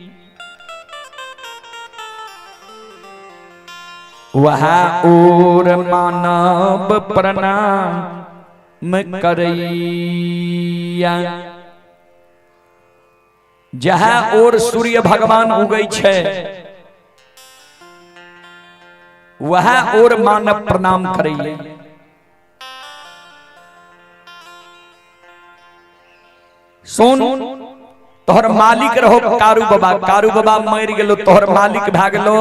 वहां और मानव प्रणाम करैया। जहां और सूर्य भगवान उगई छे वहां और मानव प्रणाम करैया। सुन, तोहर मालिक रहो कारू बाबा, कारू बाबा मर गेलो, तोहर मालिक भागलो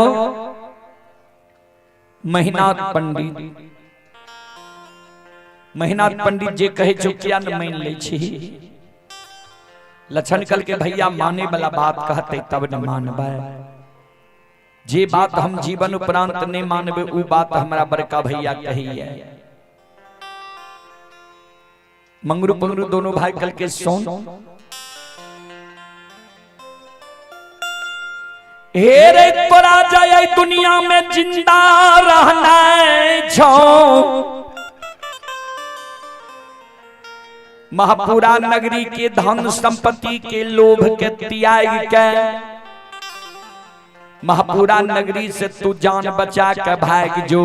महिनाथ पंडित। महिनाथ पंडित जे कहे छो किया न मान ले छी? लक्षण कल के भैया माने वाला बात कहते तब न मानबै, जे बात हम जीवन उपरांत नहीं मानबे उ बात हमरा बड़का भैया कही है। मंगरू पंगरू दोनों भाई कल के सुन, हे रे तोरा जाय दुनिया में जिंदा रहना छो, महापुरा नगरी के धन संपत्ति के लोभ के त्याग के महापुरा नगरी से तू जान बचा के भाग जो।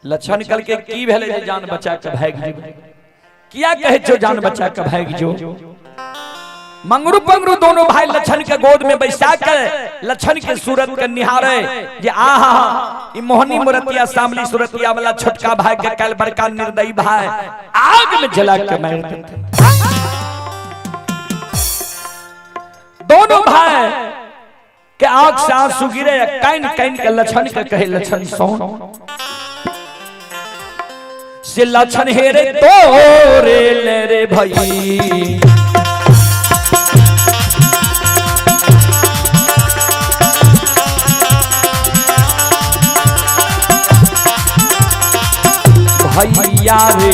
लक्षण कल के की भेले जे जान बचा के भाग जो? किया कहे छो जान बचा के भाग जो? मंगरू पंगरू दोनों भाई लक्षण के गोद में बैसा के लक्षण के सूरत के निहारे जे आहा ई मोहनी मूर्तिया सामली सूरतिया वाला छोटका भाई के कल बड़का निर्दयी भाई आग में जला के मार देते। दोनों भाई के आंख से आंसू गिरे, can can के लक्षण के कहे लक्षण सोन से लक्षण हेरे तोरे ले रे भाई। भैया रे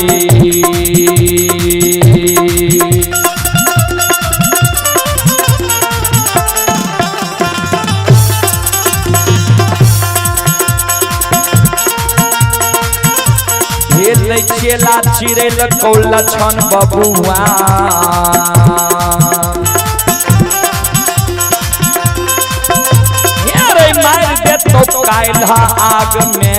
चेला चिरेल कौ लक्षण बबुआ, रे मार दे तो कायल आग में।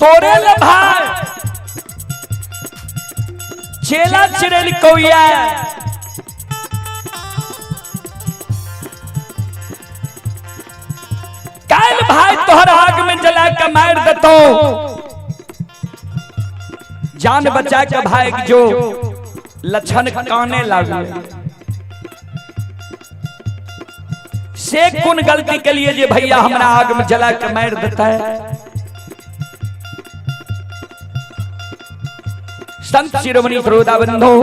तोरे ले भाई चेला चिरेल कौया काल भाई तोहर आग में जला के मार देतो। जान बचा के भाग जो। लक्षण काने लागल, से कोन गलती के लिए जे भैया हमरा आग में जला के मार देता है। संत शिरोमणि श्रोता बंधु,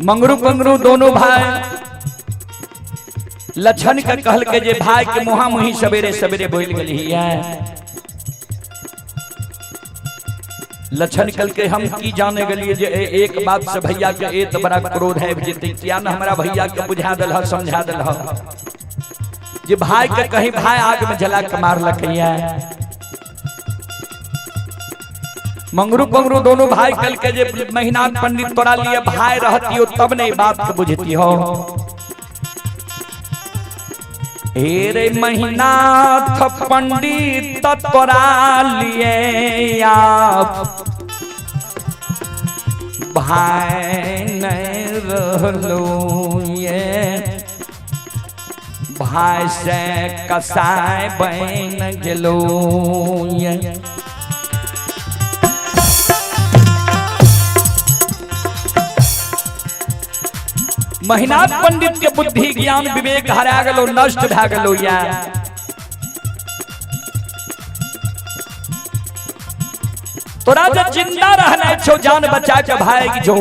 मंगरू पंगरू दोनों भाई लक्षण के कहल के जे भाई के मुहा मुही सवेरे सवेरे बोल गई है। लक्षण कल के हम की जाने गलिए जे एक बात से भैया के एत बड़ा क्रोध है जेते, किया न हमरा भैया के बुझा दल ह समझा दल ह जे भाई के कहीं भाई आग में जला के मारलक है। मंगरू पंगरू दोनों भाई कल के जे महीनाथ पंडित तोरा लिए भाई रहती हो तब नहीं बात के बुझती हो। हे रे महीनाथ पंडित तोरा लिए आप भाई नहीं रहलो, ये भाई से कसाई बन गेलो। ये महीनाथ पंडित के बुद्धि ज्ञान विवेक हरा गेलो, नष्ट भए गेलो। या तोरा जे जिंदा रहना छो जान बचा के भाग जो।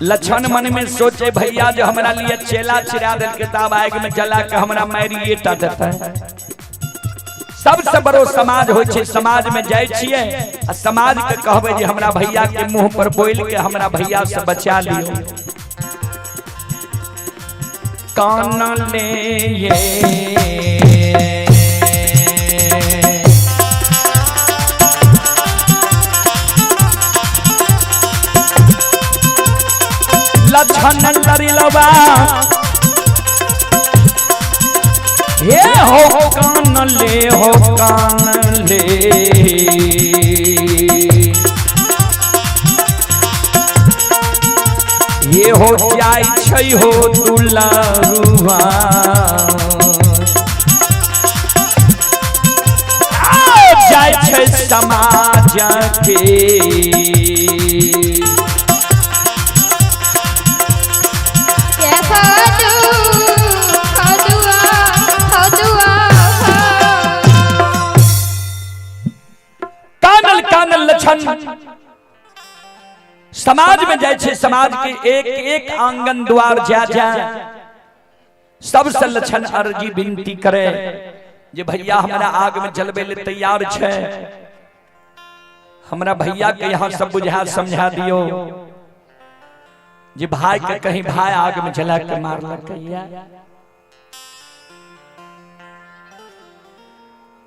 लक्षण मन में सोचे भैया जो हमरा लिए चेला चिरा दिल के तब आग में जला के हमरा मारिए टा देता है। सबसे बड़ो समाज होइ छै, समाज में जाइ छियै आ समाज के कहबै जे हमरा भैया के मुंह पर बोल के हमरा भैया से बचा लियो। कान ले ये लक्षण लड़िलवा हे हो कान ले हो कान ले। ये हो जाय छै हो दुलारुआ जाय छै समाज के। कानल कानल लक्षण समाज में जाय छै, समाज के एक एक आंगन द्वार जा जा सबसे लक्षण अर्जी विनती करे जे भैया हमरा आग में जलबे ले तैयार छै, हमरा भैया के यहाँ सब बुझा समझा दियो जे भाई के कहीं भाई आग में जला के मारलक।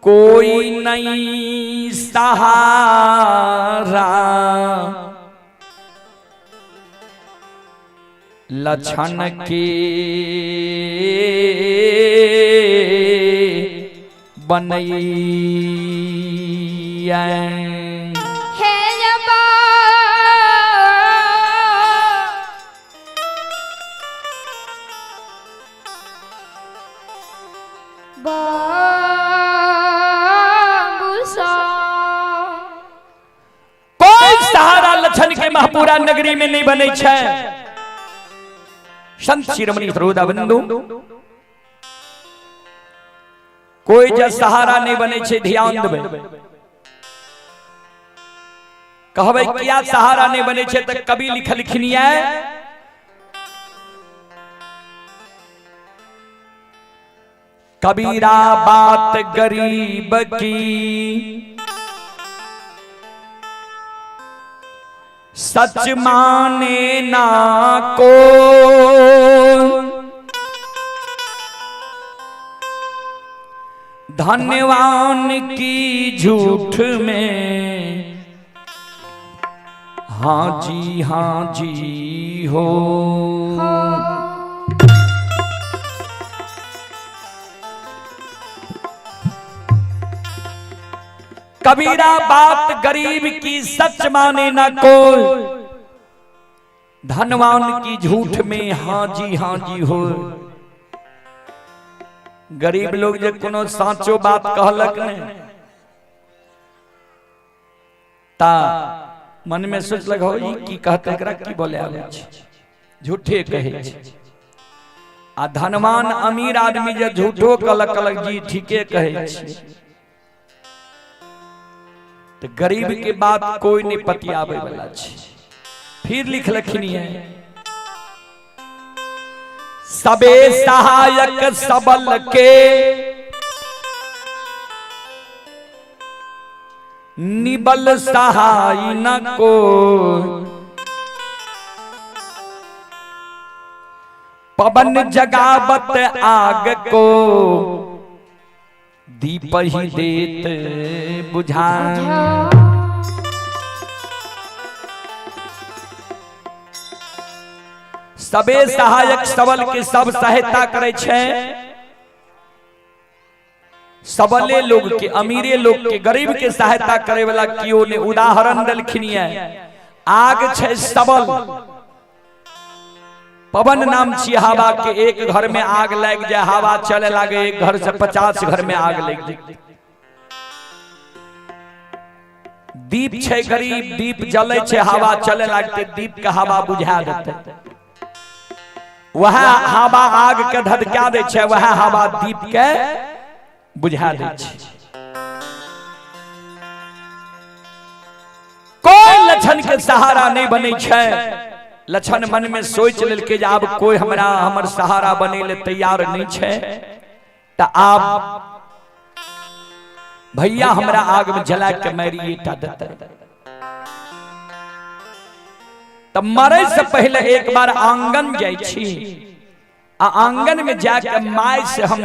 कोई नहीं सहारा लक्षण के बनैया। कोई सहारा लक्षण के महपूरा नगरी में नहीं बने छै। संत शिरोमणि श्रोता बंधु, कोई जे सहारा नहीं बने छै ध्यान देबै। कहबै किया सहारा नहीं बने छै त कवि लिखलखिन ये कबीरा बात गरीब की सच माने ना को, धनवान की झूठ में हाँ जी हो। कबीरा बात गरीब की सच माने ना कोई, धनवान की झूठ में हाँ जी हो। गरीब लोग जे कोनो साचो बात कहलक ने ता मन में सोचलक हो ई की कहते, एकरा की बोले आबै छै, झूठे कहै छै। आ धनवान अमीर आदमी जे झूठो कहलक, कहलक जी ठीके कहै छै। तो गरीब के बात कोई नहीं पतियाबै वाला छै। फिर लिखलखिन है, सबे सहायक सबल के निबल सहाय न को, पवन जगावत आग को दीप ही देत बुझा। सबे सहायक सबल के सब सहायता करे छै, सबले लोग के, अमीरे लोग के, गरीब के सहायता करे वाला कियो ने। उदाहरण देलखिन है, आग छै सबल, पवन नाम छी हवा के, एक घर में आग लग जाए हवा चले लागे, एक घर से 50 घर में आग लग जाए। दीप छै गरीब, दीप जले छै, हवा चले लागते, दीप के हवा बुझा देते, वह हवा आग के धधका दे छै, वह हवा दीप के बुझा दे छै। कोई लक्षण के सहारा नहीं बने छै। लक्षण मन में सोच लेलकै जे आब कोई हमरा हमर सहारा बने ले तैयार नहीं छै, त आब भैया हमरा आग में जला के मारिए देते। तब मरे से पहले एक बार आंगन जाइ छी, आ आंगन में जाके my से हम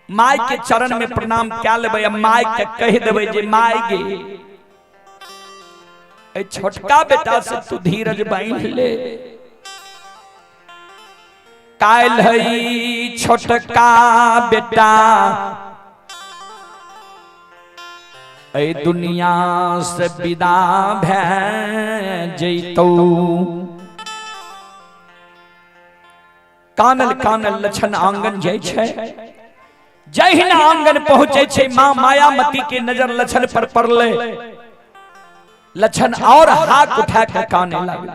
my के चरण में प्रणाम कए लेबै, आ my के कहि देबै जे my गे, ए छोटका बेटा से तू धीरज बांध ले, काल्हि है छोटका बेटा ए दुनिया से विदा भए जैतौ। कानल कानल लक्षण आंगन जाइ छै, जहिना आंगन पहुंचे छै मां मायामती के नजर लक्षण पर पड़ले, लक्षण और हाथ उठा के काने लगल।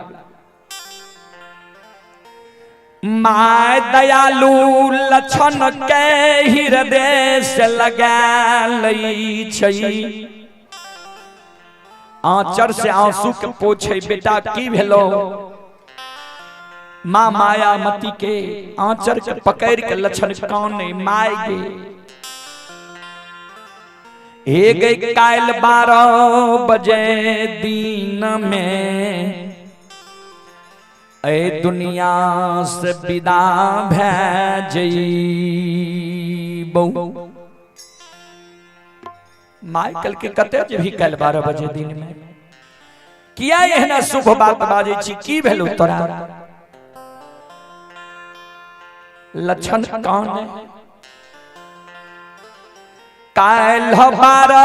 My दयालु लक्षण के हृदय से लगा लै छै, आंचर से आंसू के पोछे, बेटा की भेलो? मां मायामती के आंचर के पकड़ के लक्षण काने, my गे हे गई काल 12 बजे दिन में ए दुनिया से विदा भए जइबौ। My कल के कते जे भी काल 12 बजे दिन में किया एहना शुभ बात बाजै छी, की भेलो तोरा? लक्षण काने, काल्हि 12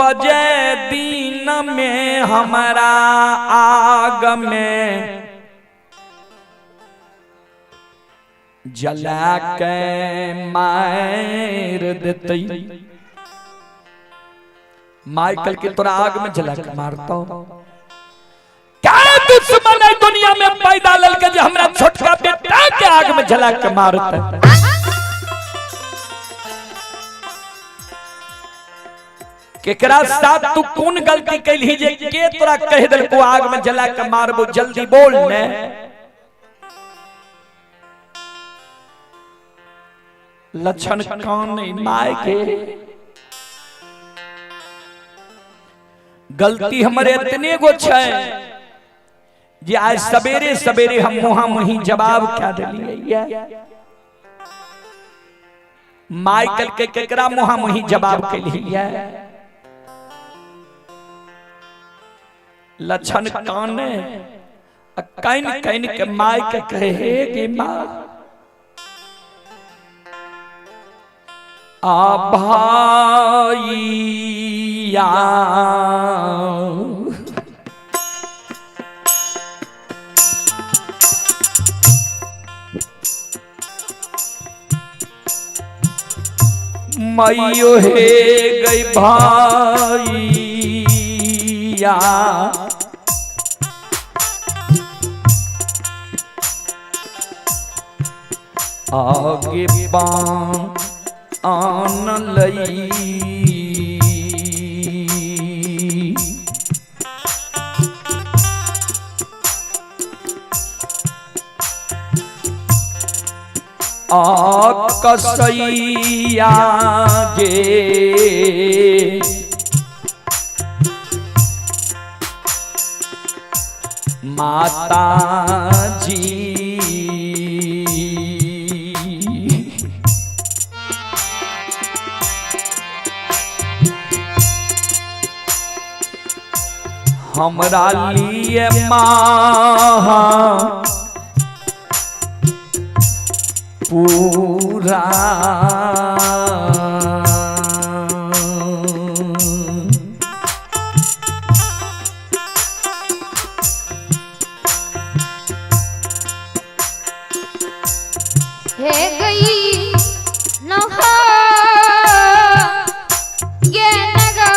बजे दिन में हमारा आग में जला के मार देतै। माइकल के तोरा आग में जला के मारतौ। क्या दुश्मन है दुनिया में पैदा ललके जे हमरा छोटका बेटा के आग में जला के मारतै? केकरा साथ तू कौन गलती कैलही जे के तोरा कह देलको आग में जला के मारबो? जल्दी बोल ने। लक्षण काने, my के गलती हमरे इतने गो छै जे आज सवेरे सवेरे हम मुहा मुही जवाब क्या देलियै। माइकल के केकरा मुहा मुही जवाब कैलियै? लक्षण काने, can can के my के कहे गे मां आ भाईया मैयो हे गई भैया आगे पान आन लई आ कसैया गे माता जी। हमरा लिए माँ पूरा हे गई नहा गे नगा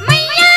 मैया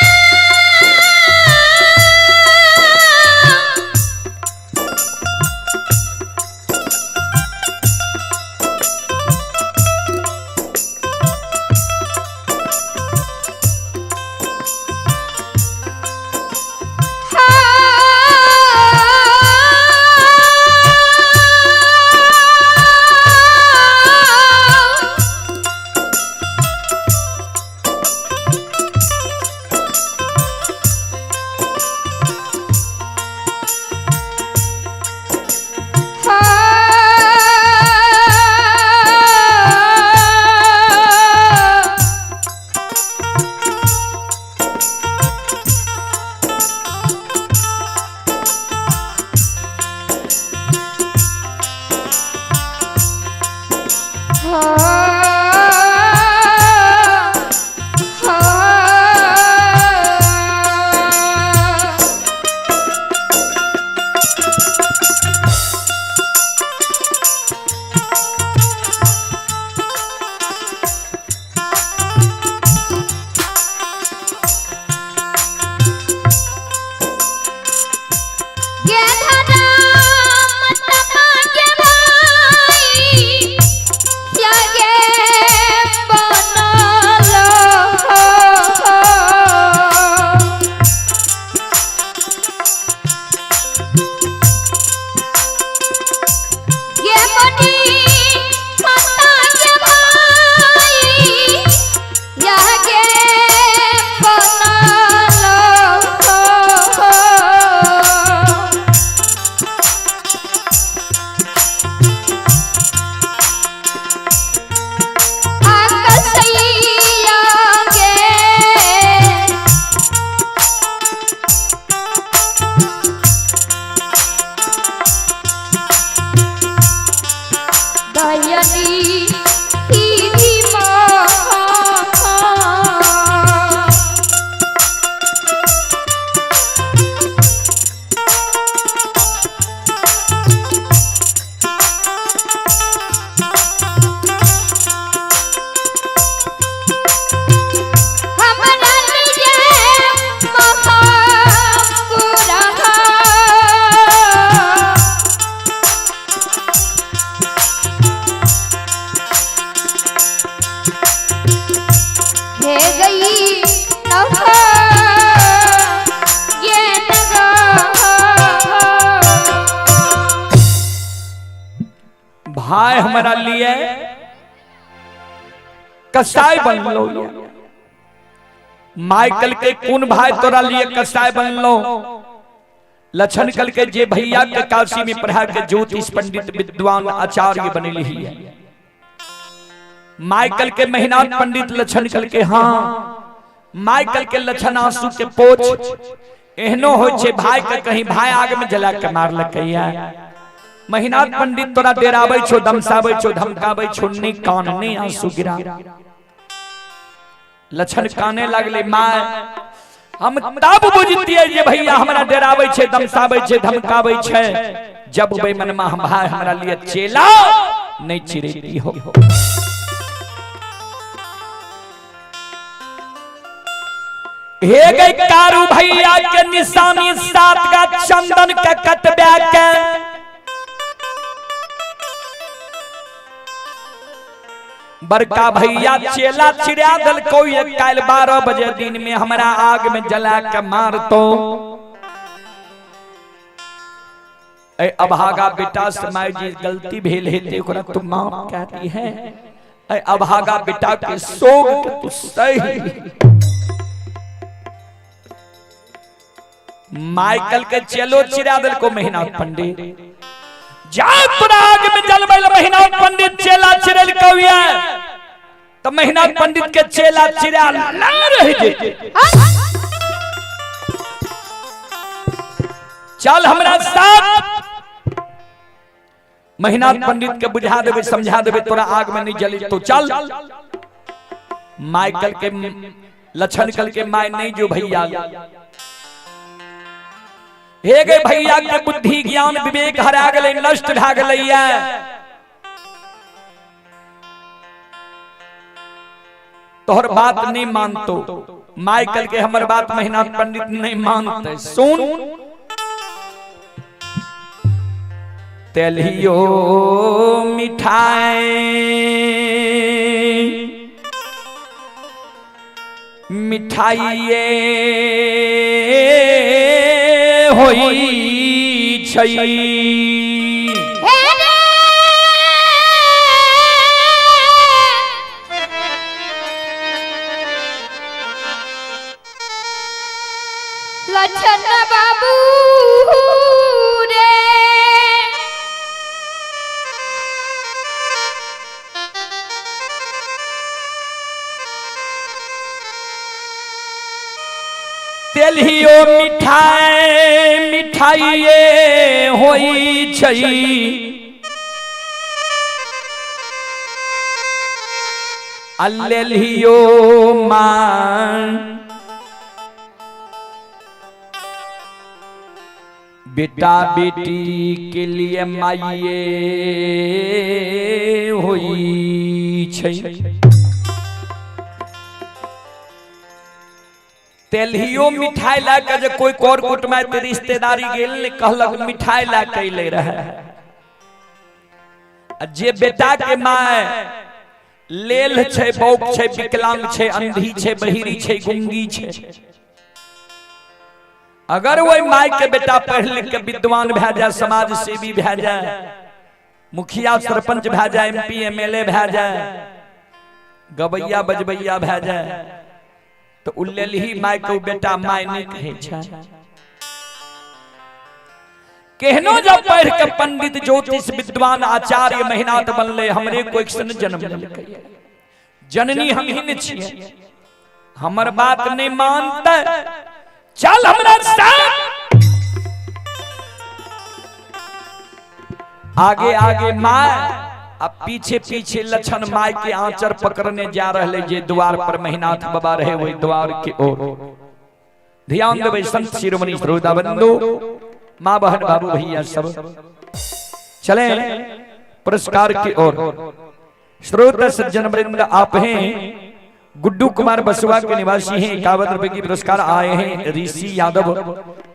भाई हमारा लिए कसाई बनलो। माइकल के कौन भाई तोरा लिए कसाई बनलो? लक्षण कल के जे भैया के काशी में पढ़ा के ज्योतिष पंडित विद्वान आचार्य बनली है। माइकल के मेहनाथ पंडित लक्षण कल के हाँ माइकल के लक्षण आंसू के पोछ एहनो हो छे भाई के कहीं भाई आग में जला के मार लकैया। महिनाथ पंडित तोरा डेराबै छो, दमसाबै छो, धमकाबै छो, नहीं कान नहीं आंसू गिरा। लक्षण काने लागले, my हम तब बुझतियै जे भैया हमरा डराबै छै, दमसाबै छै, धमकाबै छै, जब बेमनमा हम भाई हमरा लिए चेला नहीं चिरेती हो। हे गई कारू भैया के निशानी 7 का चंदन के कटबा के बड़का भैया चेला चिड़ा दलको, ये काल 12 बजे दिन में हमरा आग में जला के मारतो। ए अभागा बेटा से माय जी गलती भेल हेते ओकरा तू माफ कह दी है। ए अभागा बेटा के शोक के तू सही। माइकल के चेलो चिड़ा दलको महीना पंडित जा तोरा आग में जलबै ल महीना पंडित चेला चिड़ल कविया, तो महीना पंडित के चेला चिड़ा ला रह जे। चल हमरा साथ महीना पंडित के बुझा देबे, समझा देबे, तोरा आग में नहीं जली तो चल। माइकल के लक्षण कल के my नहीं जो भैया हे गे भैया के बुद्धि ज्ञान विवेक हरा गेलै, नष्ट भए गेलैया। तोहर बात नहीं मानतो माइकल के, हमर बात महीना पंडित नहीं मानते। सुन तेलियो मिठाई मिठाइये होई छै। लक्षण बाबू रे तेलियो मिठाई मिठाइये होई छै। अल्लेलियो मान बेटा बेटी के लिए माइये होई छै। तेलहियो मिठाई ला के जे कोई कर कुटुमाइत रिश्तेदारी गेल कहलक मिठाई ला के अइले रहे, जे बेटा के my लेल छै, बौक छै, विकलांग छै, अंधी छै, बहिरी छै, गुंगी छै, अगर वही my के बेटा पढ़ लिख के विद्वान भए जाए, समाज सेवी भए जाए, मुखिया सरपंच भए जाए, एमपी एमएलए भए जाए, गबैया बजबैया भए जाए, तो उल्लेलही my के बेटा my नहीं कहै छै। केहनो जब पढ़ के पंडित ज्योतिष विद्वान आचार्य महिनात बनले, हमरे कोई सन जन्म लेलकै, जननी हम ही ने छियै, हमर बात नहीं मानते, चल हमरा साथ। आगे आगे my अब पीछे पीछे लक्षण my के आंचर पकड़ने जा रहे जे द्वार पर महिनाथ बाबा रहे वही द्वार के ओर। ध्यान देवे संत शिरोमणि श्रोता बंधु, माँ बहन बाबू भैया सब चले पुरस्कार की ओर। श्रोता सज्जन वृंद आप हैं गुड्डू कुमार बसुआ के निवासी हैं, 51 रुपए की पुरस्कार आए हैं। ऋषि यादव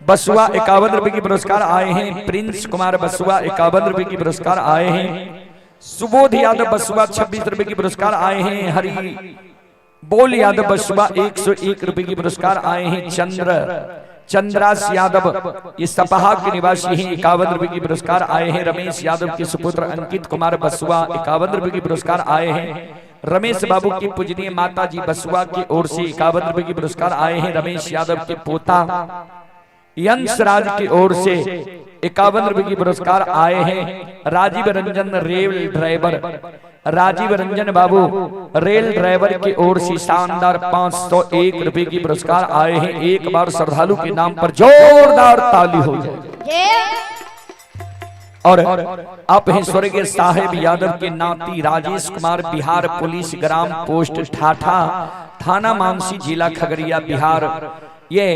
बसुआ 51 रुपए की पुरस्कार आए हैं। प्रिंस कुमार बसुआ 51 रुपए की पुरस्कार आए हैं। सुबोध यादव बसुआ 26 रुपए की पुरस्कार आए हैं। हरि बोल यादव बसुआ 101 रुपए की पुरस्कार आए हैं। चंद्रास यादव ये सपहा के निवासी हैं, 51 रुपए की पुरस्कार आए हैं। रमेश यादव के सुपुत्र अंकित कुमार बसुआ 51 रुपए की पुरस्कार आए हैं। रमेश बाबू की पूजनीय माता जी बसुआ की ओर से 51 रुपए की पुरस्कार आए हैं। रमेश यादव के पोता यंशराज की ओर से 51 रुपए की पुरस्कार आए हैं। राजीव रंजन रेल ड्राइवर, राजीव रंजन बाबू रेल ड्राइवर की ओर से शानदार 501 रुपए की पुरस्कार आए हैं। एक बार श्रद्धालु के नाम पर जोरदार ताली हो जाए। और आप हैं स्वर्गीय साहेब यादव के नाती राजेश कुमार, बिहार पुलिस, ग्राम पोस्ट ठाठा, थाना मानसी, जिला खगड़िया, बिहार। ये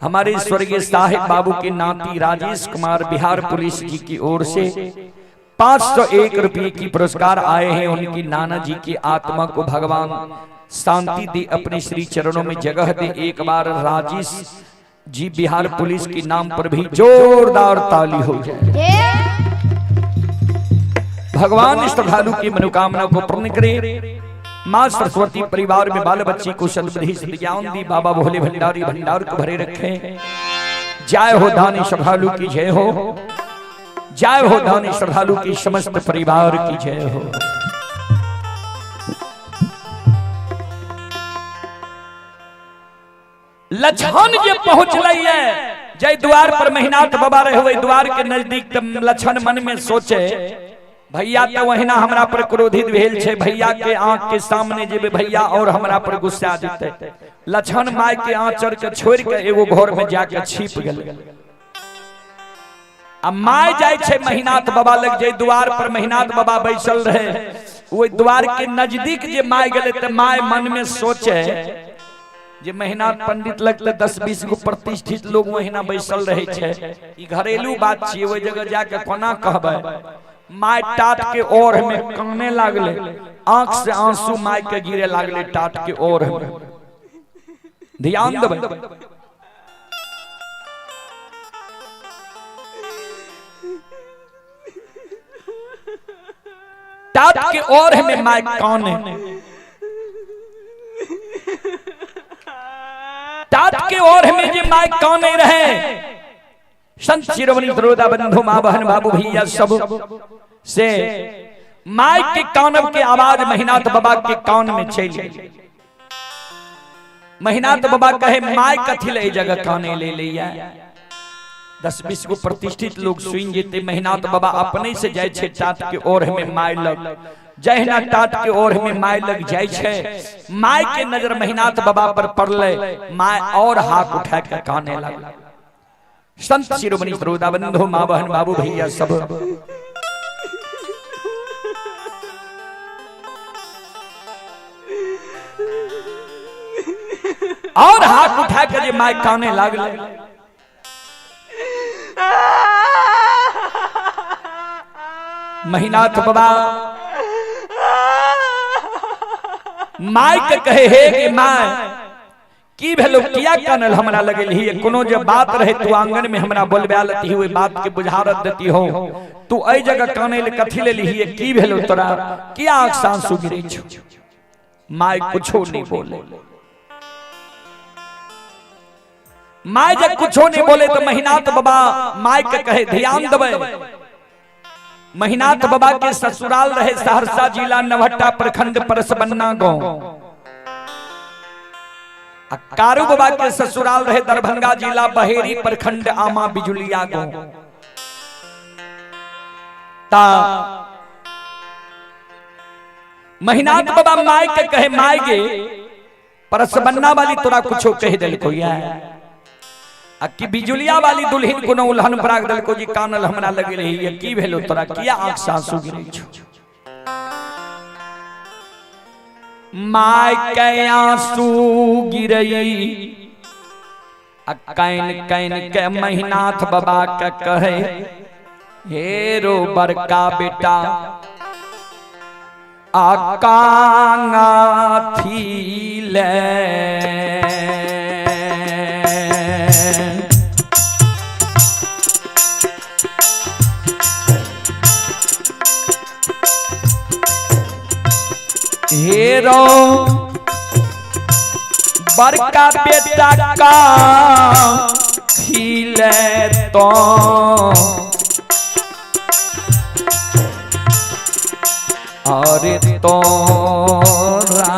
हमारे स्वर्गीय साहिब बाबू के नाती राजेश कुमार बिहार पुलिस जी की ओर से 501 रुपये की पुरस्कार आए हैं। उनकी नाना जी की आत्मा को भगवान शांति दे, अपने श्री चरणों में जगह दे। एक बार राजेश जी बिहार पुलिस के नाम पर भी जोरदार ताली हो जाए। भगवान श्रद्धालु की मनोकामना को पूर्ण करे। माँ सरस्वती परिवार में बाल बच्ची को सद्बुद्धि सद्ज्ञान दी। बाबा भोले भंडारी भंडार को भरे रखे। जय हो दानी श्रद्धालु की जय हो। जय हो दानी श्रद्धालु की समस्त परिवार की जय हो। लछन जे पहुंचलै है जय द्वार पर महिनाथ बाबा रहे हुए द्वार के नजदीक, त लछन मन में सोचे भैया तो वहिना हमरा पर क्रोधित भेल छे, भैया के आंख के सामने जेबे भैया और हमरा पर गुस्सा जेते। लछन my के आंचर के छोड़ के एगो घर में जाके छिप गेल। आ my जाय छे महिनाथ बाबा लग, जे द्वार पर महिनाथ बाबा बैसल रहे ओहि द्वार के नजदीक जे my गेले त my मन में सोचे जे महिनाथ पंडित लगते 10-20 गो प्रतिष्ठित लोग वहिना बैसल रहे छे, ई घरेलू बात छियै, ओहि जगह जाके कोना कहबै। My टाट के ओर में काने लागले, आंख से आंसू my के गिरे लागले टाट के ओर में। ध्यान देबै। टाट के ओर में my काने, टाट के ओर में जे my काने रहे। संत शिरोमणि दरोदा बंधु माँ बहन बाबू भैया सब से my के कानब के आवाज महिनाथ बाबा के कान में चल गई। महिनाथ बाबा कहे my कथी ले जगह काने ले लिया। 10-20 गो प्रतिष्ठित लोग सुन जेते। महिनाथ बाबा अपने से जाय छे टाट के ओर में my लग। जहिना टाट के ओर में my लग जाय छे, my के नजर महिनाथ बाबा पर पड़ले, my और हाथ उठा के काने लगल। संत शिरोमणि दरोदा बंधु माँ बहन बाबू भैया सब और हाथ उठा के जे my काने लागले। महिनाथ बाबा my के कहे हे कि my की भेलो, किया कानल हमरा लगल ही, कोनो जे बात रहे तू आंगन में हमरा बोलबा लती हुए बात के बुझारत देती हो, तू एहि जगह काने ले कथी ले लिही, की भेलो तोरा, किया आंख से आंसू गिरे छो। My कुछो नहीं बोले। My जब कुछो नहीं बोले तो महिनाथ बाबा my के कहे ध्यान देबै। महिनाथ बाबा के ससुराल रहे सहरसा जिला नवहट्टा प्रखंड परसबन्ना गांव। कारू बाबा के ससुराल रहे दरभंगा जिला बहेरी प्रखंड आमा बिजुलिया गांव। ता महिनाथ बाबा my के कहे my गे परसबन्ना वाली तोरा कुछो कह देलको या, आ कि बिजुलिया वाली दुल्हन कोनो उल्हन पराग देलको जी कानल हमरा लगे रही, की भेलो तोरा, किया आंख से आंसू गिरे छो। My के आंसू गिरई आ can can के महिनाथ बाबा के कहे हे रो बड़का बेटा आ कांगा थी ले। हेरो बड़का बेटा का खिले तो अरे तोरा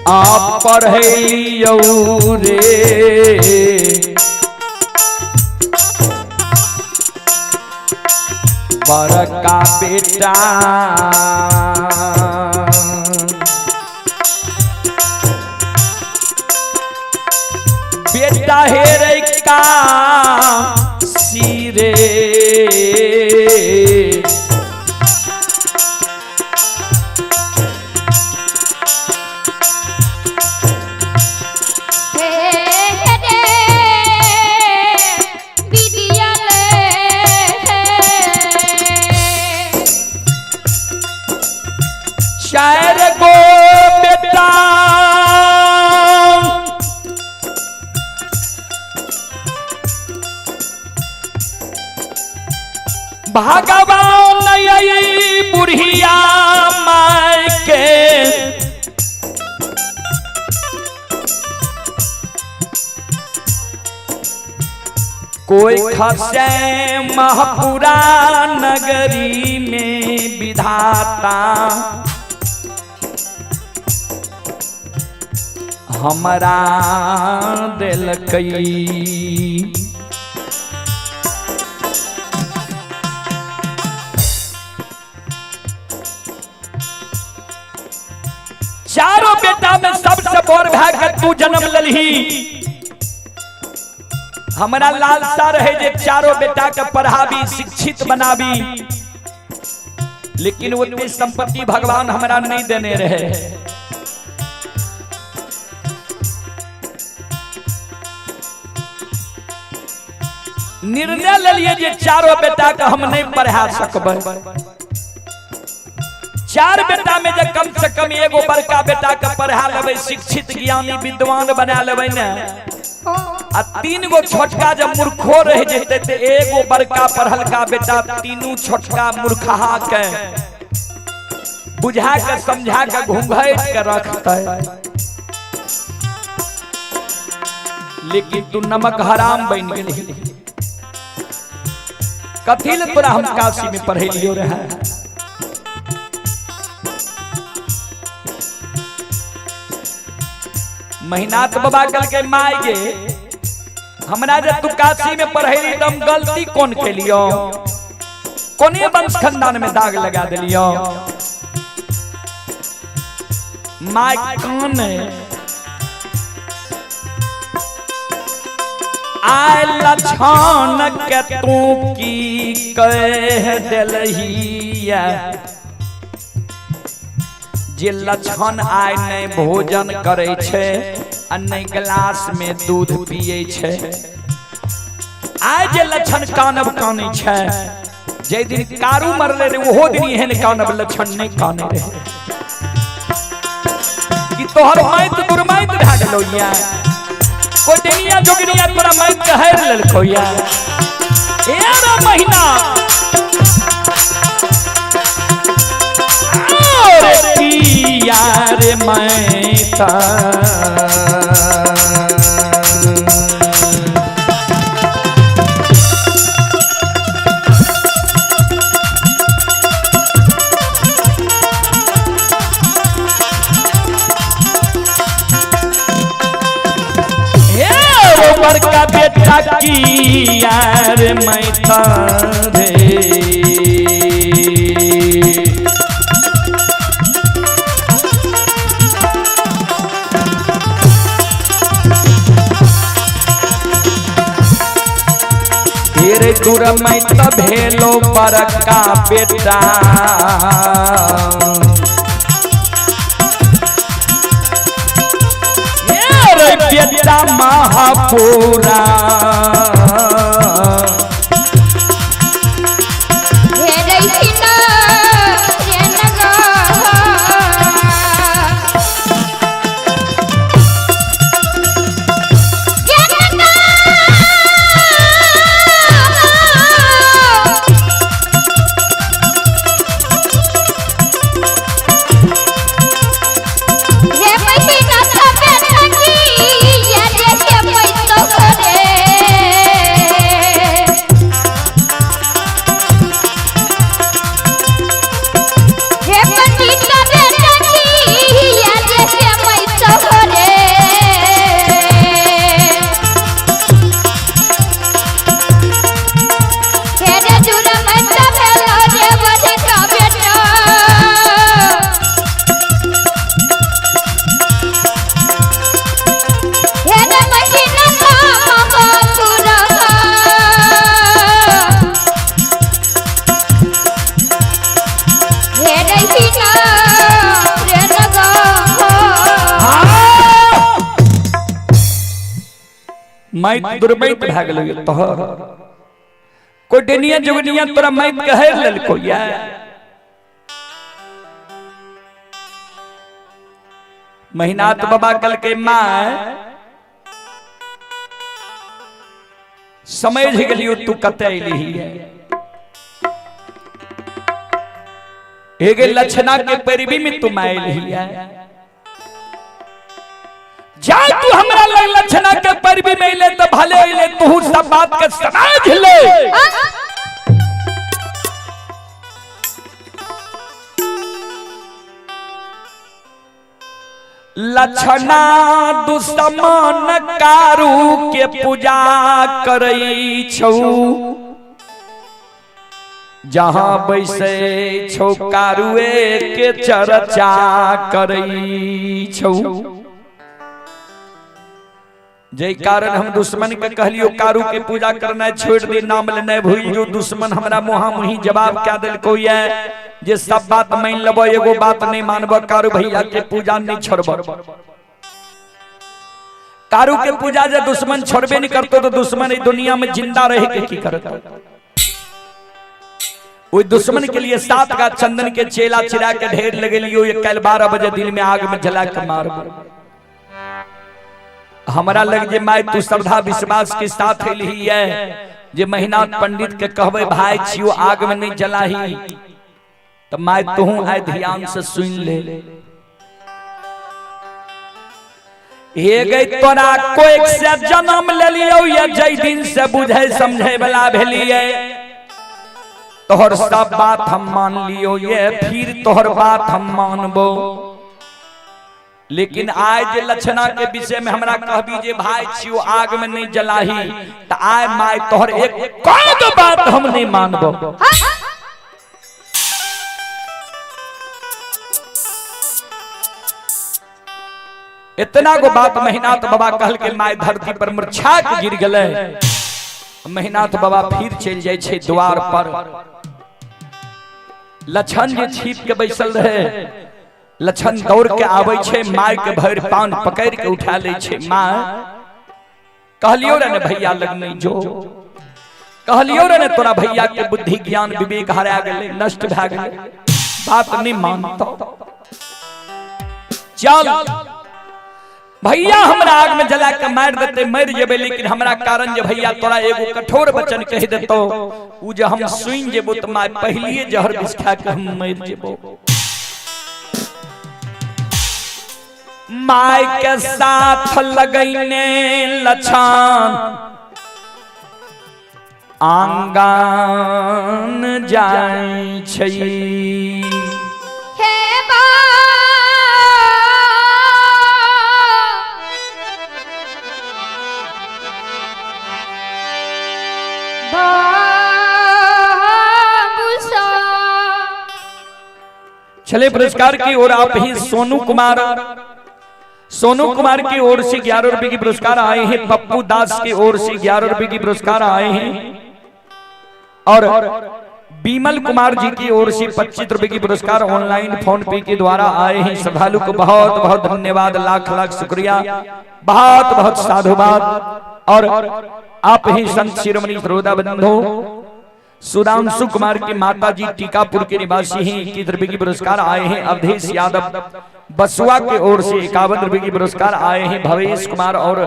आ पढ़ैलियौ रे बड़का बेटा। बेटा हेरे का सिरे भगवान आई बुढ़िया माय के कोई खसे महपुरा नगरी में विधाता हमरा दिलकई। चारों बेटा में सबसे बड़ भए के तू जन्म ललही। हमरा लालसा रहे जे चारों बेटा के पढ़ाबी, शिक्षित बनाबी, लेकिन उतनी संपत्ति भगवान हमरा नहीं देने रहे। निर्णय लेलिए जे चारों बेटा के हम नहीं पढ़ा सकबै। चार बेटा में जे कम से कम एगो बड़का बेटा के पढ़ा लेबै, शिक्षित ज्ञानी विद्वान बना लेबै ने, आ तीन गो छोटका जब मूर्खो रह जेते ते एगो बड़का पढ़लका बेटा तीनू छोटका मूर्खहा के बुझा के समझा के घूंघट के रखते। लेकिन तू नमक हराम बन गेलही। कथी ले तोरा हम काशी में पढ़ेलियो रहे? महिनाथ बाबा कहलकै माय गे, हमरा जे तू काशी में पढ़ेली त हम गलती कोन केलियो? कोने वंश खानदान में दाग लगा देलियो? My कान आय लछन के तू की कह देलहिया जे लछन आय नहीं भोजन करे छे आ नहीं गिलास में दूध पिए छे। आय जे लछन कानब काने छे, जे दिन कारू मरले रे ओहो दिन एहन कानब लछन नहीं काने रहे कि तोहर माइत दुर्माइत भए गेलो या कोई जोगनिया तोरा माइत के हेर लेलको या। ए रे महीना यार मैं ता बड़का बेटा की यार मैं ता रे। तेरे दूर मैं त भेलो बड़का बेटा, रे बेटा महापुरा। माइत दुर्मैत भए गेलो तोहर, कोई डेनिया जोगनिया तोरा माइत कहे लेलको या। महिनाथ बाबा कहलकै my समझ गेलियो तू कतऽ एलिही। हे गे लक्षणा के पैरवी में तुम आयल हिया, जा तू हमरा लग लक्षणा के पैरवी में अइले त भले अइले, तू सब बात के समझ ले। लक्षणा दुश्मन कारू के पूजा करई छौ, जहां बैसे छौ कारुए के चर्चा करई छौ। जै कारण हम दुश्मन के कहलियो कारू के पूजा करना छोड़ दे, नाम लेना भूल जो, दुश्मन हमरा मुहा मुही जवाब क्या दिलको ये जे सब बात मान लेबो, एगो बात नहीं मानबो, कारू भैया के पूजा नहीं छोड़बो। कारू के पूजा जे दुश्मन छोड़बे नहीं करतो तो दुश्मन इस दुनिया में जिंदा रहे के की करतो। ओई दुश्मन के लिए 7 का चंदन के चेला चिरा के ढेर लगेलियो, ये कल 12 बजे दिन में आग में जला के मारबो। हमरा लग जे my तू श्रद्धा विश्वास के साथ अइलही है, जे महीना पंडित के कहबे भाई छियो आग में नहीं जलाही, तो my तू आए ध्यान से सुन ले। हे गई तोरा कोई से जन्म ले लियो या जै दिन से बुझे समझे वाला भेलिए, तोहर सब बात हम मान लियो ये, फिर तोहर बात हम मानबो। लेकिन आय जे लक्षणा के विषय में हमरा कहबी जे भाई छियो आग में नहीं जलाही, त आय my तोहर एक कोई बात हम नहीं मानबो। इतना गो बात महिनाथ बाबा कहल के my धरती पर मूर्छा के गिर गले। महिनाथ बाबा फिर चल जाय छे द्वार पर। लक्षण जे छिप के बैसल रहे, लक्षण दौड़ के आवे छे, my के भर पान पकड़ के उठा ले छे। My कहलियो रे ने भैया लग नहीं जो, कहलियो रे ने तोरा भैया के बुद्धि ज्ञान विवेक हरा गेले, नष्ट भए गेले, बात नहीं मानतो। चल भैया हमरा आग में जला के मार देते मर जेबे, लेकिन हमरा कारण जे भैया तोरा एगो कठोर वचन कह देतो, उ जे हम सुन जेबो त my पहलिए जहर विष खा के हम मर जेबो। My के साथ लगैने लछान आंगन जाय छै। हे बा चले पुरस्कार की ओर आप ही सोनू कुमार, सोनू कुमार की ओर से 11 रुपए की पुरस्कार आए हैं। पप्पू दास की ओर से 11 रुपए की पुरस्कार आए हैं और बीमल कुमार जी की ओर से 25 रुपए की पुरस्कार ऑनलाइन फोन पे के द्वारा आए हैं। श्रद्धालु को बहुत बहुत धन्यवाद, लाख लाख शुक्रिया, बहुत बहुत साधुवाद। और आप ही संत शिरोमणि श्रोता बंधु सुधांशु कुमार की माता जी टीकापुर के निवासी हैं, 21 रुपए की पुरस्कार आए हैं। अवधेश यादव बसुआ के ओर से 51 रुपए की पुरस्कार आए हैं। भवेश कुमार और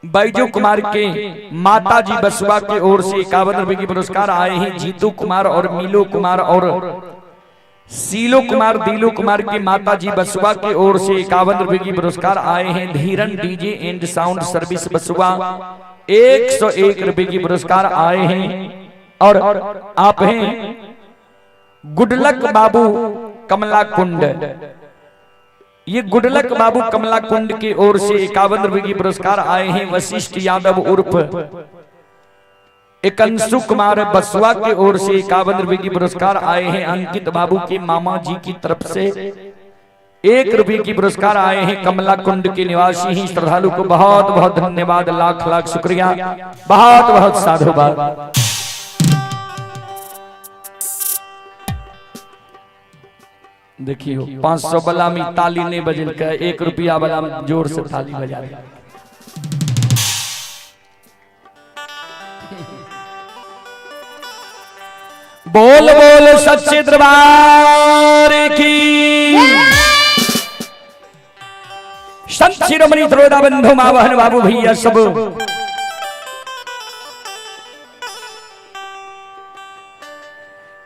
बैजू कुमार के माता जी बसुआ के ओर से 51 रुपए की पुरस्कार आए हैं। जीतू कुमार और मीलू कुमार और सीलो कुमार दिलू कुमार की माता जी बसुआ के ओर से 51 रुपए की पुरस्कार आए हैं। Dhiran DJ and sound service Basua 101 रुपए की पुरस्कार आए हैं। और आप हैं गुडलक बाबू कमला कुंड, ये गुडलक बाबू कमला कुंड की ओर से 51 रुपए की पुरस्कार आए हैं। वशिष्ठ यादव उर्फ एकंशु कुमार बसुआ की ओर से 51 रुपए की पुरस्कार आए हैं। अंकित बाबू के मामा जी की तरफ से 1 रुपए की पुरस्कार आए हैं। कमला कुंड के निवासी ही श्रद्धालु को बहुत बहुत धन्यवाद, लाख लाख शुक्रिया, बहुत बहुत साधुवाद। देखियो 500 वाला में ताली नहीं बजल के, 1 रुपया वाला में जोर से ताली बजा दे। बोल बोल सच्चे दरबार की। संत शिरोमणि त्रोदा बंधु माँ बहन बाबू भैया सब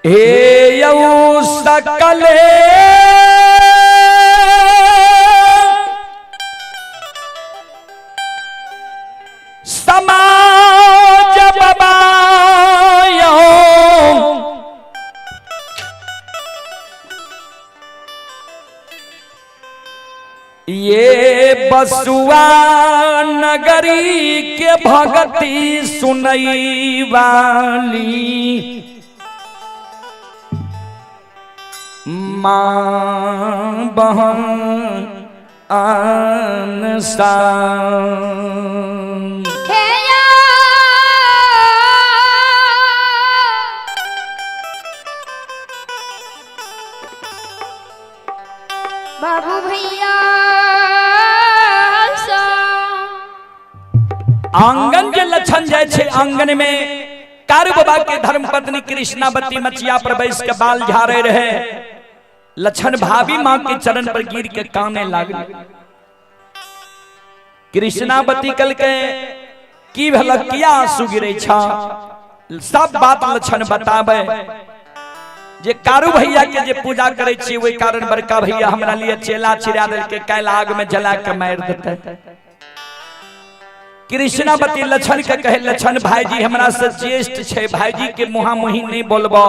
हे यऊ सकले समाज बाबा यौ। ये बसुआ नगरी के भगती सुनई वाली माँ बहन आन शान। हे या बाबू भैया सा। आंगन जे लक्षण जाय छै आंगन में कारू बाबा के धर्मपत्नी कृष्णावती मचिया पर बैस के बाल झाड़े रहे। लक्षण भाभी माँ के चरण पर गिर के काने लागल। कृष्णावती कल के की भेल किया आंसू गिरे छा, सब बात लक्षण बताबे जे कारू भैया के जे पूजा करे छी ओहि कारण बड़का भैया हमरा लिए चेला चिरा देलके, काल्हि आग में जला के मारि देतै। कृष्णावती लक्षण के कहे, लक्षण भाईजी हमरा से ज्येष्ठ छै, भाईजी के मुहा मुही नहीं बोलबो,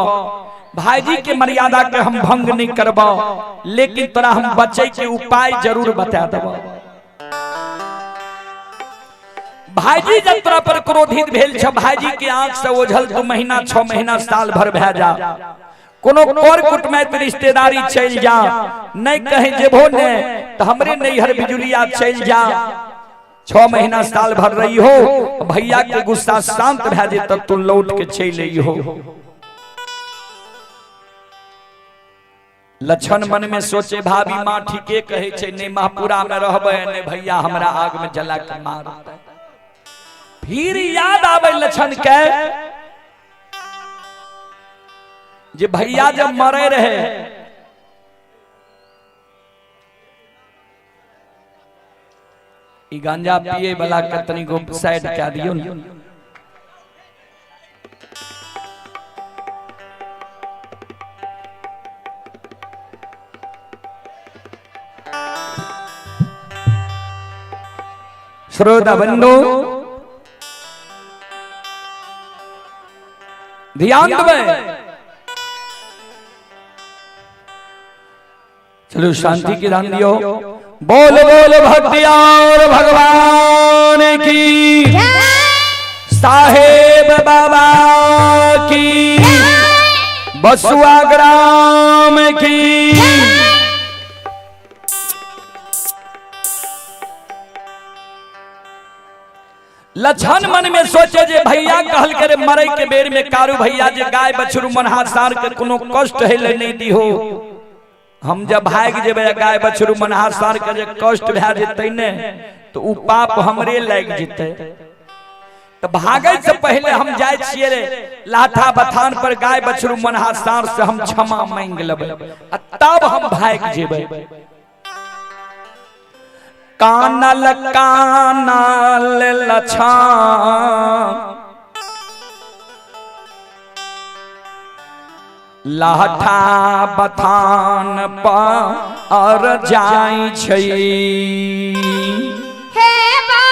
भाईजी के मर्यादा के हम भंग नहीं करबो, लेकिन तोरा हम बचे के उपाय जरूर बता देबो। भाईजी जब तोरा पर क्रोधित भेल छ, भाईजी के आंख से ओझल 2 महीना 6 महीना साल भर भए जा, कोनो कर कुटमैत रिश्तेदारी चलि जा, नहीं कहे जेबो ने तो हमरे नैहर बिजुलिया चलि जा, 6 महीना साल भर रही हो, भैया के गुस्सा शांत भए जे तब तू लौट के चलि अइहो। लक्षण मन में सोचे भाभी माँ ठीके कहे छै, नहीं महपुरा में रहबै नहीं भैया हमरा आग में जला के मारतै। फिर याद आवे लक्षण के जे भैया जब मरे रहे ई गांजा पिए वाला के तनी गो साइड कए दियौ ने। श्रोता बंधु ध्यान देबै, चलो शांति की ध्यान दियो। बोल बोल भक्तियार भगवान की, साहेब बाबा की, बसुआ ग्राम की। लक्षण मन में सोचे जे भैया कहल करे मरे के बेर में कारू भैया जे गाय बछरू मनहा सार के कोनो कष्ट हेले नहीं दिहो, हम जब भाग जेबै गाय बछरू मनहा सार के जे कष्ट भए जेतै ने तो उ पाप हमरे लागि जेतै। तो भागै से पहले हम जाय छियै रे लाठा बथान पर गाय बछरू मनहा सार से हम क्षमा मांग लेबै आ तब हम भाग जेबै। कानल कानल लछान लाठा बथान पर जाय छै। हे बा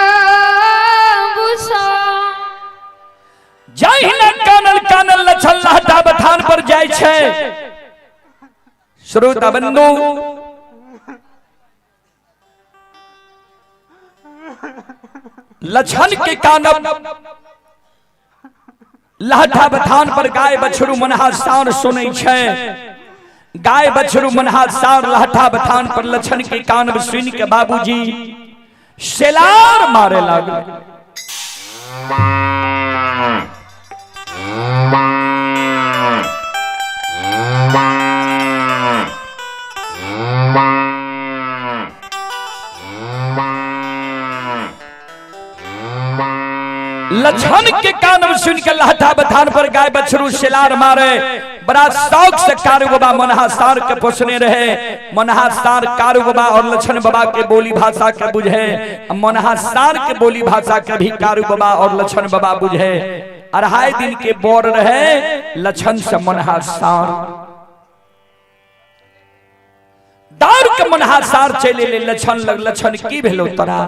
बाबू सा। जहिना कानल कानल लछन लाठा बथान पर जाय छै। श्रोता बंधु लछन के कानब लाठा बथान पर गाय बछरू मनहा सार सुनै छै। गाय बछरू मनहा सार लाठा बथान पर लछन के कानब सुन के बाबूजी सेलार मारे लागल। लछन के कानब सुन के लाठा बथान पर गाय बछरू सेलार मारे। बड़ा शौक से कारू बाबा मनहा सार के पोसने रहे। मनहा सार कारू बाबा और लक्षण बाबा के बोली भाषा के बुझे, मनहा सार के बोली भाषा के भी कारू बाबा और लक्षण बाबा बुझे। 2.5 दिन के बोर रहे लक्षण से मनहा सार दौड़ के मनहा सार चले ले लक्षण लग। लक्षण की भेलो तोरा,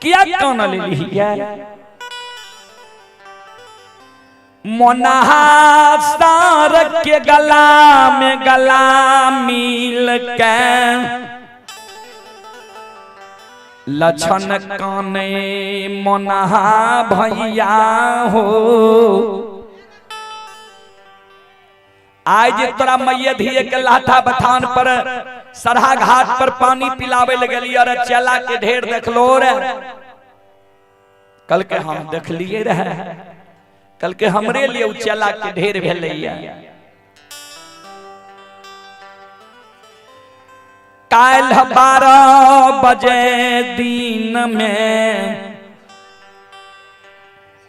किया कान ले लिहिया? मनहा सार के गला में गला मिल के लक्षण काने मनहा भैया हो। आज तोरा मैया धिये के लाठा बथान पर सरहा घाट पर पानी पिलावे लगलिए और चला के ढेर देखलो रे। कल के हम देखलिए रहे, कल के हमरे लिए उ चला के ढेर भेलैया। काल्ह 12 बजे दिन में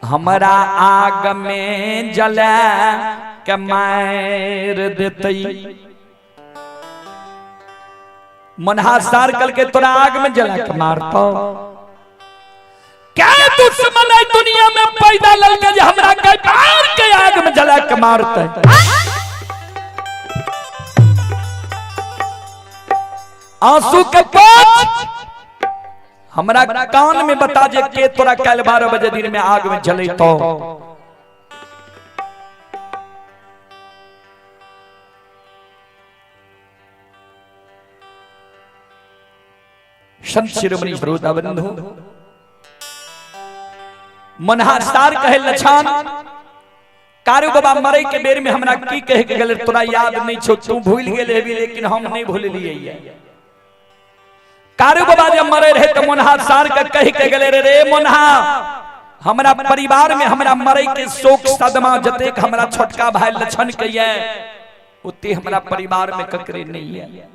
हमरा आग में जला के मार देतई। मनहा सार कल के तोरा आग में जला के मारतो। क्या दुश्मन है दुनिया में पैदा ललके जे हमरा के मार के आग में जला के मारते। आंसू के पोछ हमरा कान में बता जे के तोरा कल 12 बजे दिन में आग में जलेतो। संत शिरोमणि श्रोता बंधु, मनहा सार कहे लछान कारू बाबा मरे के बेर में हमरा की कहे के गेल तोरा याद नहीं छो, तू भूल गेल हेबी लेकिन हम नहीं भूललिए। कारू बाबा जब मरे रहे तो मनहा सार के कह के गेले रे, रे मनहा हमरा परिवार में हमरा मरे के शोक सदमा जतेक हमरा छोटका भाई लछन के ये उते हमरा परिवार में ककरे नहीं है।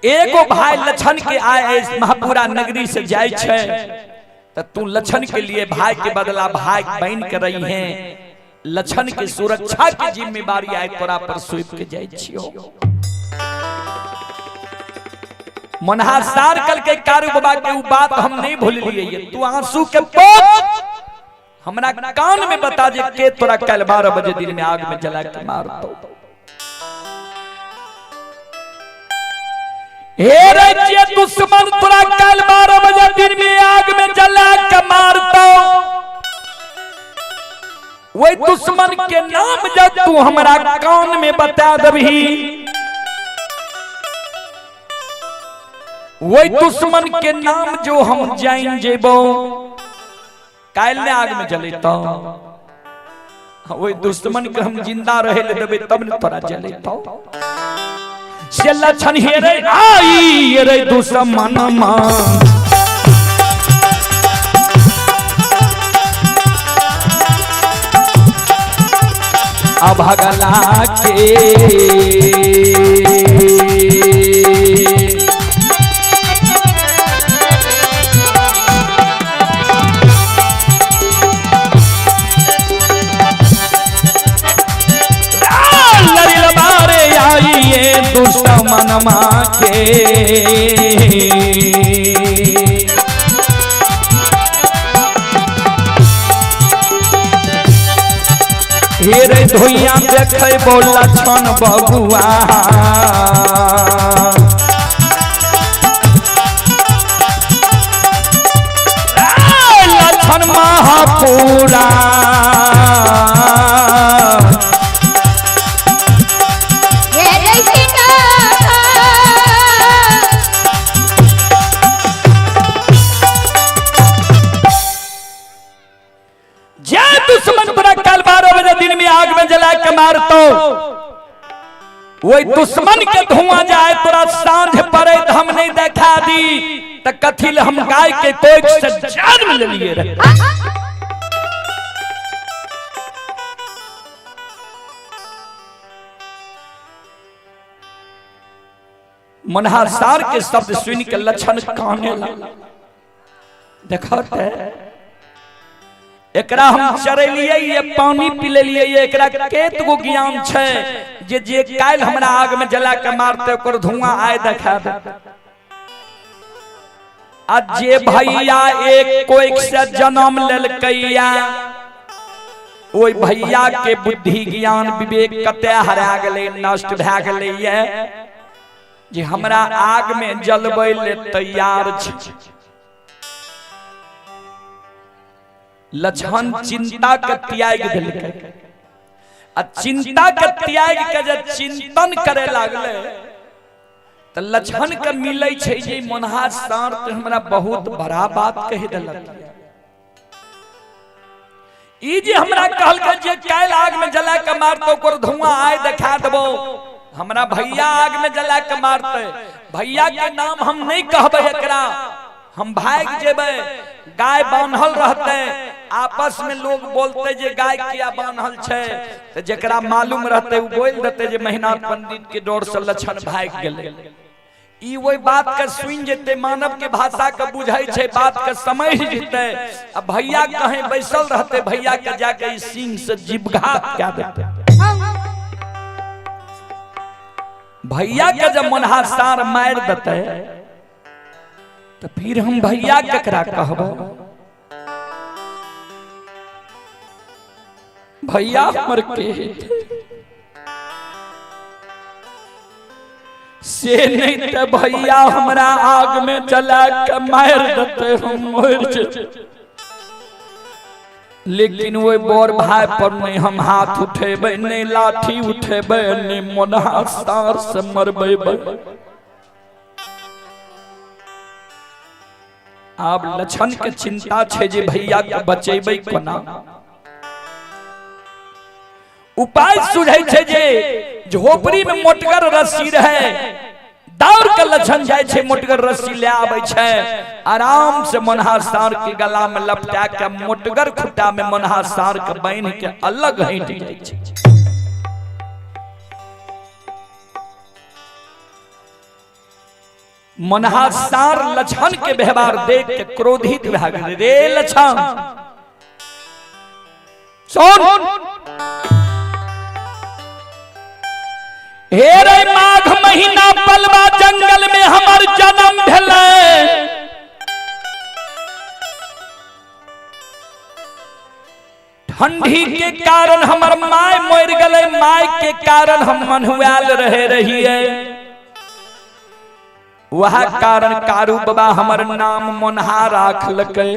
एगो भाई लछन के आए महापुरा नगरी से जाय छे त तू लछन के लिए भाई के बदला भाई बन के रही है, लछन के सुरक्षा के जिम्मेदारी आए तोरा पर सौंप के जाय छियो। मनहा सार कल के कारू बाबा के उ बात हम नहीं भूललिए। तू आंसू के पोछ हमरा कान में बता जे के तोरा कल 12 बजे दिन में आग में जला के मारतो। हे रे दुश्मन तोरा कल 12 बजे दिन में आग में जला के मारतो, वही दुश्मन के नाम जब तू हमरा कान में बता दबही, वही दुश्मन के नाम जो हम जान जेबो काल ने आग में जलेतो, वही दुश्मन के हम जिंदा रहे ले देबे तब ने तोरा जलेतो। से लछन हे रे आई रे दुश्मन मां अभगला के दुश्मन मां के। हे रे धोइया देखे बोला छन बबुआ, लछन महापुरा मारतो, वही दुश्मन के धुआं जाए तोरा सांझ पड़े हम नहीं देखा दी त कथिल हम गाय के कोख से जन्म ले लिए रहे। मनहा सार के शब्द सुन के लक्षण काने लगा। देखो ते एकरा हम चरेलियै ये पानी पिलेलियै ये, एकरा केत गो ज्ञान छै जे जे काल्हि हमरा आग में जला के मारते ओकर धुआं आय देखा दे। आ जे भैया एक कोइक से जन्म लेलकैया ओहि भैया के बुद्धि ज्ञान विवेक कते हरा गेलै, नष्ट भए गेलै ये जे हमरा आग में जलबै ले तैयार छै। लक्षण चिंता के त्याग देलकै आ चिंता के त्याग के जे चिंतन करे लागले त लक्षण के मिलै छै जे मोनहा सार त हमरा बहुत बड़ा बात कहि देलक। ई जे हमरा कहलकै जे काल्हि आग में जला के मारतौ ओकर धुआं आय देखा देबो, हमरा भैया आग में जला के मारते, भैया के नाम हम नहीं कहबै, एकरा हम भाग जेबै, गाय बान्हल रहते, आपस में लोग बोलते जे गाय किया बान्हल छै, त जेकरा मालूम रहते उ बोल देते जे महिनाथ पंडित के डर से लक्षण भाग गेलै। ई ओहि बात के सुनि जेतै, मानव के भाषा के बुझै छै, बात के समझ जेतै, आ भैया कहीं बैसल रहते, भैया के जाके ई सिंह से जीवघात कए देतै। भैया के जब मनहा सार मारि देतै तो फिर हम भैया केकरा कहबै? भैया हमर के हेतै? से नहीं तो भैया हमरा आग में जला के मारि देतै, हम मरि जेबै। लेकिन ओहि बड़ भाई पर नहीं हम हाथ उठेबै, नहीं लाठी उठेबै, नहीं मोनहा सार से मरबै। आब लक्षण के चिंता छै जे भैया के बचेबै कोना। उपाय सुझै छै जे झोपड़ी में मोटगर रस्सी रहे, दौड़ के लक्षण जाइ छै, मोटगर रस्सी ले आबै छै, आराम से मनहा सार के गला में लपटा के मोटगर खुट्टा में मनहा सार के बान्हि के अलग हटि जाइ छै। मनहा सार लक्षण के व्यवहार देख के क्रोधित भए गेलै। रे लक्षण सुन, हे रे माघ महीना पलवा जंगल में हमर जन्म भेलै, ठंडी के कारण हमर my मरि गेलै, my के कारण हम मन्हुआल रहे रहिए, वह कारण कारू बाबा हमर नाम मोनहा राखलकै।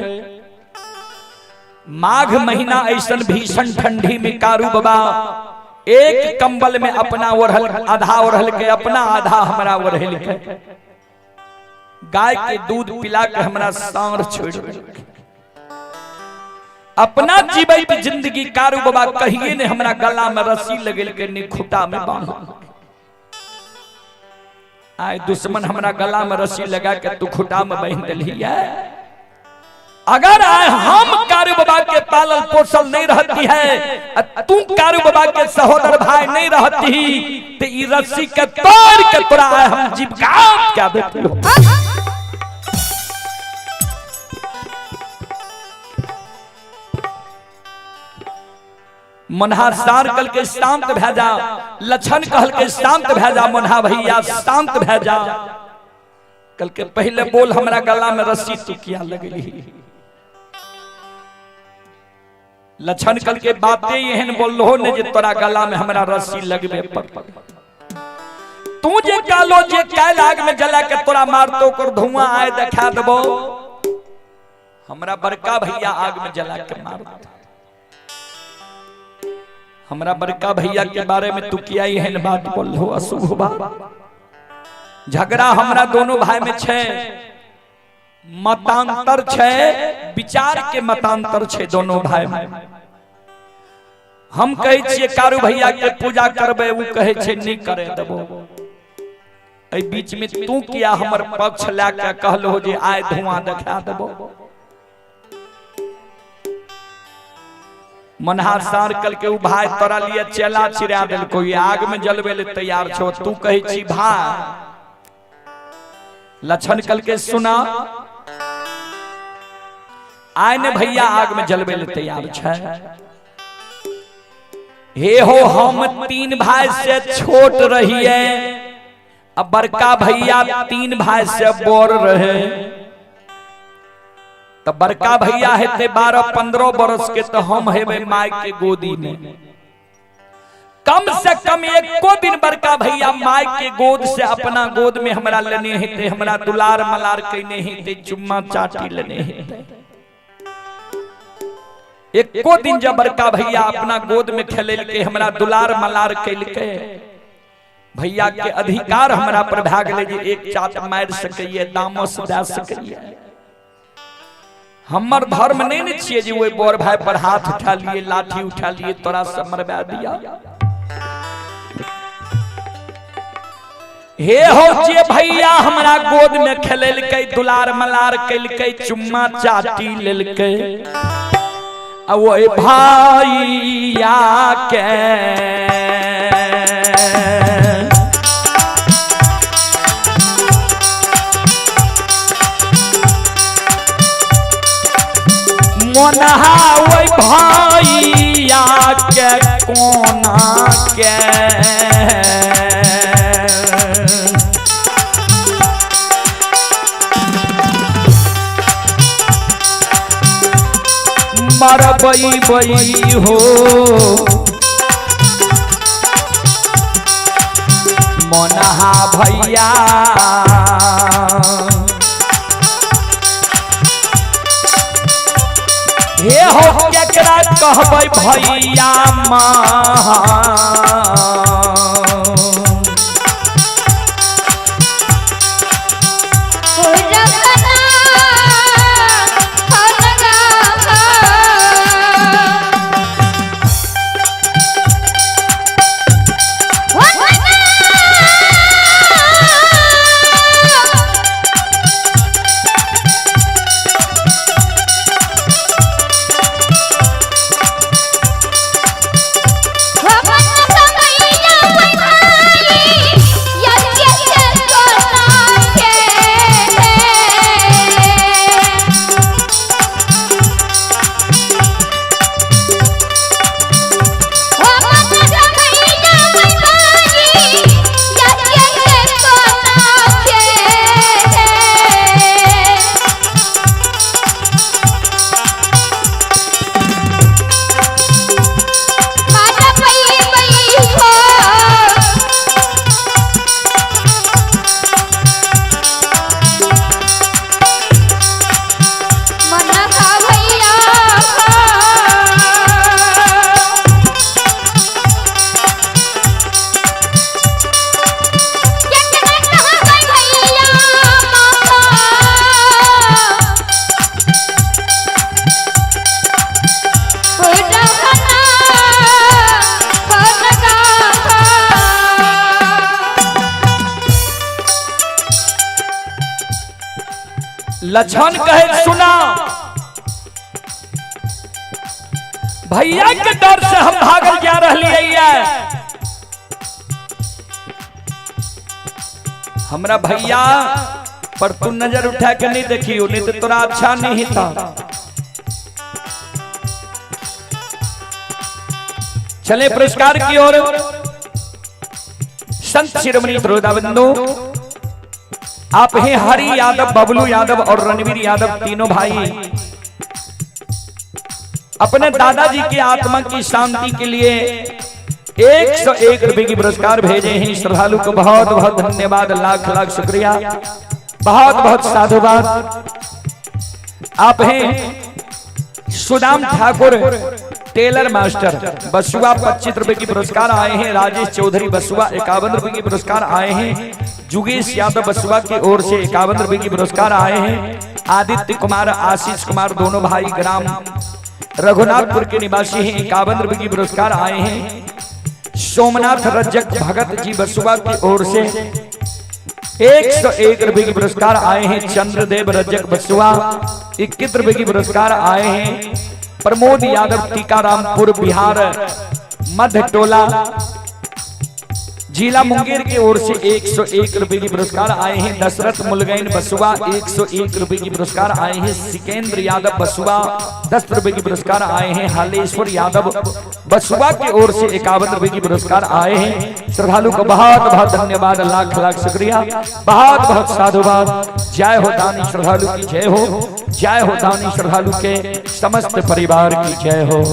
माघ महीना ऐसन भीषण ठंडी में कारू बाबा एक कंबल में अपना ओढ़ल, आधा ओढ़ल के अपना, आधा हमरा ओढ़ल के, गाय के दूध पिला के हमरा साँढ़ छोड़ देलकै। अपना जीवैत जिंदगी कारू बाबा कहिए ने हमरा गला में रस्सी लगेलकै, ने खूटा में बान्हल। आय दुश्मन हमरा गला में रस्सी लगा के तू खूटा में बांधि देलही है। अगर आय हम कारू बाबा के पालल पोसल नहीं रहती है, तू कारू बाबा के सहोदर भाई नहीं रहती, तो ई रस्सी के तोड़ के तोरा आय हम जीवघात क्या देती हो। मनहा सार कल के शांत भए जा, लक्षण कहल के शांत भए जा, मनहा भैया शांत भए जा। कल के पहले बोल हमरा गला में रस्सी तू किया लगली। लक्षण कल के बातें एहन बोललो ने जे तोरा गला में हमरा रस्सी लगबे पर। तू जे कहलो जे काल्हि आग में जला के तोरा मारतो ओकर धुआं आय देखा देबो, हमरा बड़का भैया आग में जला के मारतो। हमरा बड़का भैया के बारे में तू किया एहन बात बोललो, अशुभ बात। झगड़ा हमरा दोनों भाई में छै, मतांतर छै, विचार के मतांतर छै दोनों भाई में। हम कहै छियै कारू भैया के पूजा करबै, उ कहै छै नहीं करे देबो। एहि बीच में तू किया हमर पक्ष लए के कहलो जे आय धुआं देखा देबो। मनहा सार कल के उ भाई तोरा लिए चेला चिरा देलको, आग में जलबे ले तैयार छो, तू कहै छी भाई। लक्षण कल के सुना, आइ ने भैया आग में जलबै ले तैयार छै। हे हो, हम 3 भाई से छोट रहिए, अब बड़का भैया 3 भाई से बड़ रहे। तो बड़का भैया हेतै 12-15 बरस के, तो हम हेबै माय के गोदी में। कम से कम एको दिन बड़का भैया माय के गोद से अपना गोद में हमरा लेने हेतै, हमरा दुलार मलार कने हेतै, चुम्मा चाटी लेने हेतै। एको दिन जब बड़का भैया अपना गोद में खेलेलकै, हमरा दुलार मलार केलकै, भैया के अधिकार हमरा पर भए गेलै जे एक चाट मारि सकैए, दामस दए सकैए। हमर धर्म नहीं ने छियै जे ओहि बड़ भाई पर हाथ उठा लिए, लाठी उठा लिए, तोरा से मरवा दिया। हे हो, जे भैया हमरा गोद में खेलेलकै, दुलार मलार केलकै, चुम्मा चाटी लेलकै, आ ओहि भैया के मोनहा ओहि भैया के कोना के मरबै बई हो, मोनहा भैया। हे हो, केकरा कहबै भैया माँ? लक्षण कहे सुना, भैया के डर से हम भागल जा रही है। हमरा भैया पर तू नजर उठा के नहीं देखियो, नहीं तो तोरा अच्छा नहीं था। चले पुरस्कार की ओर। संत शिरोमणि बंधु आप हैं हरि यादव, बबलू यादव और रणवीर यादव, तीनों भाई अपने दादाजी की आत्मा की शांति के लिए 101 रुपए की पुरस्कार भेजे हैं। श्रद्धालु को बहुत बहुत धन्यवाद, लाख लाख शुक्रिया, बहुत बहुत साधुवाद। आप हैं सुदाम ठाकुर टेलर मास्टर बसुआ, 25 रुपए की पुरस्कार आए हैं। राजेश चौधरी बसुआ 51 रुपए की पुरस्कार आए हैं। जुगेश यादव बसुआ की ओर से 51 रुपए की पुरस्कार आए हैं। आदित्य कुमार, आशीष कुमार दोनों भाई ग्राम रघुनाथपुर के निवासी हैं, 51 रुपए की पुरस्कार आए हैं। सोमनाथ रजक भगत जी बसुआ की ओर से 101 रुपए की पुरस्कार आए हैं। चंद्रदेव रजक बसुआ 21 रुपए की पुरस्कार आए हैं। प्रमोद यादव टीकारामपुर बिहार मध्य टोला जिला मुंगेर की ओर से 101 रुपए की पुरस्कार आए हैं। दशरथ मुलगैन बसुआ 101 रुपए की पुरस्कार आए हैं। सिकेंद्र यादव बसुआ 10 रुपए की पुरस्कार आए हैं। हालेश्वर यादव बसुआ की ओर से 51 रुपए की पुरस्कार आए हैं। श्रद्धालु को बहुत बहुत धन्यवाद, लाख लाख शुक्रिया, बहुत बहुत साधुवाद। जय हो दानी श्रद्धालु की जय हो, जय हो दानी श्रद्धालु के समस्त परिवार की जय हो।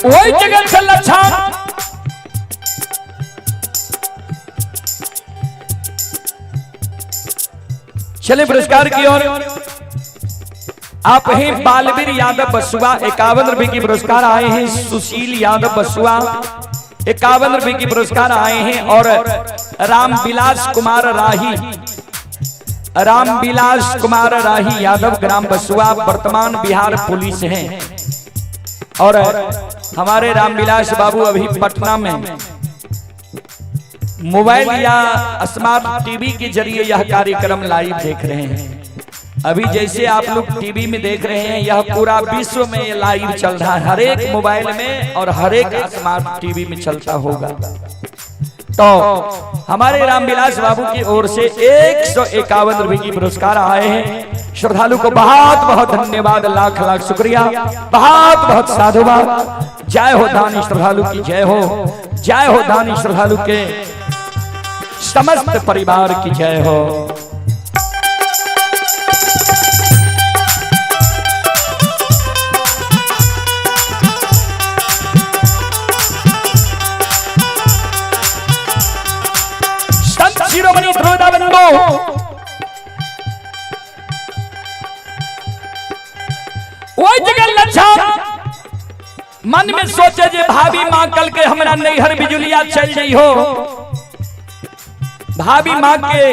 वही जगह से लक्षण चले पुरस्कार की ओर। आप हैं बालवीर यादव बसुआ 51 रुपए की पुरस्कार आए हैं। सुशील यादव बसुआ 51 रुपए की पुरस्कार आए हैं। और रामविलास कुमार राही, रामविलास कुमार राही यादव ग्राम बसुआ वर्तमान बिहार पुलिस हैं। और हमारे रामविलास बाबू अभी पटना में मोबाइल या स्मार्ट टीवी के जरिए यह कार्यक्रम लाइव देख रहे हैं। अभी जैसे आप लोग टीवी में देख रहे हैं, यह पूरा विश्व में लाइव चल रहा है, हर एक मोबाइल में और हर एक स्मार्ट टीवी में चलता होगा। तो हमारे रामविलास बाबू की ओर से 151 रुपए की पुरस्कार आए हैं। श्रद्धालु को बहुत बहुत धन्यवाद, लाख लाख शुक्रिया, बहुत बहुत साधुवाद। जय हो दानी श्रद्धालु की जय हो, जय हो दानी श्रद्धालु के समस्त परिवार की जय हो। संत शिरोमणि ध्रुवबंधु वही जगह लक्षण मन में सोचे जे भाभी माँ कल के हमरा नैहर बिजुलिया चल जाइ हो। भाभी माँ के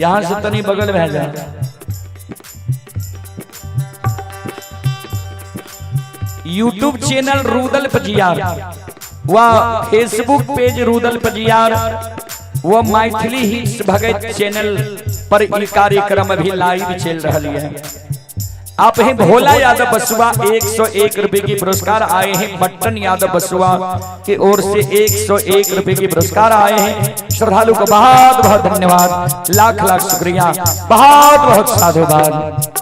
यहां से तनी बगल भै जाए। यूट्यूब चैनल रुदल पजियार व फेसबुक पेज रुदल पजियार व मैथिली हिट्स भगत चैनल पर ई कार्यक्रम अभी लाइव चल रहा है। आप हैं भोला यादव बसुआ 101 रुपए की पुरस्कार आए हैं। बट्टन यादव बसुआ की ओर से 101 रुपए की पुरस्कार आए हैं। श्रद्धालु को बहुत बहुत धन्यवाद, लाख लाख शुक्रिया, बहुत बहुत साधुवाद।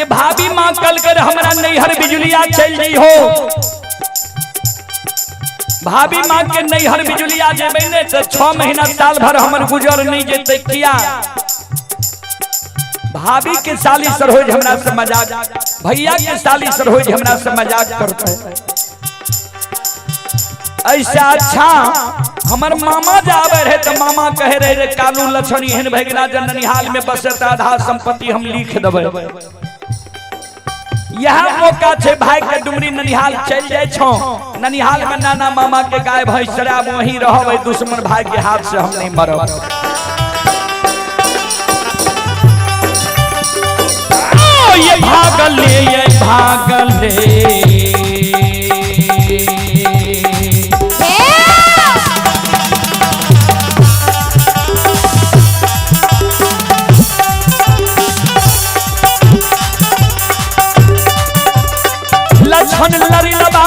जे भाभी माँ कल कर हमरा नैहर बिजुलिया चल जाइ हो। भाभी माँ के नैहर बिजुलिया जेबै ने तो 6 महीना साल भर हमर गुजर नहीं जेतै। किया? भाभी के साली सरोज हमरा से मजाक, भैया के साली सरोज हमरा से मजाक करते। ऐसा अच्छा हमर मामा जावे रहे तो मामा कहे रहे रे कालू लक्षण एहन भए गेला जे ननिहाल में बसे त आधा संपत्ति हम लिख देबै। यह मौका छे भाई के डुमरी ननिहाल चल जाए छो, ननिहाल में नाना मामा के गाय भैंस शराब वहीं रहबै, दुश्मन भाई के हाथ से हम नहीं मरब। ये भागले ये भागले लक्षण लड़िलबा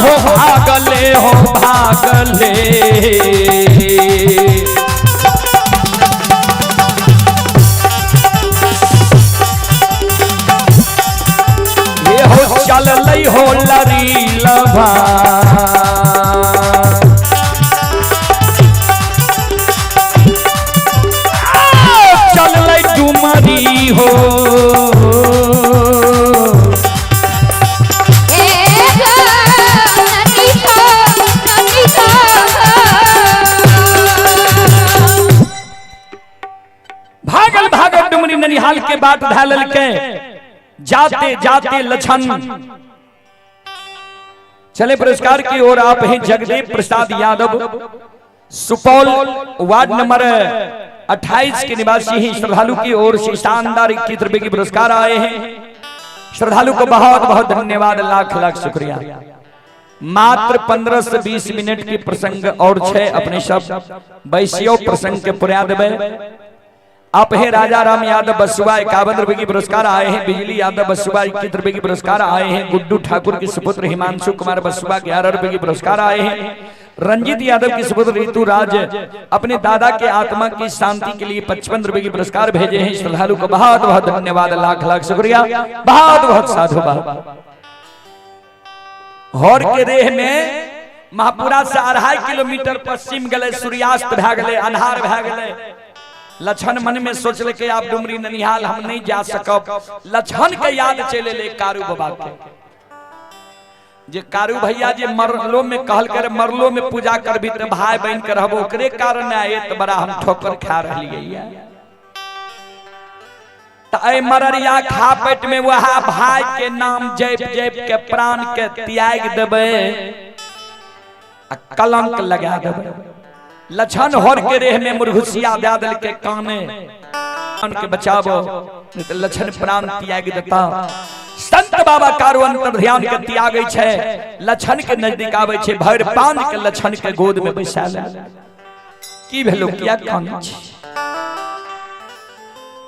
हो भागले हो भागले। ये हो चललै हो लड़िलबा। चललै डुमरी हो। भागल भागल डुमरी ननिहाल के बाट धैल के जाते जाते लक्षण चले। पुरस्कार की ओर आप हैं जगदीप प्रसाद यादव, सुपौल वार्ड नंबर 28 के निवासी हैं। श्रद्धालु की ओर से शानदार 21 रुपए की पुरस्कार आए हैं। श्रद्धालु को बहुत बहुत धन्यवाद, लाख लाख शुक्रिया। मात्र 15 से 20 मिनट के प्रसंग और छह अपने सब वैश्यो प्रसंग के पुरा देवे। आप है राजा राम यादव बसुआ 51 रुपए की पुरस्कार आए हैं। बिजली यादव बसुआ 21 रुपए की पुरस्कार आए हैं। गुड्डू ठाकुर के सुपुत्र हिमांशु कुमार बसुआ 11 रुपए की पुरस्कार आए हैं। रंजीत यादव के सुपुत्र ऋतु राज अपने दादा के आत्मा की शांति के लिए 55 रुपए की पुरस्कार भेजे हैं। श्रद्धालु को बहुत बहुत धन्यवाद, लाख लाख शुक्रिया, बहुत बहुत साधुवाद। हर के रेह में महापुरा से 2.5 किलोमीटर पश्चिम गले, सूर्यास्त भै गले, अन्हार भै गले। लक्षण मन में सोचल के आप डुमरी ननिहाल हम नहीं जा सकब। लक्षण के याद चले ले कारू बाबा के, जे कारू भैया जे मरलो में कहल करे मरलो में पूजा करबी त भाई बहन के रहबो, ओकरे कारण आए त बड़ा हम ठोकर खा रहलियै। त ए मररिया खा पेट में वह भाई के नाम जप जप के प्राण के त्याग देबै आ कलंक लगा देबै। लक्षण हर के रेह में मुरघुसिया दे दिल के काने प्राण के बचावो, नहीं तो लक्षण प्राण त्याग देता। संत बाबा कारू अंतर ध्यान के त्यागै छै, लक्षण के नजदीक आबै छै, भरि पान के लक्षण के गोद में बैसा ले। की भेलो किया कानै छी?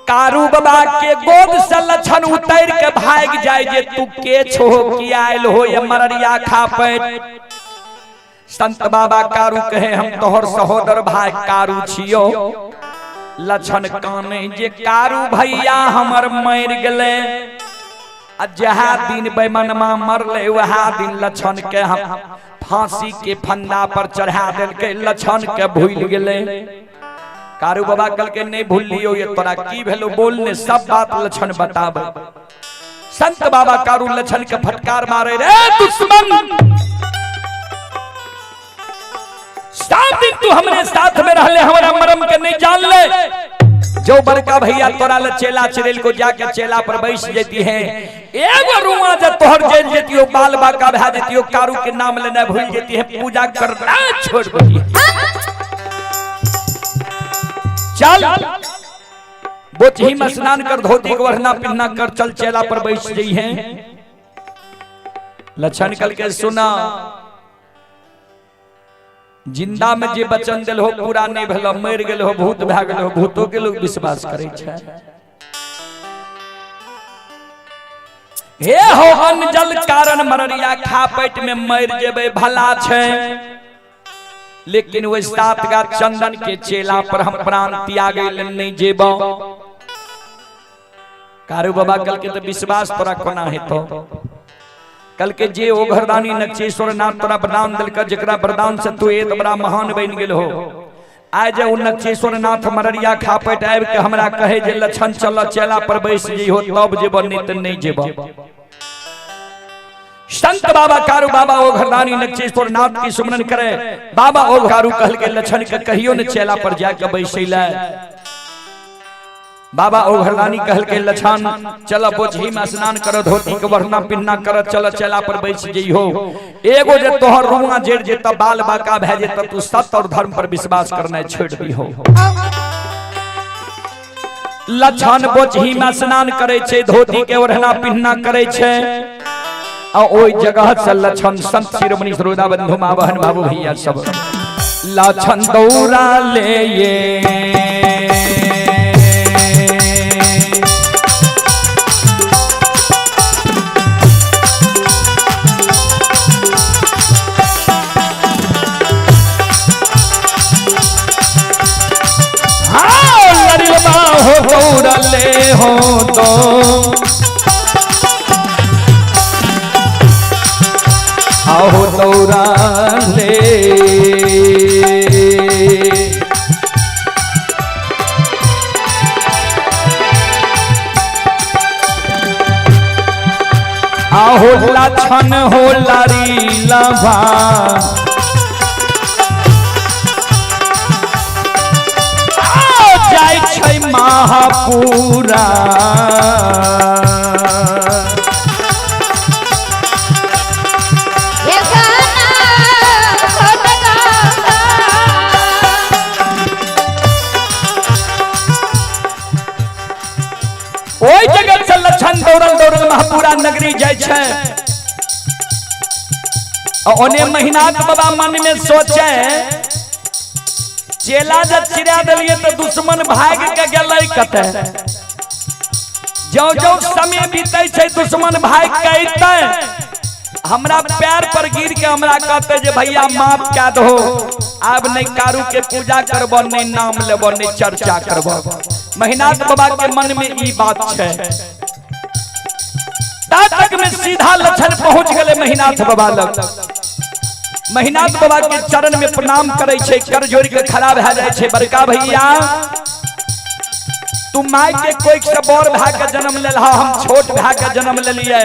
कारू बाबा के गोद से लक्षण उतर के भाग जाय जे तू के छो, किया आयल हो ये मररिया खा पेट। संत बाबा कारू कहे हम तोहर सहोदर भाई कारू छियो। लक्षण काने जे कारू भैया हमर मर गले, आ जहा दिन बेमनमा मरले वहा दिन लक्षण के हम फांसी के फंदा पर चढ़ा देलकै, लक्षण के भूल गेले। कारू बाबा कल के नहीं भूल लियो ये तोरा की भेलो बोलने, सब बात लक्षण बताबे। संत बाबा कारू लक्षण के फटकार मारे रे दुश्मन, 7 दिन तू हमरे साथ में रहले, हमरा मरम के नहीं जान ले। जो बड़का भैया तोरा ले चेला चरेल को जाके चेला पर बैस जेती है, एगो रुआ जे तोहर जेल जेती हो, बाल बाका भा जेती हो, कारू के नाम लेना भूल जेती है, पूजा करना छोड़ देती है। चल बोचही में स्नान कर, धोती को ओढ़ना पिन्ना कर, चल चेला पर बैस जई है। लक्षण कल के सुना, जिंदा में जे वचन दिल हो पूरा नहीं भेल, मर गेल हो, भूत भए गेल हो, भूतो के लोग विश्वास करे छै। हे हो अन्न जल कारण मररिया खा पेट में मर जेबै भला छै, लेकिन वह 7 गा चंदन के चेला पर हम प्राण त्यागे ले नहीं जेबो। कारू बाबा कल के तो विश्वास तोरा कोना हेतो। कल के जे ओ घरदानी नक्शेश्वर नाथ तोरा वरदान दिलक, जकरा वरदान से तू एत बड़ा महान बन गेल हो, आइ जे ओ नक्शेश्वर नाथ मररिया खापट आबि के हमरा कहे जे लक्षण चल चेला पर बैस जइहो तब जेब, नहीं त नहीं जेब। संत बाबा कारू बाबा ओ घरदानी नक्शेश्वर नाथ की सुमरन करे। बाबा ओ कारू कहल के लक्षण के कहियो न चेला पर जाके बैसैला। बाबा ओ घरदानी कहल के लक्षण चल बोझी में स्नान कर, धोती के वरना पिन्ना कर, चल चेला पर बैस जइहो। एगो जे तोहर रुआ जेड़ जेता बाल बाका भए जेता, तू सत्य और धर्म पर विश्वास करना छोड़ दिहो। लक्षण बोझी में स्नान करे छे, धोती के ओढ़ना पिन्ना करे छे, आ ओई जगह से लक्षण संत शिरोमणि श्रोता बंधु माँ बहन बाबू भैया सब लक्षण दौड़ा ले ये। हाँ लड़िलबा हो दौड़ा ले हो तो आओ दौड़ा ले। आहो लक्षण हो लारी लभा जाय छै महापुरा। ओहि जगह से लक्षण दौड़ल दौड़ल महापुरा नगरी जाय छै। ओने महिनाथ बाबा मन में सोचे चेला जब चिरा दिलिए तो दुश्मन भाग के गेलै कतै। जो जो समय बीतै छै दुश्मन भाग के अइतै, हमरा पैर पर गिर के हमरा कहते जे भैया माफ कए दहो, आब नहीं कारू के पूजा करबो, नहीं नाम लेबो, नहीं चर्चा करबो। महिनाथ बाबा के मन में ई बात छै। तक में सीधा लक्षण पहुंच गए महिनाथ बाबा लग। महिनाथ बाबा के चरण में प्रणाम करे छै, कर जोड़ के खड़ा भए जाय छै। बड़का भैया तू my के कोइक से बड़ भाई के जन्म लेलहा, हम छोट भाई के जन्म लेलिए।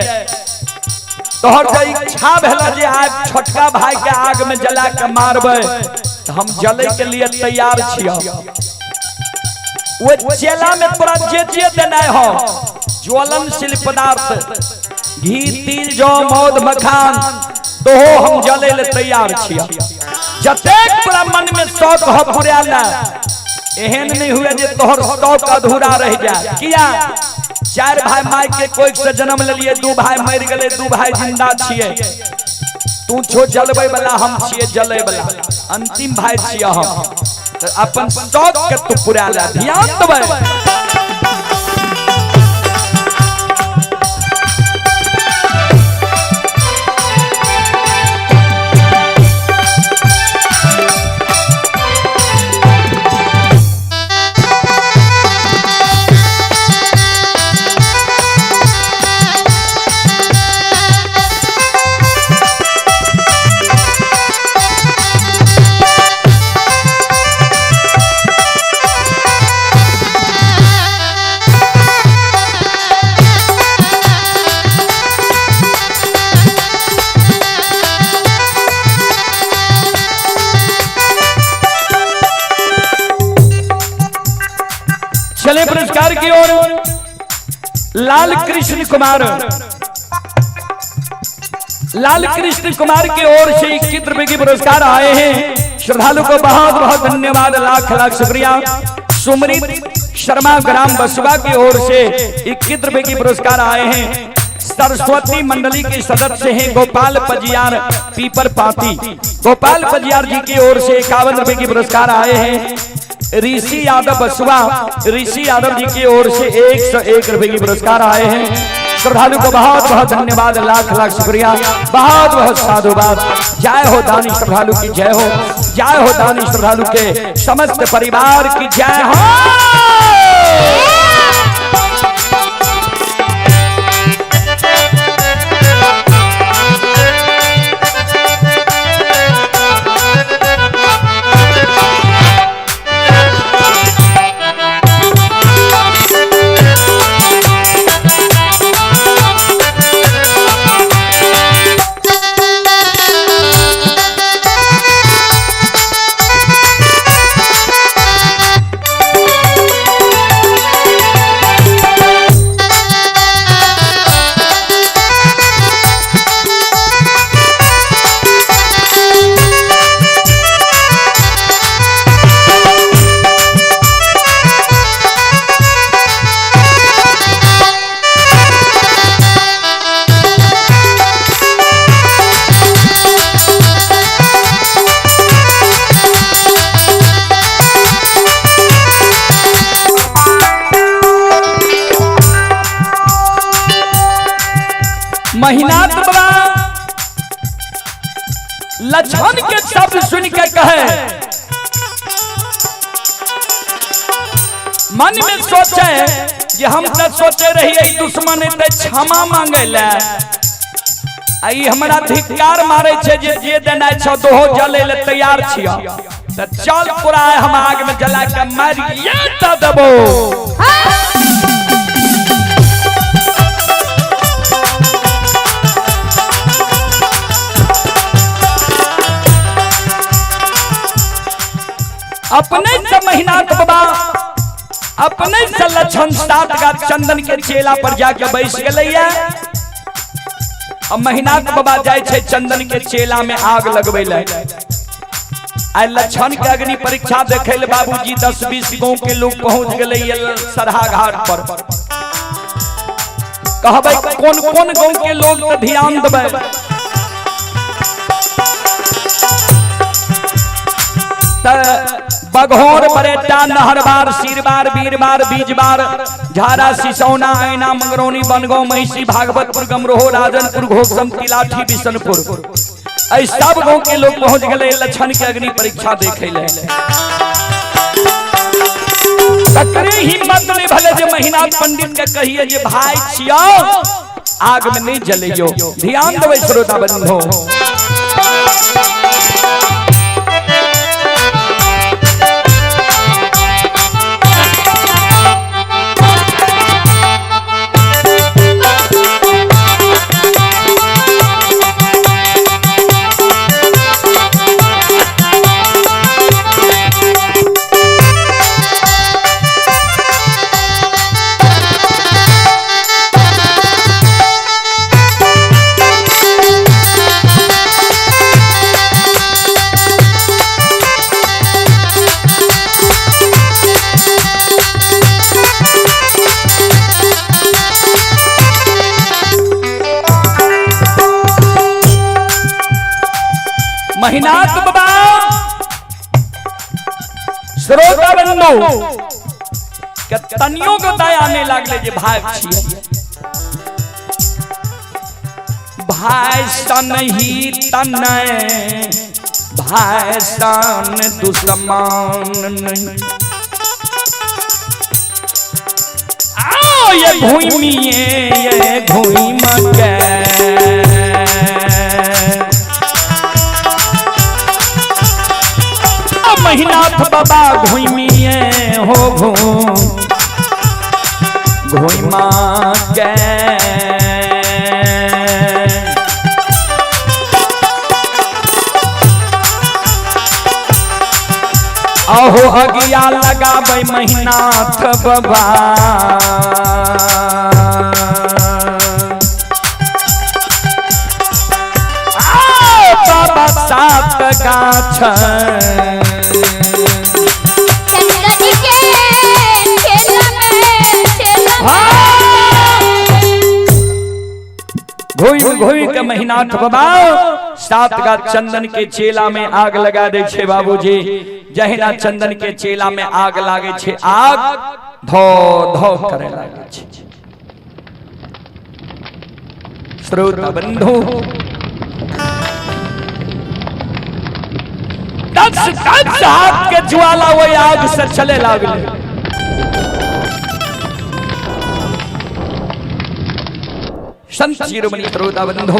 तोहर जे इच्छा भेल जे आग छोटका भाई के आग में जला के मारबै, हम जले के लिए तैयार छियै। वो चेला में तोरा जे जे देनाइ हो, ज्वलनशील पदार्थ घी तिल जौ मौध मखान तो हम जले ले तैयार छियै। जतेक तोरा मन में शौक हो पूरा ला, एहन नहीं हुए जे तोहर शौक अधूरा रह जाए। किया चार भाई my के कोइक से जन्म लेलिए, दू भाई मर गए, दू भाई जिंदा छियै। तू छो जलबै वाला, हम छियै जलै वाला, अंतिम भाई छियै हम। तो अपन शौक के तू पूरा ला, ध्यान देबै। चले पुरस्कार की ओर लाल कृष्ण कुमार, लाल कृष्ण कुमार की ओर से 21 रुपए की पुरस्कार आए हैं। श्रद्धालु को बहुत बहुत धन्यवाद, लाख लाख शुक्रिया। सुमरित शर्मा ग्राम बसवा की ओर से 21 रुपए की पुरस्कार आए हैं। सरस्वती मंडली के सदस्य हैं गोपाल पजियार पीपर पाती, गोपाल पजियार जी की ओर से 51 रुपए की पुरस्कार आए हैं। ऋषि यादव बसवा, ऋषि यादव जी की ओर से 101 रुपए की पुरस्कार आए हैं। श्रद्धालु को बहुत बहुत धन्यवाद, लाख लाख शुक्रिया, बहुत बहुत साधुवाद। जय हो दानी श्रद्धालु की जय हो, जय हो दानी श्रद्धालु के समस्त परिवार की जय हो। लक्षण के शब्द सुन के कहे, मन में सोचे जे हम तो सोचे रहिए दुश्मन ते क्षमा मांगे ले, आई हमरा धिक्कार मारे छे जे जे देनाय छो दोहो जले ले तैयार छियो, त चल पूरा हम आग में जला के मारिए त देबो। अपने से महिनाथ बाबा अपने से लक्षण सात गाछ चंदन के चेला पर जाके बैस गेलैया। अब महिनाथ बाबा जाय छे चंदन के चेला में आग लगबै ले। आइ लक्षण के अग्नि परीक्षा देखे ले बाबूजी 10-20 गांव के लोग पहुंच गेलैया सरहा घाट पर। कहबै कौन कौन गांव के लोग तो ध्यान देबै। बघौर बरेटा नहरबार सिरबार बीरबार बीजबार झारा सिसौना ऐना मंगरौनी बनगांव महिषी भागवतपुर गमरोहो राजनपुर घोघसम तिलाठी बिशनपुर ऐ सब गांव के लोग पहुंच गए लक्षण के अग्नि परीक्षा देखे ले। तकरे हिम्मत नहीं भले जे महिनाथ पंडित के कहिए जे भाई छियो आग में नहीं जलियो। ध्यान देबै श्रोता बंधु। महिनाथ बाबा श्रोता बंधु के तनियो के दया नहीं लागले जे भाई छियै, भाई सन ही तनय भाई सन दुश्मन नहीं। आओ ये भूमिए ये घूम के महिनाथ बाबा घूमिए हो घूम घूमा के। अहो अगिया लगाबै महिनाथ बाबा आओ बाबा सात गाछ घोई घोई के महिनाथ बाबा सात गाछ चंदन के चेला में आग लगा दे छे बाबूजी। जहिना चंदन के चेला में आग लागे छे आग धो धो करे लागे छे। श्रोता बंधु 10 10 हाथ के ज्वाला वही आग से चले लागले। संत शिरोमणि श्रोता बंधु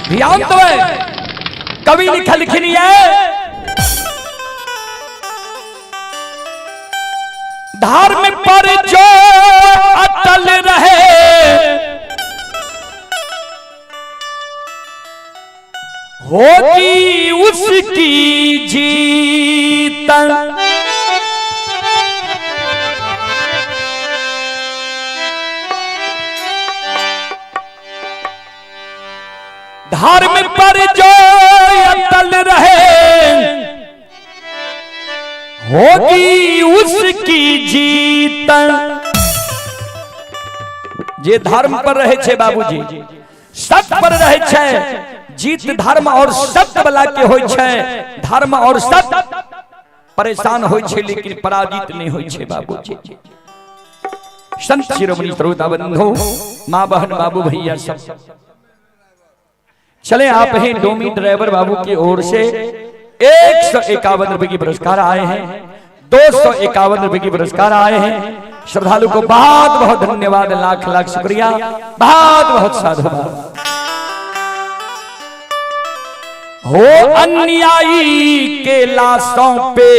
ध्यान देबै। कवि लिखलखिन ये धर्म पर जो अटल रहे होगी उसकी जीत। धर्म पर जो अटल रहे होगी उसकी जीत। जे धर्म पर रहे छे बाबूजी, सत्य पर रहे छे, जीत धर्म और सत्य वाला के होय छे। धर्म और सत्य परेशान होय छे लेकिन पराजित नहीं होय छे बाबूजी। संत शिरोमणि श्रोता बंधु, माँ बहन बाबू भैया सब चले आप हैं। डोमी ड्राइवर बाबू की ओर से 151 रुपए की पुरस्कार आए हैं, 251 रुपए की पुरस्कार आए हैं। श्रद्धालु को बहुत बहुत धन्यवाद, लाख लाख शुक्रिया, बहुत बहुत साधुवाद। हो अन्यायी के लाशों पे,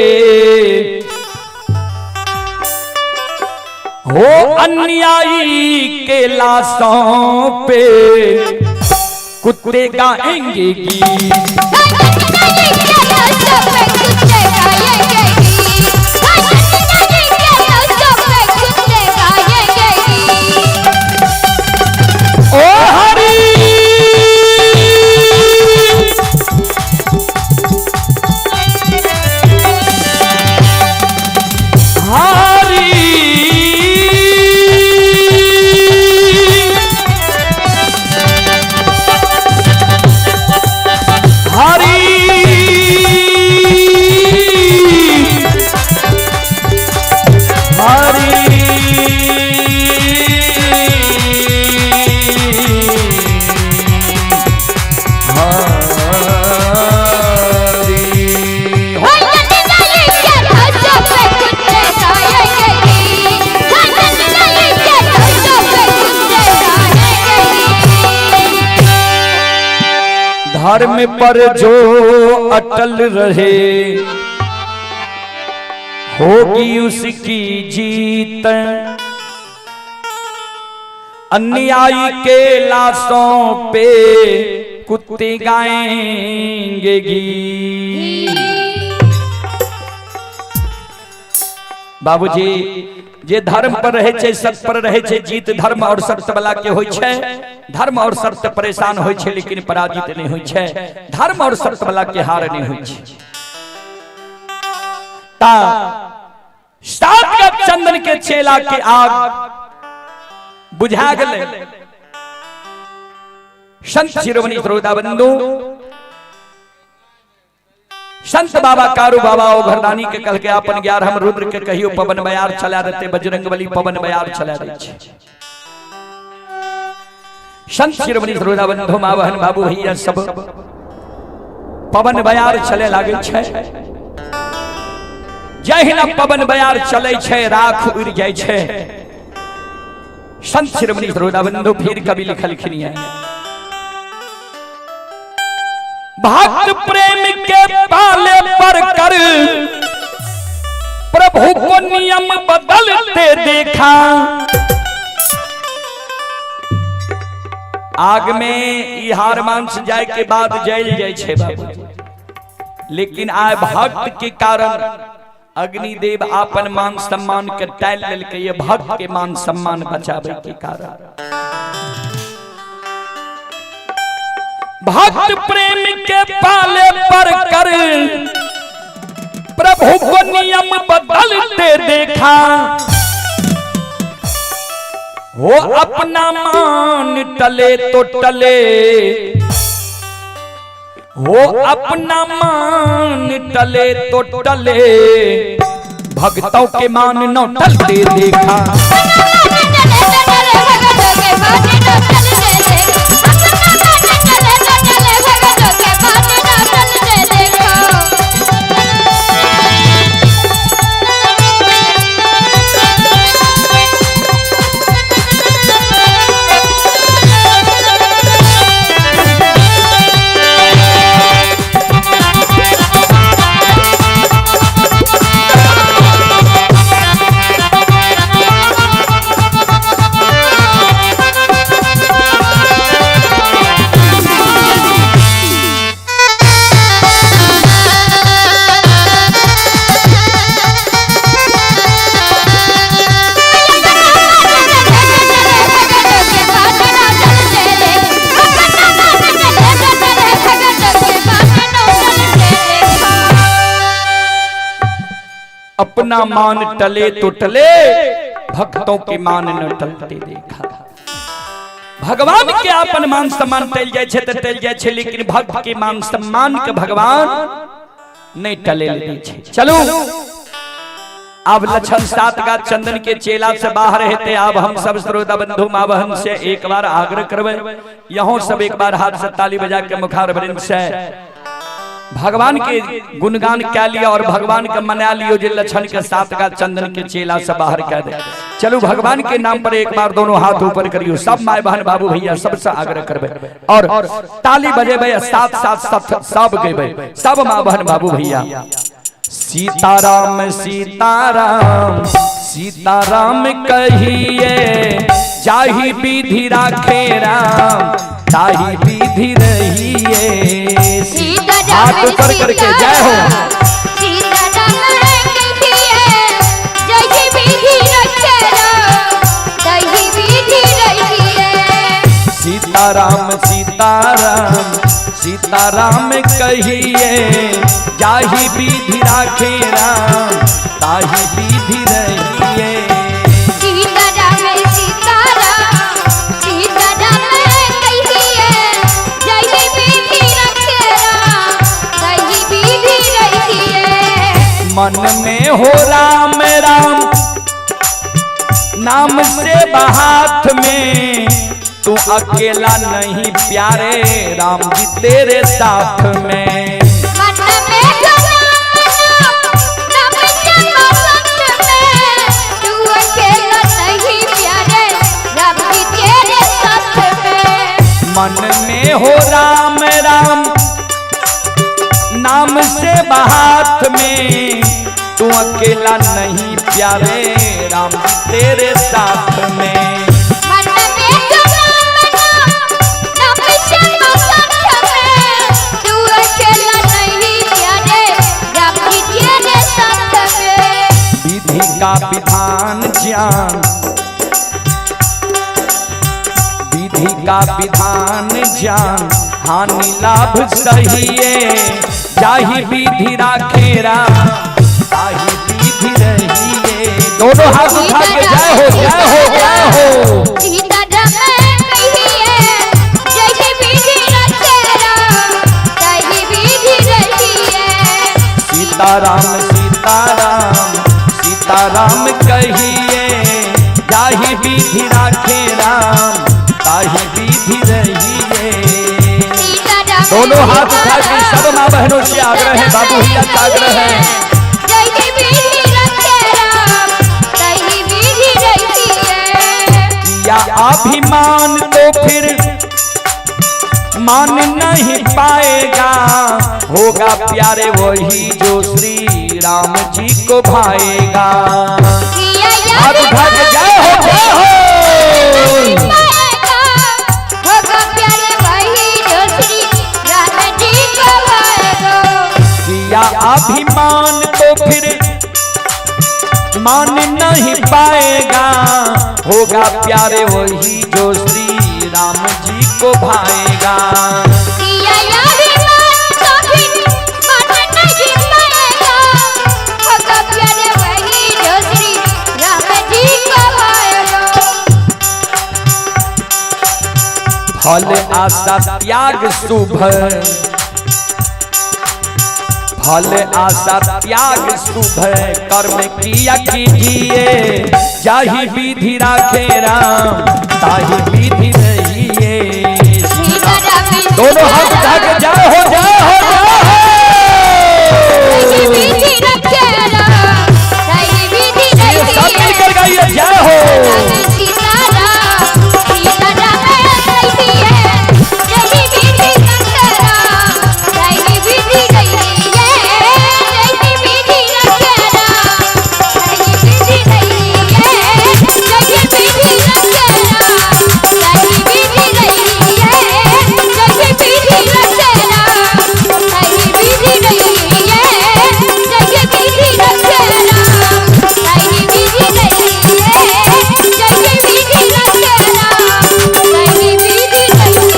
हो अन्यायी के लाशों पे कुत्ते गाएंगे गीत। ओ हरि हरि हरि हरि हरि। धर्म पर जो अटल रहे होगी उसकी जीत, अन्यायी के लाशों पे कुत्ते गाएंगे गीत। बाबूजी जे धर्म पर रहे छे, सत्य पर रहे छे, जीत धर्म और सत्य वाला के होय छे। धर्म और सत्य परेशान होय छे लेकिन पराजित नहीं होय छे। धर्म और सत्य वाला के हार नहीं होय छे। ता सात का चंदन के चेला के आग बुझा गेलै। संत शिरोमणि श्रोता बंधु, संत बाबा कारू बाबा ओ घरदानी के कह के अपन ग्यारह हम रुद्र के कहियो पवन बयार चला देते, बजरंग बली पवन बयार चला दे छे। संत शिरोमणि श्रोता बंधु, माँ बहन बाबू भैया सब पवन बयार चले लागे छे। जहिना पवन बयार चले छे राख उड़ जाय छे। संत शिरोमणि श्रोता बंधु, फिर कवि लिखलखिन है, भक्त प्रेम के पाले पर कर प्रभु को नियम बदलते देखा। आग में ई हार मांस जाए के बाद जल जाए छे बाबू, लेकिन आय भक्त के कारण अग्निदेव आपन मान सम्मान के टाल लेलकै, ये भक्त के मान सम्मान बचावे के कारण। भक्त प्रेम के पाले पर कर प्रभु को नियम बदलते देखा। हो अपना मान टले तो टले, हो अपना मान टले तो टले, भक्तों के मान न टलते देखा। अपना मान टले तो टले, भक्तों के मान न टलते देखा। भगवान के अपन मान सम्मान टल जाए छे त टल जाए छे, लेकिन भक्त के मान सम्मान के भगवान नहीं टले दै छे। चलू अब लक्षण सात का चंदन के चेला से बाहर हेते। अब हम सब श्रोता बंधु माँ बहन से एक बार आग्रह करवे, यहों सब एक बार हाथ से ताली बजा के मुखार वृंद से भगवान के गुणगान कह लिया और भगवान के मना लियो जे लक्षण के सात का चंदन के चेला से बाहर कह दे। चलो भगवान के नाम पर एक बार दोनों हाथ ऊपर करियो, सब माय बहन बाबू भैया सबसे आग्रह करबे और ताली बजेबे, साथ साथ सब सब गेबे, सब माँ बहन बाबू भैया। सीताराम सीताराम सीताराम कहिए, जाहि विधि राखे राम ताही विधि रहिए। हाथ ऊपर करके जय हो। सीताराम सीताराम सीताराम कहिए, जाहि विधि राखे राम ताही विधि रहिए। सीताराम सीताराम सीताराम कहिए, जाहि विधि राखे राम ताही विधि रहिए। मन में हो राम राम नाम से हाथ में, तू अकेला नहीं प्यारे राम जी तेरे साथ में। मन में हो राम नाम से हाथ में, तू अकेला नहीं प्यारे राम जी तेरे साथ में। मन में हो राम राम नाम से हाथ में, तू अकेला नहीं प्यारे राम जी तेरे साथ में। मन में हो राम नाम से हाथ में, तू अकेला नहीं प्यारे राम जी तेरे साथ में। विधि का विधान ज्ञान, विधि का विधान ज्ञान हानि लाभ सहिए, जाहि विधि राखे राम ताही विधि रहिए। दोनों हाथ उठा के जय हो जय हो जय हो। सीताराम कहिए, जाहि विधि राखे राम ताही विधि रहिए। सीताराम सीताराम सीताराम कहिए, जाहि विधि राखे राम ताही विधि रहिए। दोनों हाथ उठा के सब माँ बहनों से आग्रह है, बाबू भैया से आग्रह है। जाहि विधि राखे राम ताही विधि रहिए। किया अभिमान तो फिर मान नहीं पाएगा, होगा प्यारे वही जो श्री राम जी को भाएगा। हाथ उठा के जय हो जय हो। होगा प्यारे वही जो श्री राम जी को भाएगा। किया अभिमान तो फिर मान नहीं पाएगा, होगा प्यारे वही जो श्री राम जी को भाएगा। किया अभिमान तो फिर मान नहीं पाएगा, होगा प्यारे वही जो श्री राम जी को भाएगा। फल आशा त्याग शुभ, फल आशा त्याग शुभ कर्म किया कीजिए, जाहि विधि राखे राम ताही विधि रहिए। दोनों हाथ उठा के जय हो जय हो जय हो। ताही विधि रखे राम ताही विधि सब रहिए। मिलकर गाइए जय हो। सीताराम सीताराम कहिए, जाहि विधि रखे राम ताही विधि रहिए। जाहि विधि रखे राम ताही विधि रहिए। जाहि विधि रखे राम ताही विधि रहिए। जाहि विधि रखे राम ताही विधि रहिए। जाहि विधि रखे राम ताही विधि रहिए। जाहि विधि रखे राम ताही विधि रहिए।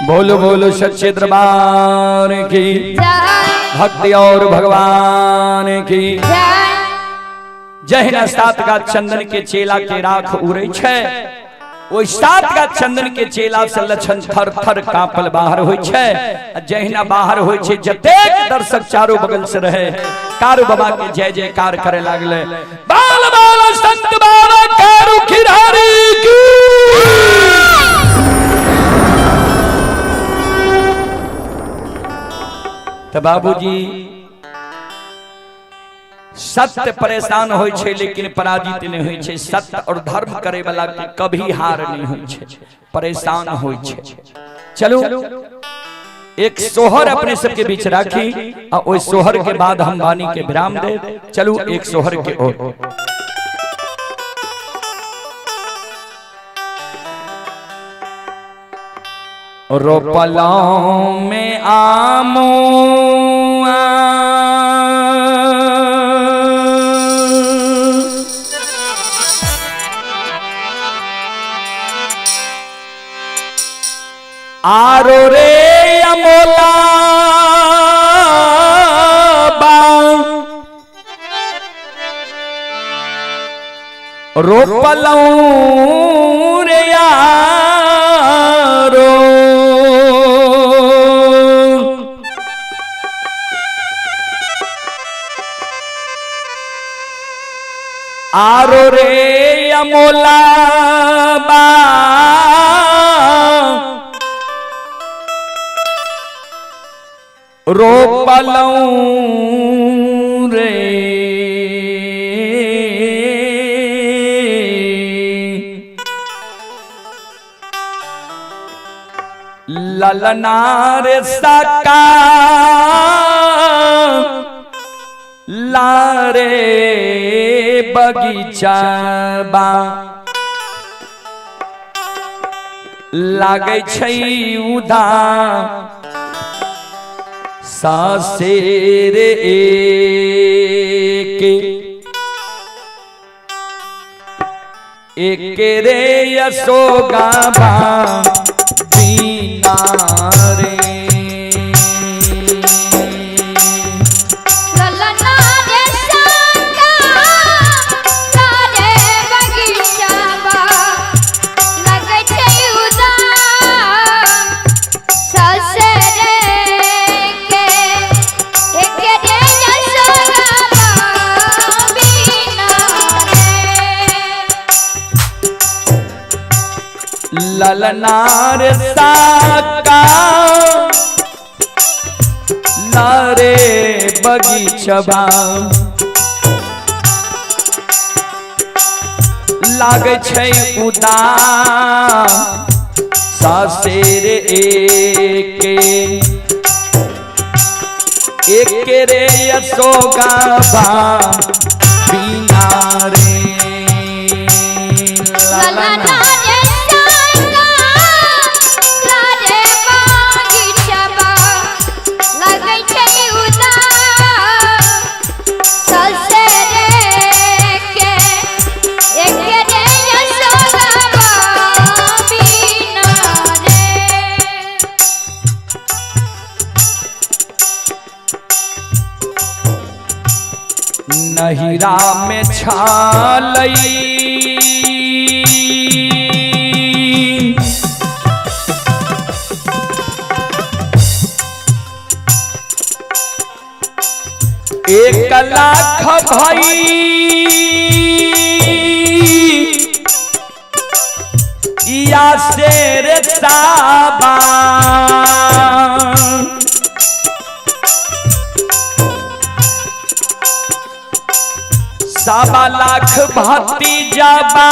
बोलो बोलो सच्चे दरबार की जय भक्ति और भगवान की जय। जहिना सात का चंदन के चेला के राख उड़े छै। ओहि 7 गाछ चंदन के चेला से लक्षण थर थर कांपल बाहर होइ छै। जहिना बाहर होइ छै जतेक दर्शक चारू बगल से रहे कारू बाबा के जय जयकार करे लागले। बाल बाल संत बाबा कारू खिरारी की। तो बाबूजी सत्य परेशान होय छै लेकिन पराजित नहीं होय छै। सत्य और धर्म करे वाला के कभी हार नहीं होय छै, परेशान होय छै। चलो एक सोहर अपने सबके बीच राखी और ओहि सोहर के बाद हम वाणी के विराम दे। चलो एक सोहर के ओर। रोपलों में आमो आरो रे अमोला बा रोपलौं रे यारो आरो रे अमोला बा रोपलौं रे ललनार सका लारे बगीचा बा लागै छै उदा सासेर एक एक रे यशोगा बा दीना रे। ललनार साका लारे बगीचबा लागै छै उदा सासेर एके एक रे यशोगा बा बिना रे। ललना नहिरा में छालई एक लाख भाई या शेर साबा सवा लाख भतीजाबा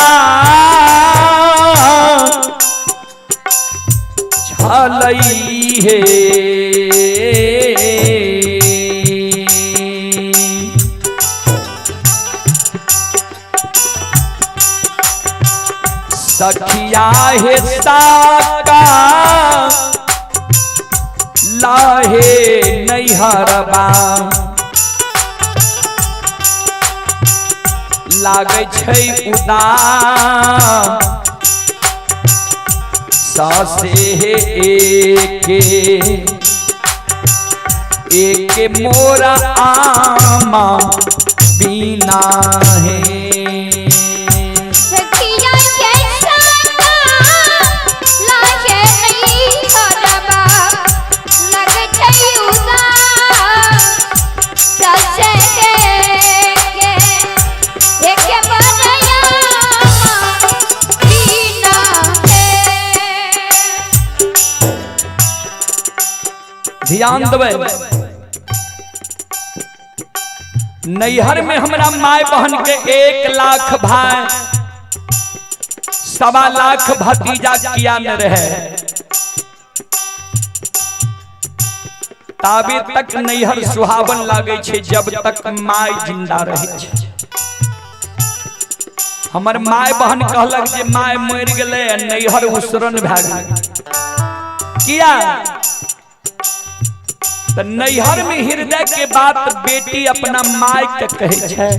छलई हे। सखिया हे साका लाहे नैहरबा लागै छै उदा सासे एके एक मोरा आमा बिना है। सखिया के साका ध्यान देबै, नैहर में हमरा my बहन के 1 लाख भाई 1.25 लाख भतीजा किया न रहे, ताबे तक नैहर सुहावन लागे छे जब तक my जिंदा रहे छे। हमर my बहन कहलक जे my मर गेलै नैहर उसरन भए गेलै। किया? त नैहर में हृदय के बात बेटी अपना my के कहे छे,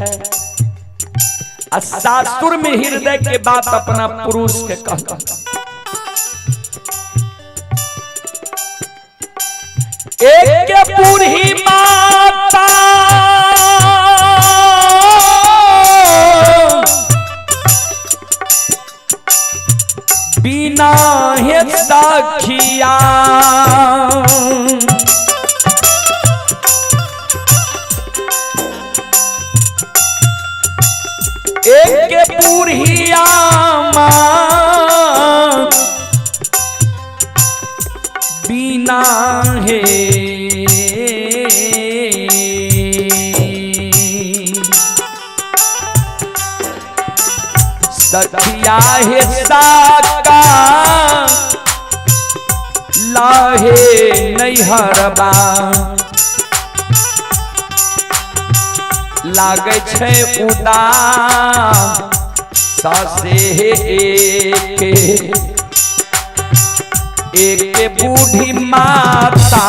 आ सासुर में हृदय के बात अपना पुरुष के कहलक। एक बूढ़ी माता बिना हे सखिया, एक बूढ़िया माँ बिना हे सखिया हे साका लाहे नैहरबा लागे छे उदास सासे एके एक बूढ़ी माता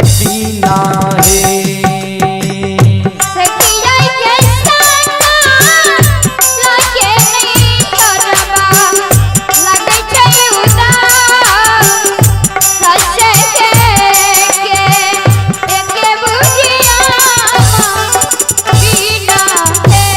बिना हे सखिया के साका लागे नैहरबा लागे छै उदास ससे के एक बुढ़िया बिना हे।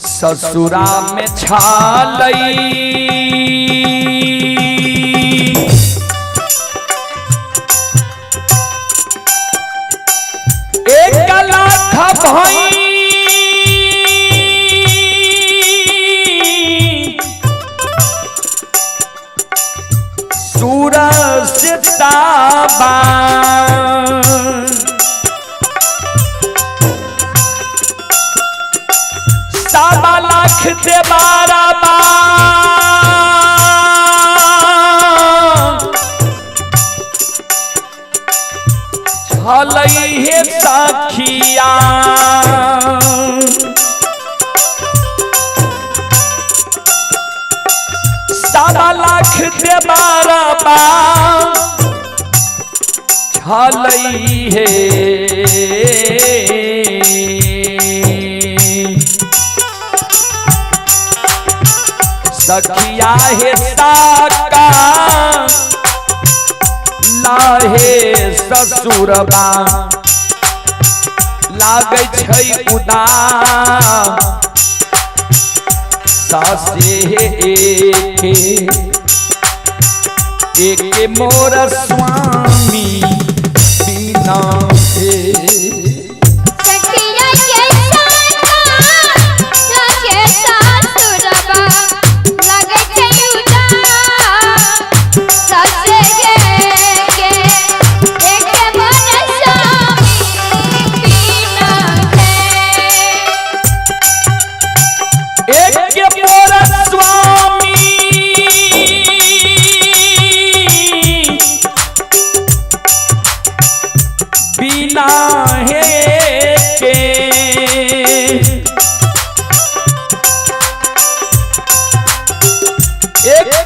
ससुरा में छालई एक लाख भाई सूरज ताबा 1.25 लाख देबारा बा छलई हे सखिया 1.25 लाख देबारा बा छलई हे सखिया हे साका लाहे ससुरबा लागै छै उदास सासे एके एके मोर स्वामी बिना हे। सखिया के साका लागे सासुरबा लागे छै उदास ससे के एक मन स्वामी बिना हे। एक मोर स्वामी बिना हे के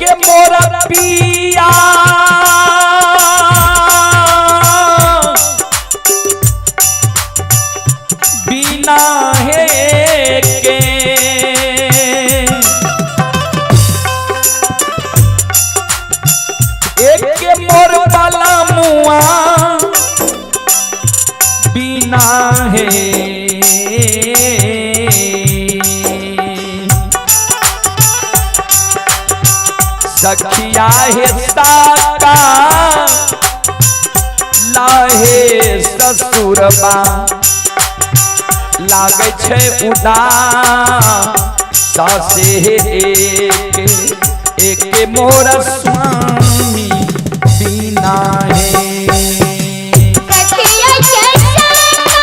एक मोर पिया बिना हे के, एक मोर बाला मुआ बिना हे। सखिया हे साका लाहे ससुरबा लागै छै उदास सासे एक एक मोर स्वामी बिना हे। सखिया के साका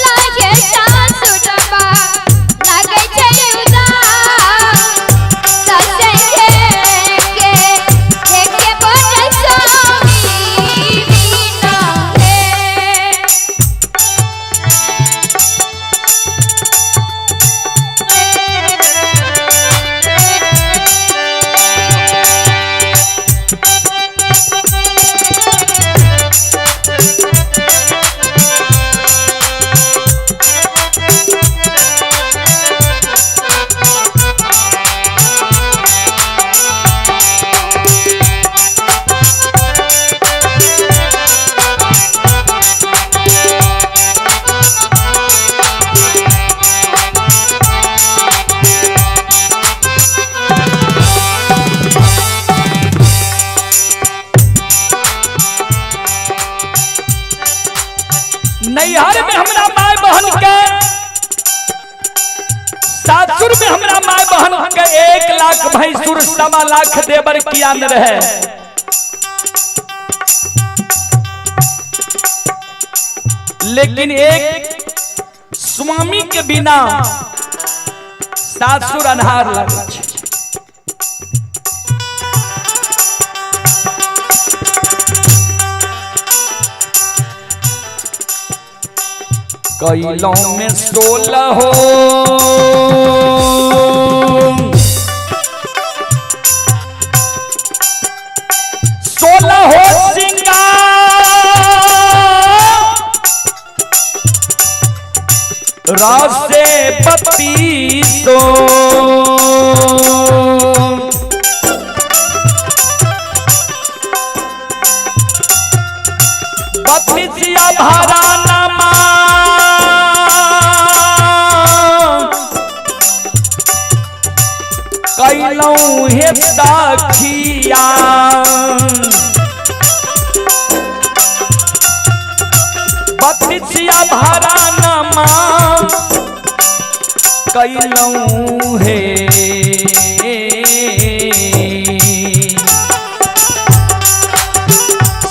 लागे सासुरबा लागै छै उदास सासे के एक मोर स्वामी बिना हे। नैहर में हमरा माय बहन के, सासुर में हमरा माय बहन के 1 लाख भैंसुर 1.25 लाख देवर किया न रहे। लेकिन एक स्वामी के बिना सासुर अन्हार लगै छै। कैलों में 16 हो 16 हो सिंगार रासे 32 बत्तीसिया भारा नमा कैलौं हे सखिया। बत्तीसिया भारा नमा कैलौं हे।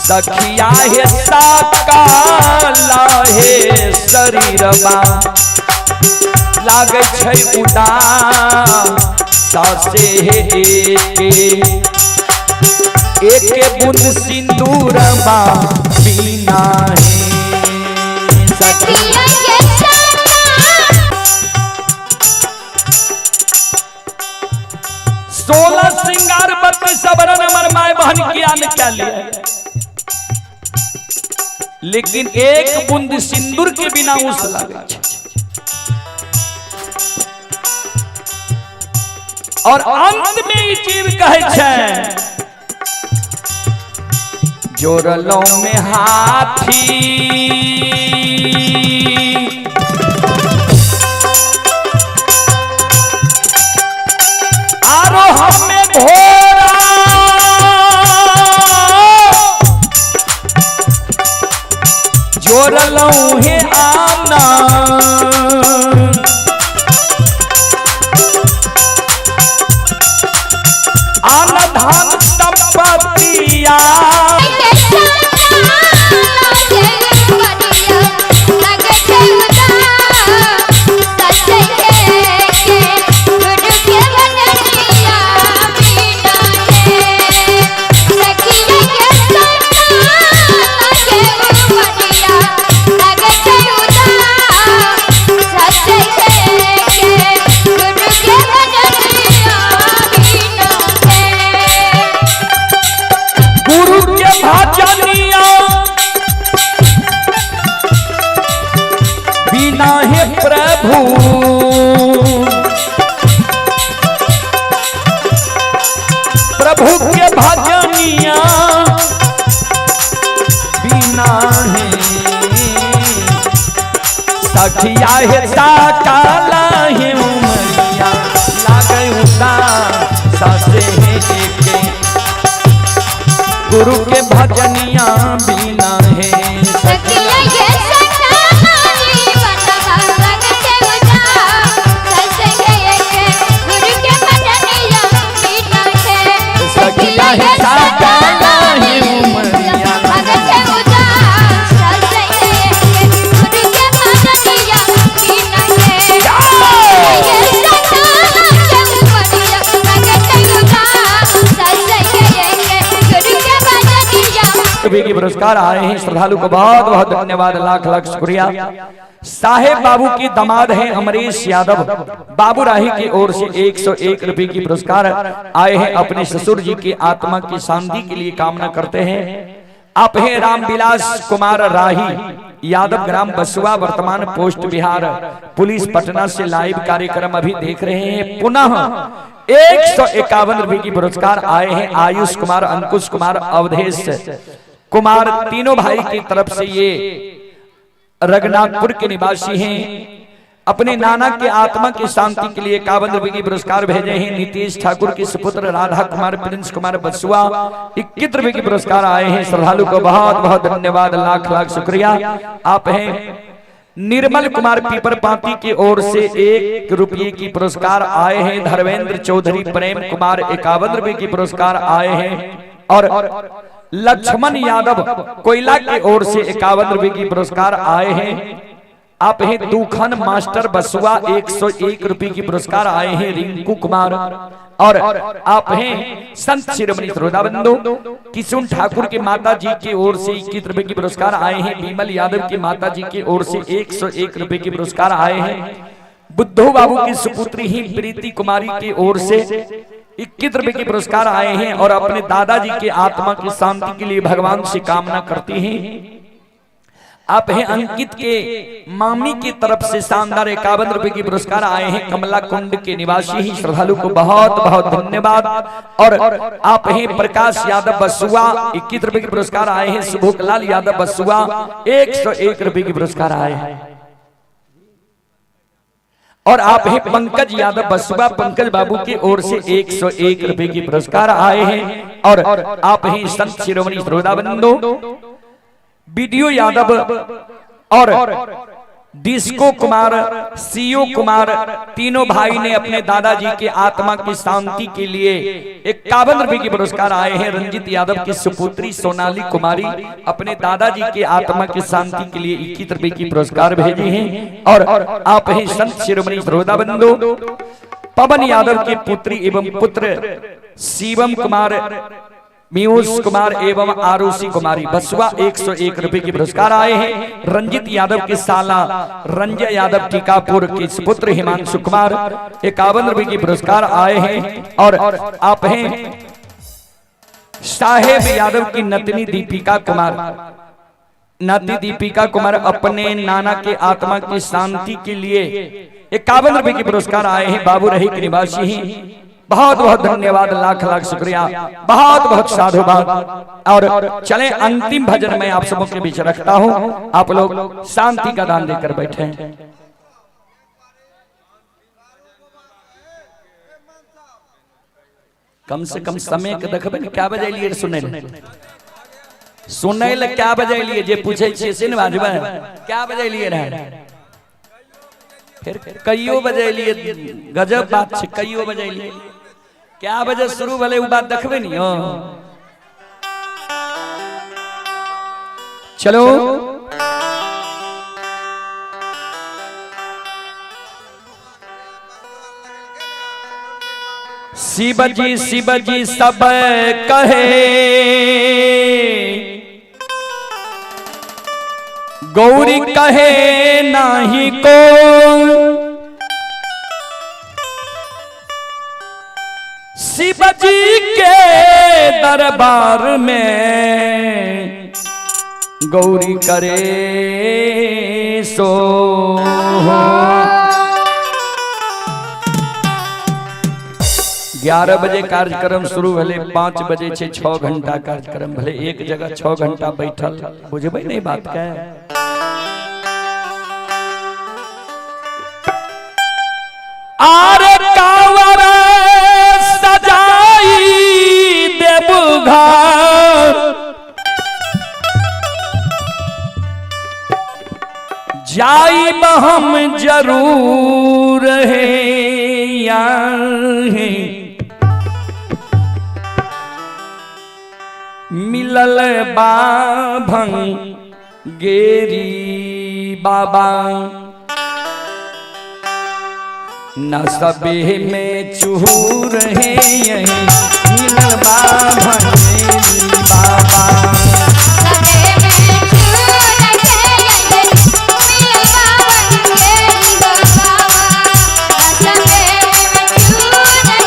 सखिया हे साकाला हे शरीरबा लागै छै उदास सासे एक एक बूंद सिंदूरबा बिना हे। सखिया के साका 16 श्रृंगार 32 सबरन हमर my बहन किया ने क्या लिया, लेकिन एक बूंद सिंदूर के बिना उस लगे छै। और अंत में ई जीव कहै छै जोड़लो में हाथी आरो हमें घोड़ा जोड़लो हे आना आन धन संपत्तिया के साका लागे बढ़िया लागै छै उदास सासे के गुरु के बनरिया बिना हे। सखिया के साका लागे बढ़िया लागै छै उदास सासे के गुरु के बनरिया बिना हे। बिना हे प्रभु, प्रभु के भजनिया बिना है सखिया हे साकाला हे उमरिया लागै उदास ससे हे एके गुरु के भजनिया बिना है। सखिया ये सखा जीवन लगते उदास ससंग एके गुरु के भजनिया बिना है। सखिया हे साकाला हे उमरिया लगते उदास ससंग एके गुरु के भजनिया बिना है। ये सखा उमरिया लगते उदास ससंग एके गुरु के भजनिया। की पुरस्कार आए हैं, श्रद्धालु को बहुत बहुत धन्यवाद, लाख लाख शुक्रिया। साहेब बाबू के दामाद हैं अमरीश यादव बाबू राही की ओर से 101 रुपए की पुरस्कार आए हैं। अपने ससुर जी की आत्मा की शांति के लिए कामना करते हैं। आप हैं रामविलास कुमार राही यादव, ग्राम बसुआ, वर्तमान पोस्ट बिहार पुलिस पटना से लाइव कार्यक्रम अभी देख रहे हैं। पुनः 151 रुपए की पुरस्कार आए हैं आयुष कुमार, अंकुश कुमार, अवधेश कुमार, तीनों भाई की तरफ से। ये रघुनाथपुर के निवासी हैं। अपने नाना के आत्मा की शांति के लिए 51 रुपए की पुरस्कार भेजे हैं। नीतीश ठाकुर के सुपुत्र राधा कुमार, प्रिंस कुमार बसुआ, 21 रुपए की पुरस्कार आए हैं। श्रद्धालु को बहुत बहुत धन्यवाद, लाख लाख शुक्रिया। आप हैं निर्मल कुमार पीपर पाती की ओर से 1 रुपये की पुरस्कार आए हैं। धर्मेंद्र चौधरी, प्रेम कुमार 51 रुपए की पुरस्कार आए हैं। और लक्ष्मण यादव कोयला की ओर से 51 रुपए की पुरस्कार आए हैं। आप हैं दुखन मास्टर बसुआ 101 रुपए की पुरस्कार आए हैं। रिंकू कुमार। और आप हैं संत शिरोमणि श्रोता बंधु किशुन ठाकुर के माता जी की ओर से 21 रुपए की पुरस्कार आए हैं। विमल यादव की माता जी की ओर से 101 रुपए की पुरस्कार आए हैं। बुद्धू बाबू की सुपुत्री ही प्रीति कुमारी की ओर से 21 रुपए के पुरस्कार आए हैं। और अपने दादाजी के आत्मा की शांति के लिए भगवान से कामना करती हैं। आप हैं अंकित के मामी की तरफ से शानदार 51 रुपए के पुरस्कार आए हैं। कमला कुंड के निवासी ही श्रद्धालु को बहुत बहुत धन्यवाद। और आप हैं प्रकाश यादव बसुआ 21 रुपए के पुरस्कार आए हैं। सुभोकलाल यादव बसुआ 101 रुपए के पुरस्कार आए हैं। और आप हैं पंकज यादव बसुआ, पंकज बाबू की ओर से 101 रुपए की पुरस्कार आए हैं। और आप हैं संत शिरोमणि श्रोता बंधु बीडीओ यादव और डिस्को कुमार, सीओ कुमार, तीनों भाई ने अपने दादाजी के आत्मा की शांति के लिए 51 रुपए के पुरस्कार आए हैं। रंजित यादव की सुपुत्री सोनाली कुमारी अपने दादाजी के आत्मा की शांति के लिए 21 रुपए की पुरस्कार भेजे हैं। और आप हैं संत शिरोमणि श्रोता बंधु पवन यादव के पुत्री एवं पुत्र शिवम कुमार, मियूष कुमार एवं आरुषि कुमारी बसुआ 101 रुपए के पुरस्कार आए हैं। रंजित यादव के साला रंजय यादव टीकापुर के पुत्र हिमांशु कुमार 51 रुपए के पुरस्कार आए हैं। और आप हैं साहेब यादव की नतनी दीपिका कुमार, नाती दीपिका कुमार अपने नाना के आत्मा की शांति के लिए 51 रुपए के पुरस्कार आए हैं। बाबू रही के निवासी हैं। बहुत बहुत धन्यवाद, लाख लाख शुक्रिया, बहुत बहुत साधुवाद। और चले अंतिम भजन मैं आप सबों के बीच रखता हूं, आप लोग शांति का दान देकर बैठे। कम से कम समय के देखबे ने क्या बजे लिए सुनै सुनै ले क्या बजे लिए जे पूछे छियै से ने बाजबै क्या बजे लिए रहे, फिर कईयो बजे लिए, गजब बात छै, कईयो बजे लिए क्या बजे शुरू भले उ बात देखबे नी हो। चलो शिवजी शिवजी सब कहे गौरी कहे नाही को, शिवजी के दरबार में गौरी करे सो। हो। 11 बजे कार्यक्रम शुरू भेले, 5 बजे छे 6 घंटा कार्यक्रम भेले। एक जगह 6 घंटा बैठल, बुझबै नहीं बात के। आरे कावर सजाई देवघर जाई हम जरूर है यार मिलल बा भंगेरी बाबा। न सबे में चूर है यही मिलल बा भंगेरी बाबा। हम जरूर है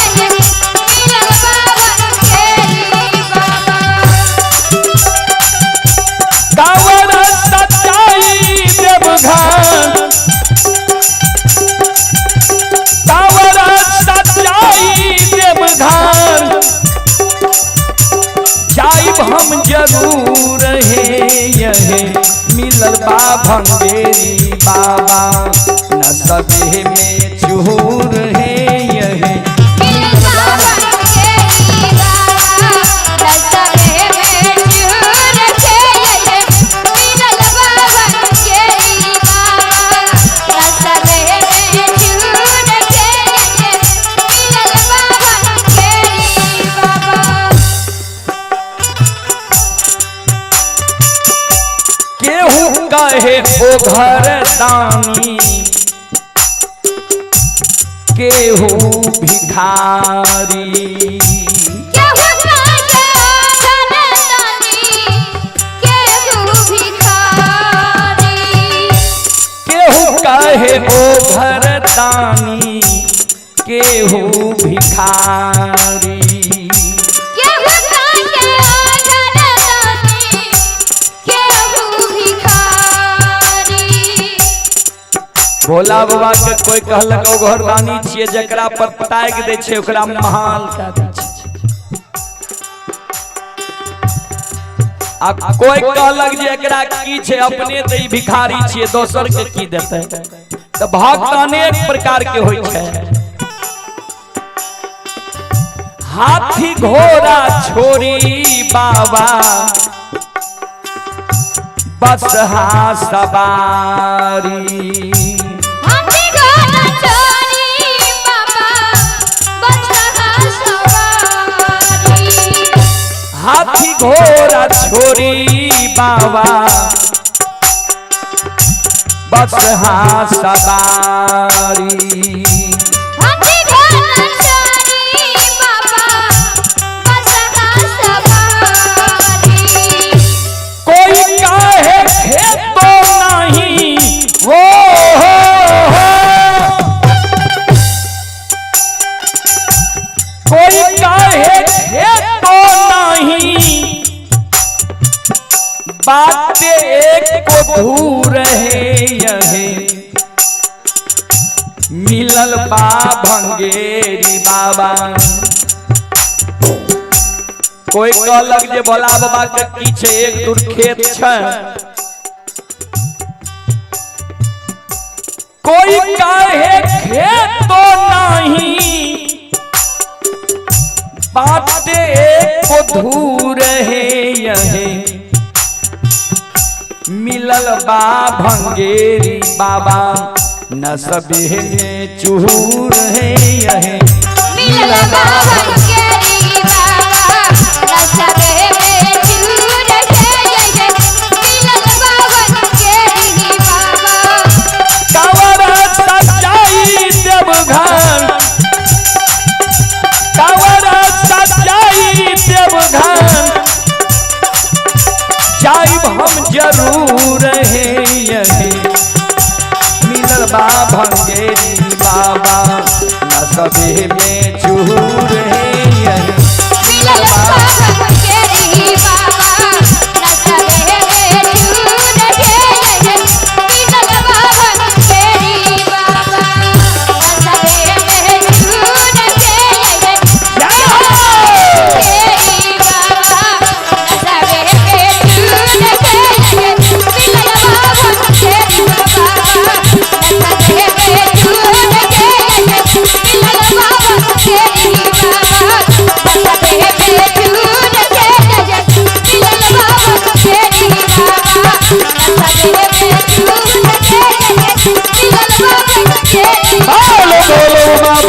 यहे मिलल बा भंगेरी बाबा। न सबे में चूर है यहे मिलल बा भंगेरी बाबा। न सबे में चूर है यहे मिलल बा भंगेरी बाबा। न सबे में चूर है यहे मिलल बा भंगेरी बाबा। केहू कहे ओ घर दानी केहू भिखारी। केहू कहे ओ घर दानी केहू भिखारी। केहू कहे ओ घर दानी केहू भिखारी। केहू कहे ओ घर दानी केहू भिखारी। भोला बाबा के कोई कहलक ओ घर दानी छियै, जकरा पर ताकि दै छै ओकरा महाल कए दै छै। आ कोई कहलक जे एकरा की छै, अपने तऽ ई भिखारी छियै, दोसर के की देतै। तऽ भक्त अनेक प्रकार के होइ छै। हाथी घोड़ा छोड़ी बाबा बसहा सवारी। हाथी घोड़ा छोड़ी बाबा बसहा सवारी। हाथी घोड़ा छोड़ी बाबा बसहा सवारी। हाथी घोड़ा छोड़ी बाबा बसहा सवारी। कोई काहे खेतो नहीं वो हो। कोई काहे खेतो नहीं बात एक को धूर है यहे मिलल बा भंगेरी बाबा। कोई कहलक जे भोला बाबा के की छै, एक दूर खेत छै। कोई काहे खेतो नहीं बात एक को धूर है यहे मिलल बा भंगेरी बाबा। न सबे में चूर है यहे मिलल बा भंगेरी बाबा। न सबे में चूर है यहे मिलल बा भंगेरी बाबा। कावर सजाई देवघर कावर सजाई देवघर जाइब हम जरूर है यहे मिलल बा भंगेरी बाबा। न सबे में चूर है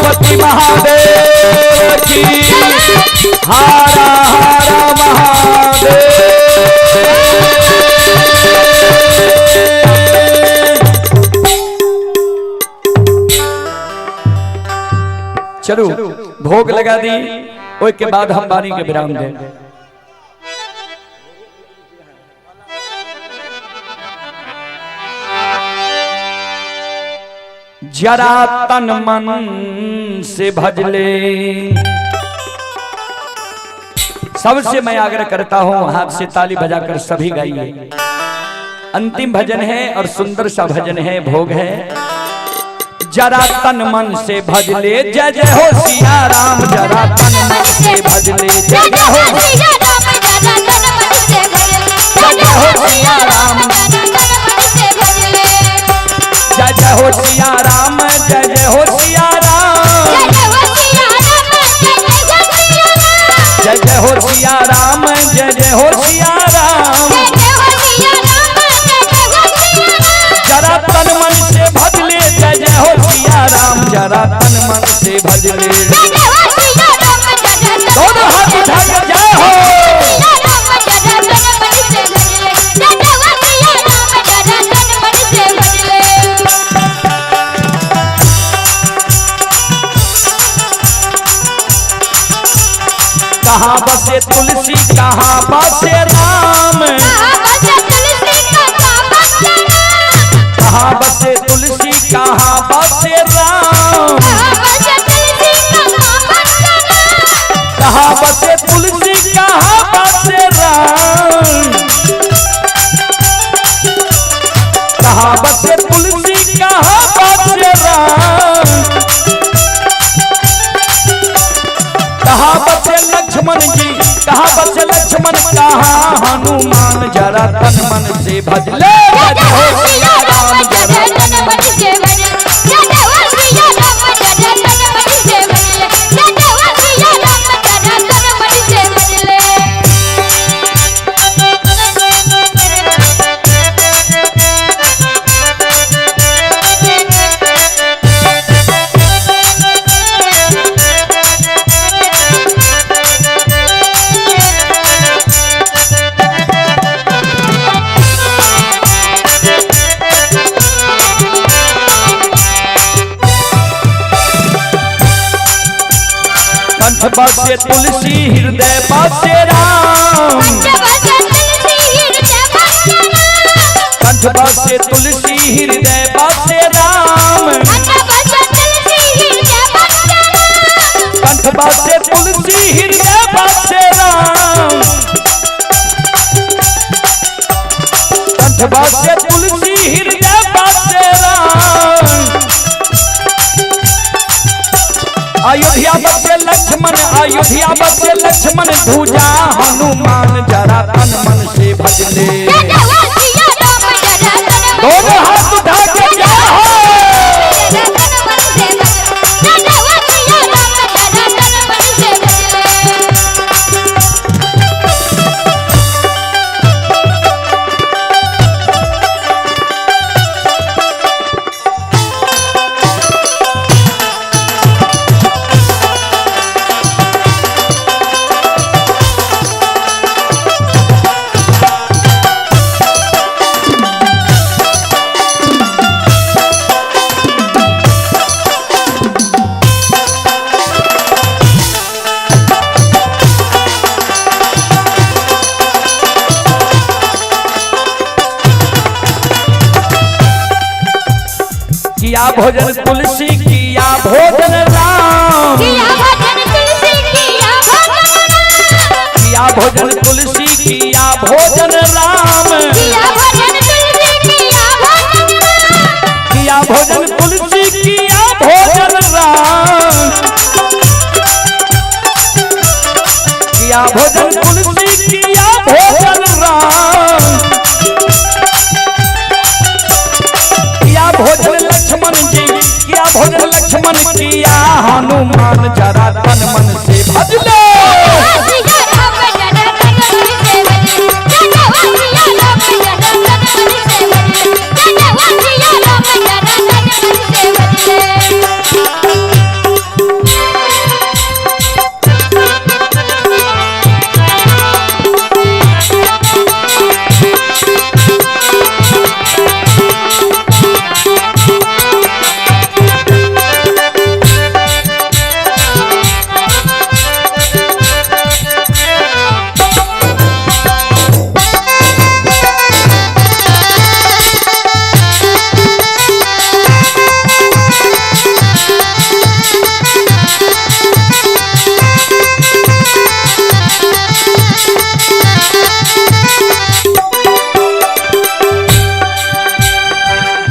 पशुपति महादेव की। हर हर महादेव। चलो भोग लगा दी, ओई के बाद हम वाणी के विराम दें। जरा तन मन से भजले। सबसे मैं आग्रह करता हूं हाथ से ताली बजाकर सभी गाइए। अंतिम भजन है और सुंदर सा भजन है, भोग है। जरा तन मन से भजले जय जय हो सिया राम। जरा तन मन से भजले जय जय हो सिया राम। जय जय हो सिया राम। जय जय हो सिया राम। जय जय हो सिया राम। जय जय हो सिया राम। जय जय हो सिया राम। जरा तन मन से भजले जय जय हो सिया राम। जरा तन मन से भजले। दोनों हाथ उठाकर जय हो। कहाँ बसे तुलसी कहाँ बसे राम। कहाँ बसे तुलसी कहाँ बसे राम। कहाँ बसे तुलसी कहाँ बसे राम। कहाँ बसे तुलसी कहाँ बसे राम। कहाँ बसे लक्ष्मण जी कहाँ बसे लक्ष्मण कहाँ हनुमान। जरा तन मन से भजले जय हो सिया राम। जरा तन मन से भजले जय हो सिया राम। जरा तन मन से भजले जय हो सिया राम। जरा तन मन से भजले। कंठ बसे तुलसी हृदय बसे राम। कंठ बसे तुलसी हृदय बसे राम। कंठ बसे तुलसी हृदय बसे राम। कंठ बसे तुलसी हृदय बसे राम। अयोध्या बसे लक्ष्मण अयोध्या बसे लक्ष्मण धुजा हनुमान। जरा तन मन से भजले। दोनों हाथ उठा के जय हो। किया भोजन तुलसी किया भोजन राम। किया भोजन तुलसी किया भोजन राम। किया भोजन तुलसी किया भोजन राम। किया भोजन तुलसी किया भोजन राम। किया भोजन तुलसी किया भोजन राम। किया भोजन तुलसी किया भोजन राम। किया भोजन लक्ष्मण जी किया भोजन लक्ष्मण किया हनुमान। जरा तन मन से भजले।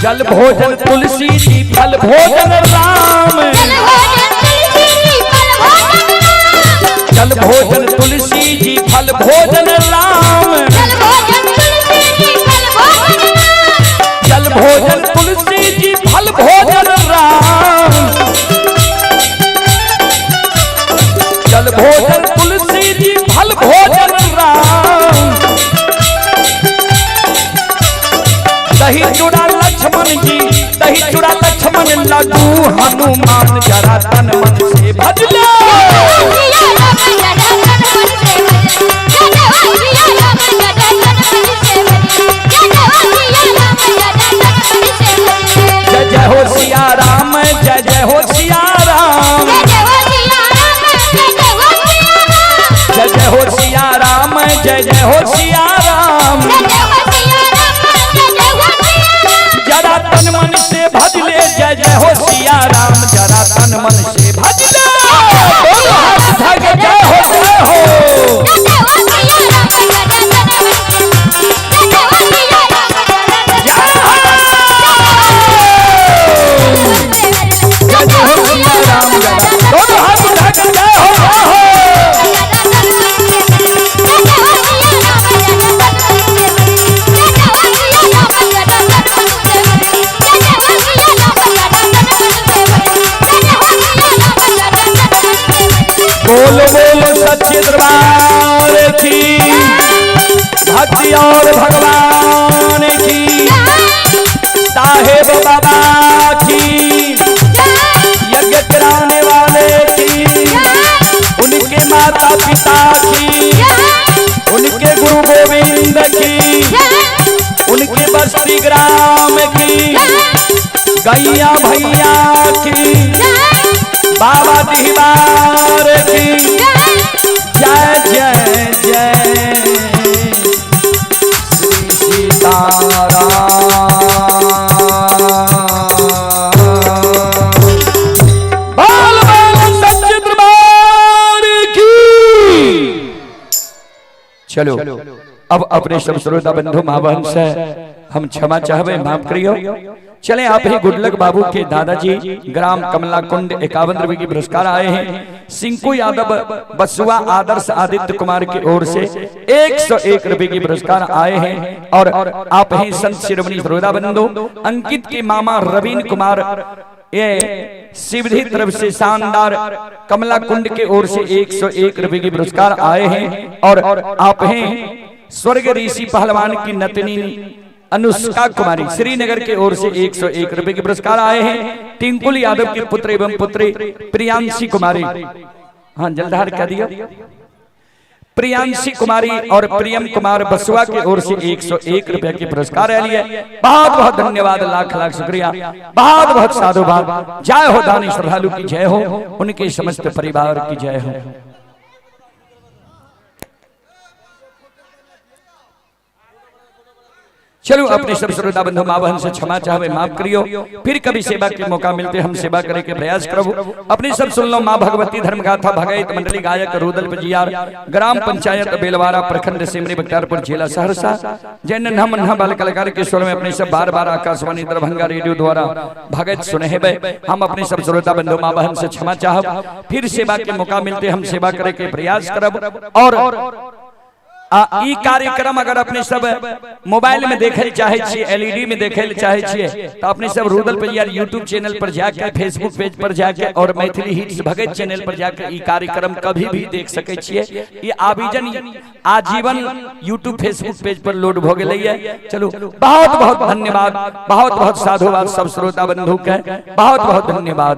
जल भोजन तुलसी जी फल भोजन राम। जल भोजन तुलसी जी फल भोजन राम। जल भोजन तुलसी जी फल भोजन राम। जल भोजन तुलसी जी फल भोजन राम। दही चूड़ा लक्ष्मण जी, दही चूड़ा लक्ष्मण लड्डू हनुमान, जरा तन मन से भजले। जय जय हो सिया राम, जय जय हो सिया राम। जय जय हो सिया राम, जय जय हो सिया राम। जरा तन मन से भजले, जय जय हो सिया राम। जरा तन मन से भजले, बोलो हाथ उठा के जय हो जय हो। जय हो, जय जय हो सिया राम। जरा दोनों हाथ उठा के जय हो जय हो। बोलो बोलो सच्चे दरबार की, भक्ति और भगवान की, साहेब बाबा की, यज्ञ कराने वाले की, उनके माता पिता की, उनके गुरु गोविंद की, उनके बस्ती ग्राम की, गैया भैया की, बाबा दीवार की, जय जय जय श्री सीताराम। बाल बाल सच्चे दरबार की। चलो अब अपने सब श्रोता बंधु माँ बहन से हम क्षमा चाहवे, माफ करियो। चले आप ही गुडलक बाबू के दादाजी ग्राम कमला कुंड 51 रुपए की पुरस्कार आए हैं। सिंकू यादव बसुआ आदर्श आदित्य कुमार की ओर से 101 रुपए की पुरस्कार आए हैं। और आप ही संत शिरोमणि श्रोता बंधु अंकित के मामा रवीन कुमार ये शिवधी तरफ से शानदार कमला कुंड के ओर से 101 रुपए की पुरस्कार आए हैं। और आप हैं स्वर्ग ऋषि पहलवान की नतनी अनुष्का कुमारी श्रीनगर के ओर से 101 रुपए के पुरस्कार आए हैं। टिंकुल यादव के पुत्र एवं पुत्री प्रियांशी कुमारी, हाँ जलधार कह दिया, प्रियांशी कुमारी और प्रियम कुमार बसुआ की ओर से 101 रुपए के पुरस्कार आए लिए। बहुत बहुत धन्यवाद, लाख लाख शुक्रिया, बहुत बहुत साधुवाद। जय हो दानी श्रद्धालु की जय हो, उनके समस्त परिवार की जय हो। चलो अपने सब श्रोता बंधु माँ बहन से क्षमा चाहे, माफ करियो। फिर कभी सेवा के मौका मिलते हम सेवा करे के प्रयास करो। अपने सब सुन लो माँ भगवती धर्म गाथा भगैत मंडली गायक रुदल पजियार, ग्राम पंचायत बेलवारा, प्रखंड सिमरी बख्तियारपुर, जिला सहरसा। जैन नन्हा मन्हा बाल कलाकार के स्वर में अपने सब बार बार आकाशवाणी दरभंगा रेडियो द्वारा भगत सुने हम अपने सब श्रोता बंधु माँ बहन से क्षमा चाहब। फिर सेवा के मौका मिलते हम सेवा करे के प्रयास करब। और ई कार्यक्रम अगर अपने सब मोबाइल में देखे चाहे छिए, एलईडी में देखे चाहे छिए, तो अपने सब रुदल पे यार यूट्यूब चैनल पर जाके, फेसबुक पेज पर जाके और मैथिली हिट्स भगत चैनल पर जाके ई कार्यक्रम कभी भी देख सके छिए। ये आवीजन आजीवन यूट्यूब फेसबुक पेज पर लोड भ गेलै है। चलो बहुत बहुत धन्यवाद, बहुत बहुत साधुवाद सब श्रोता बंधु के, बहुत बहुत धन्यवाद।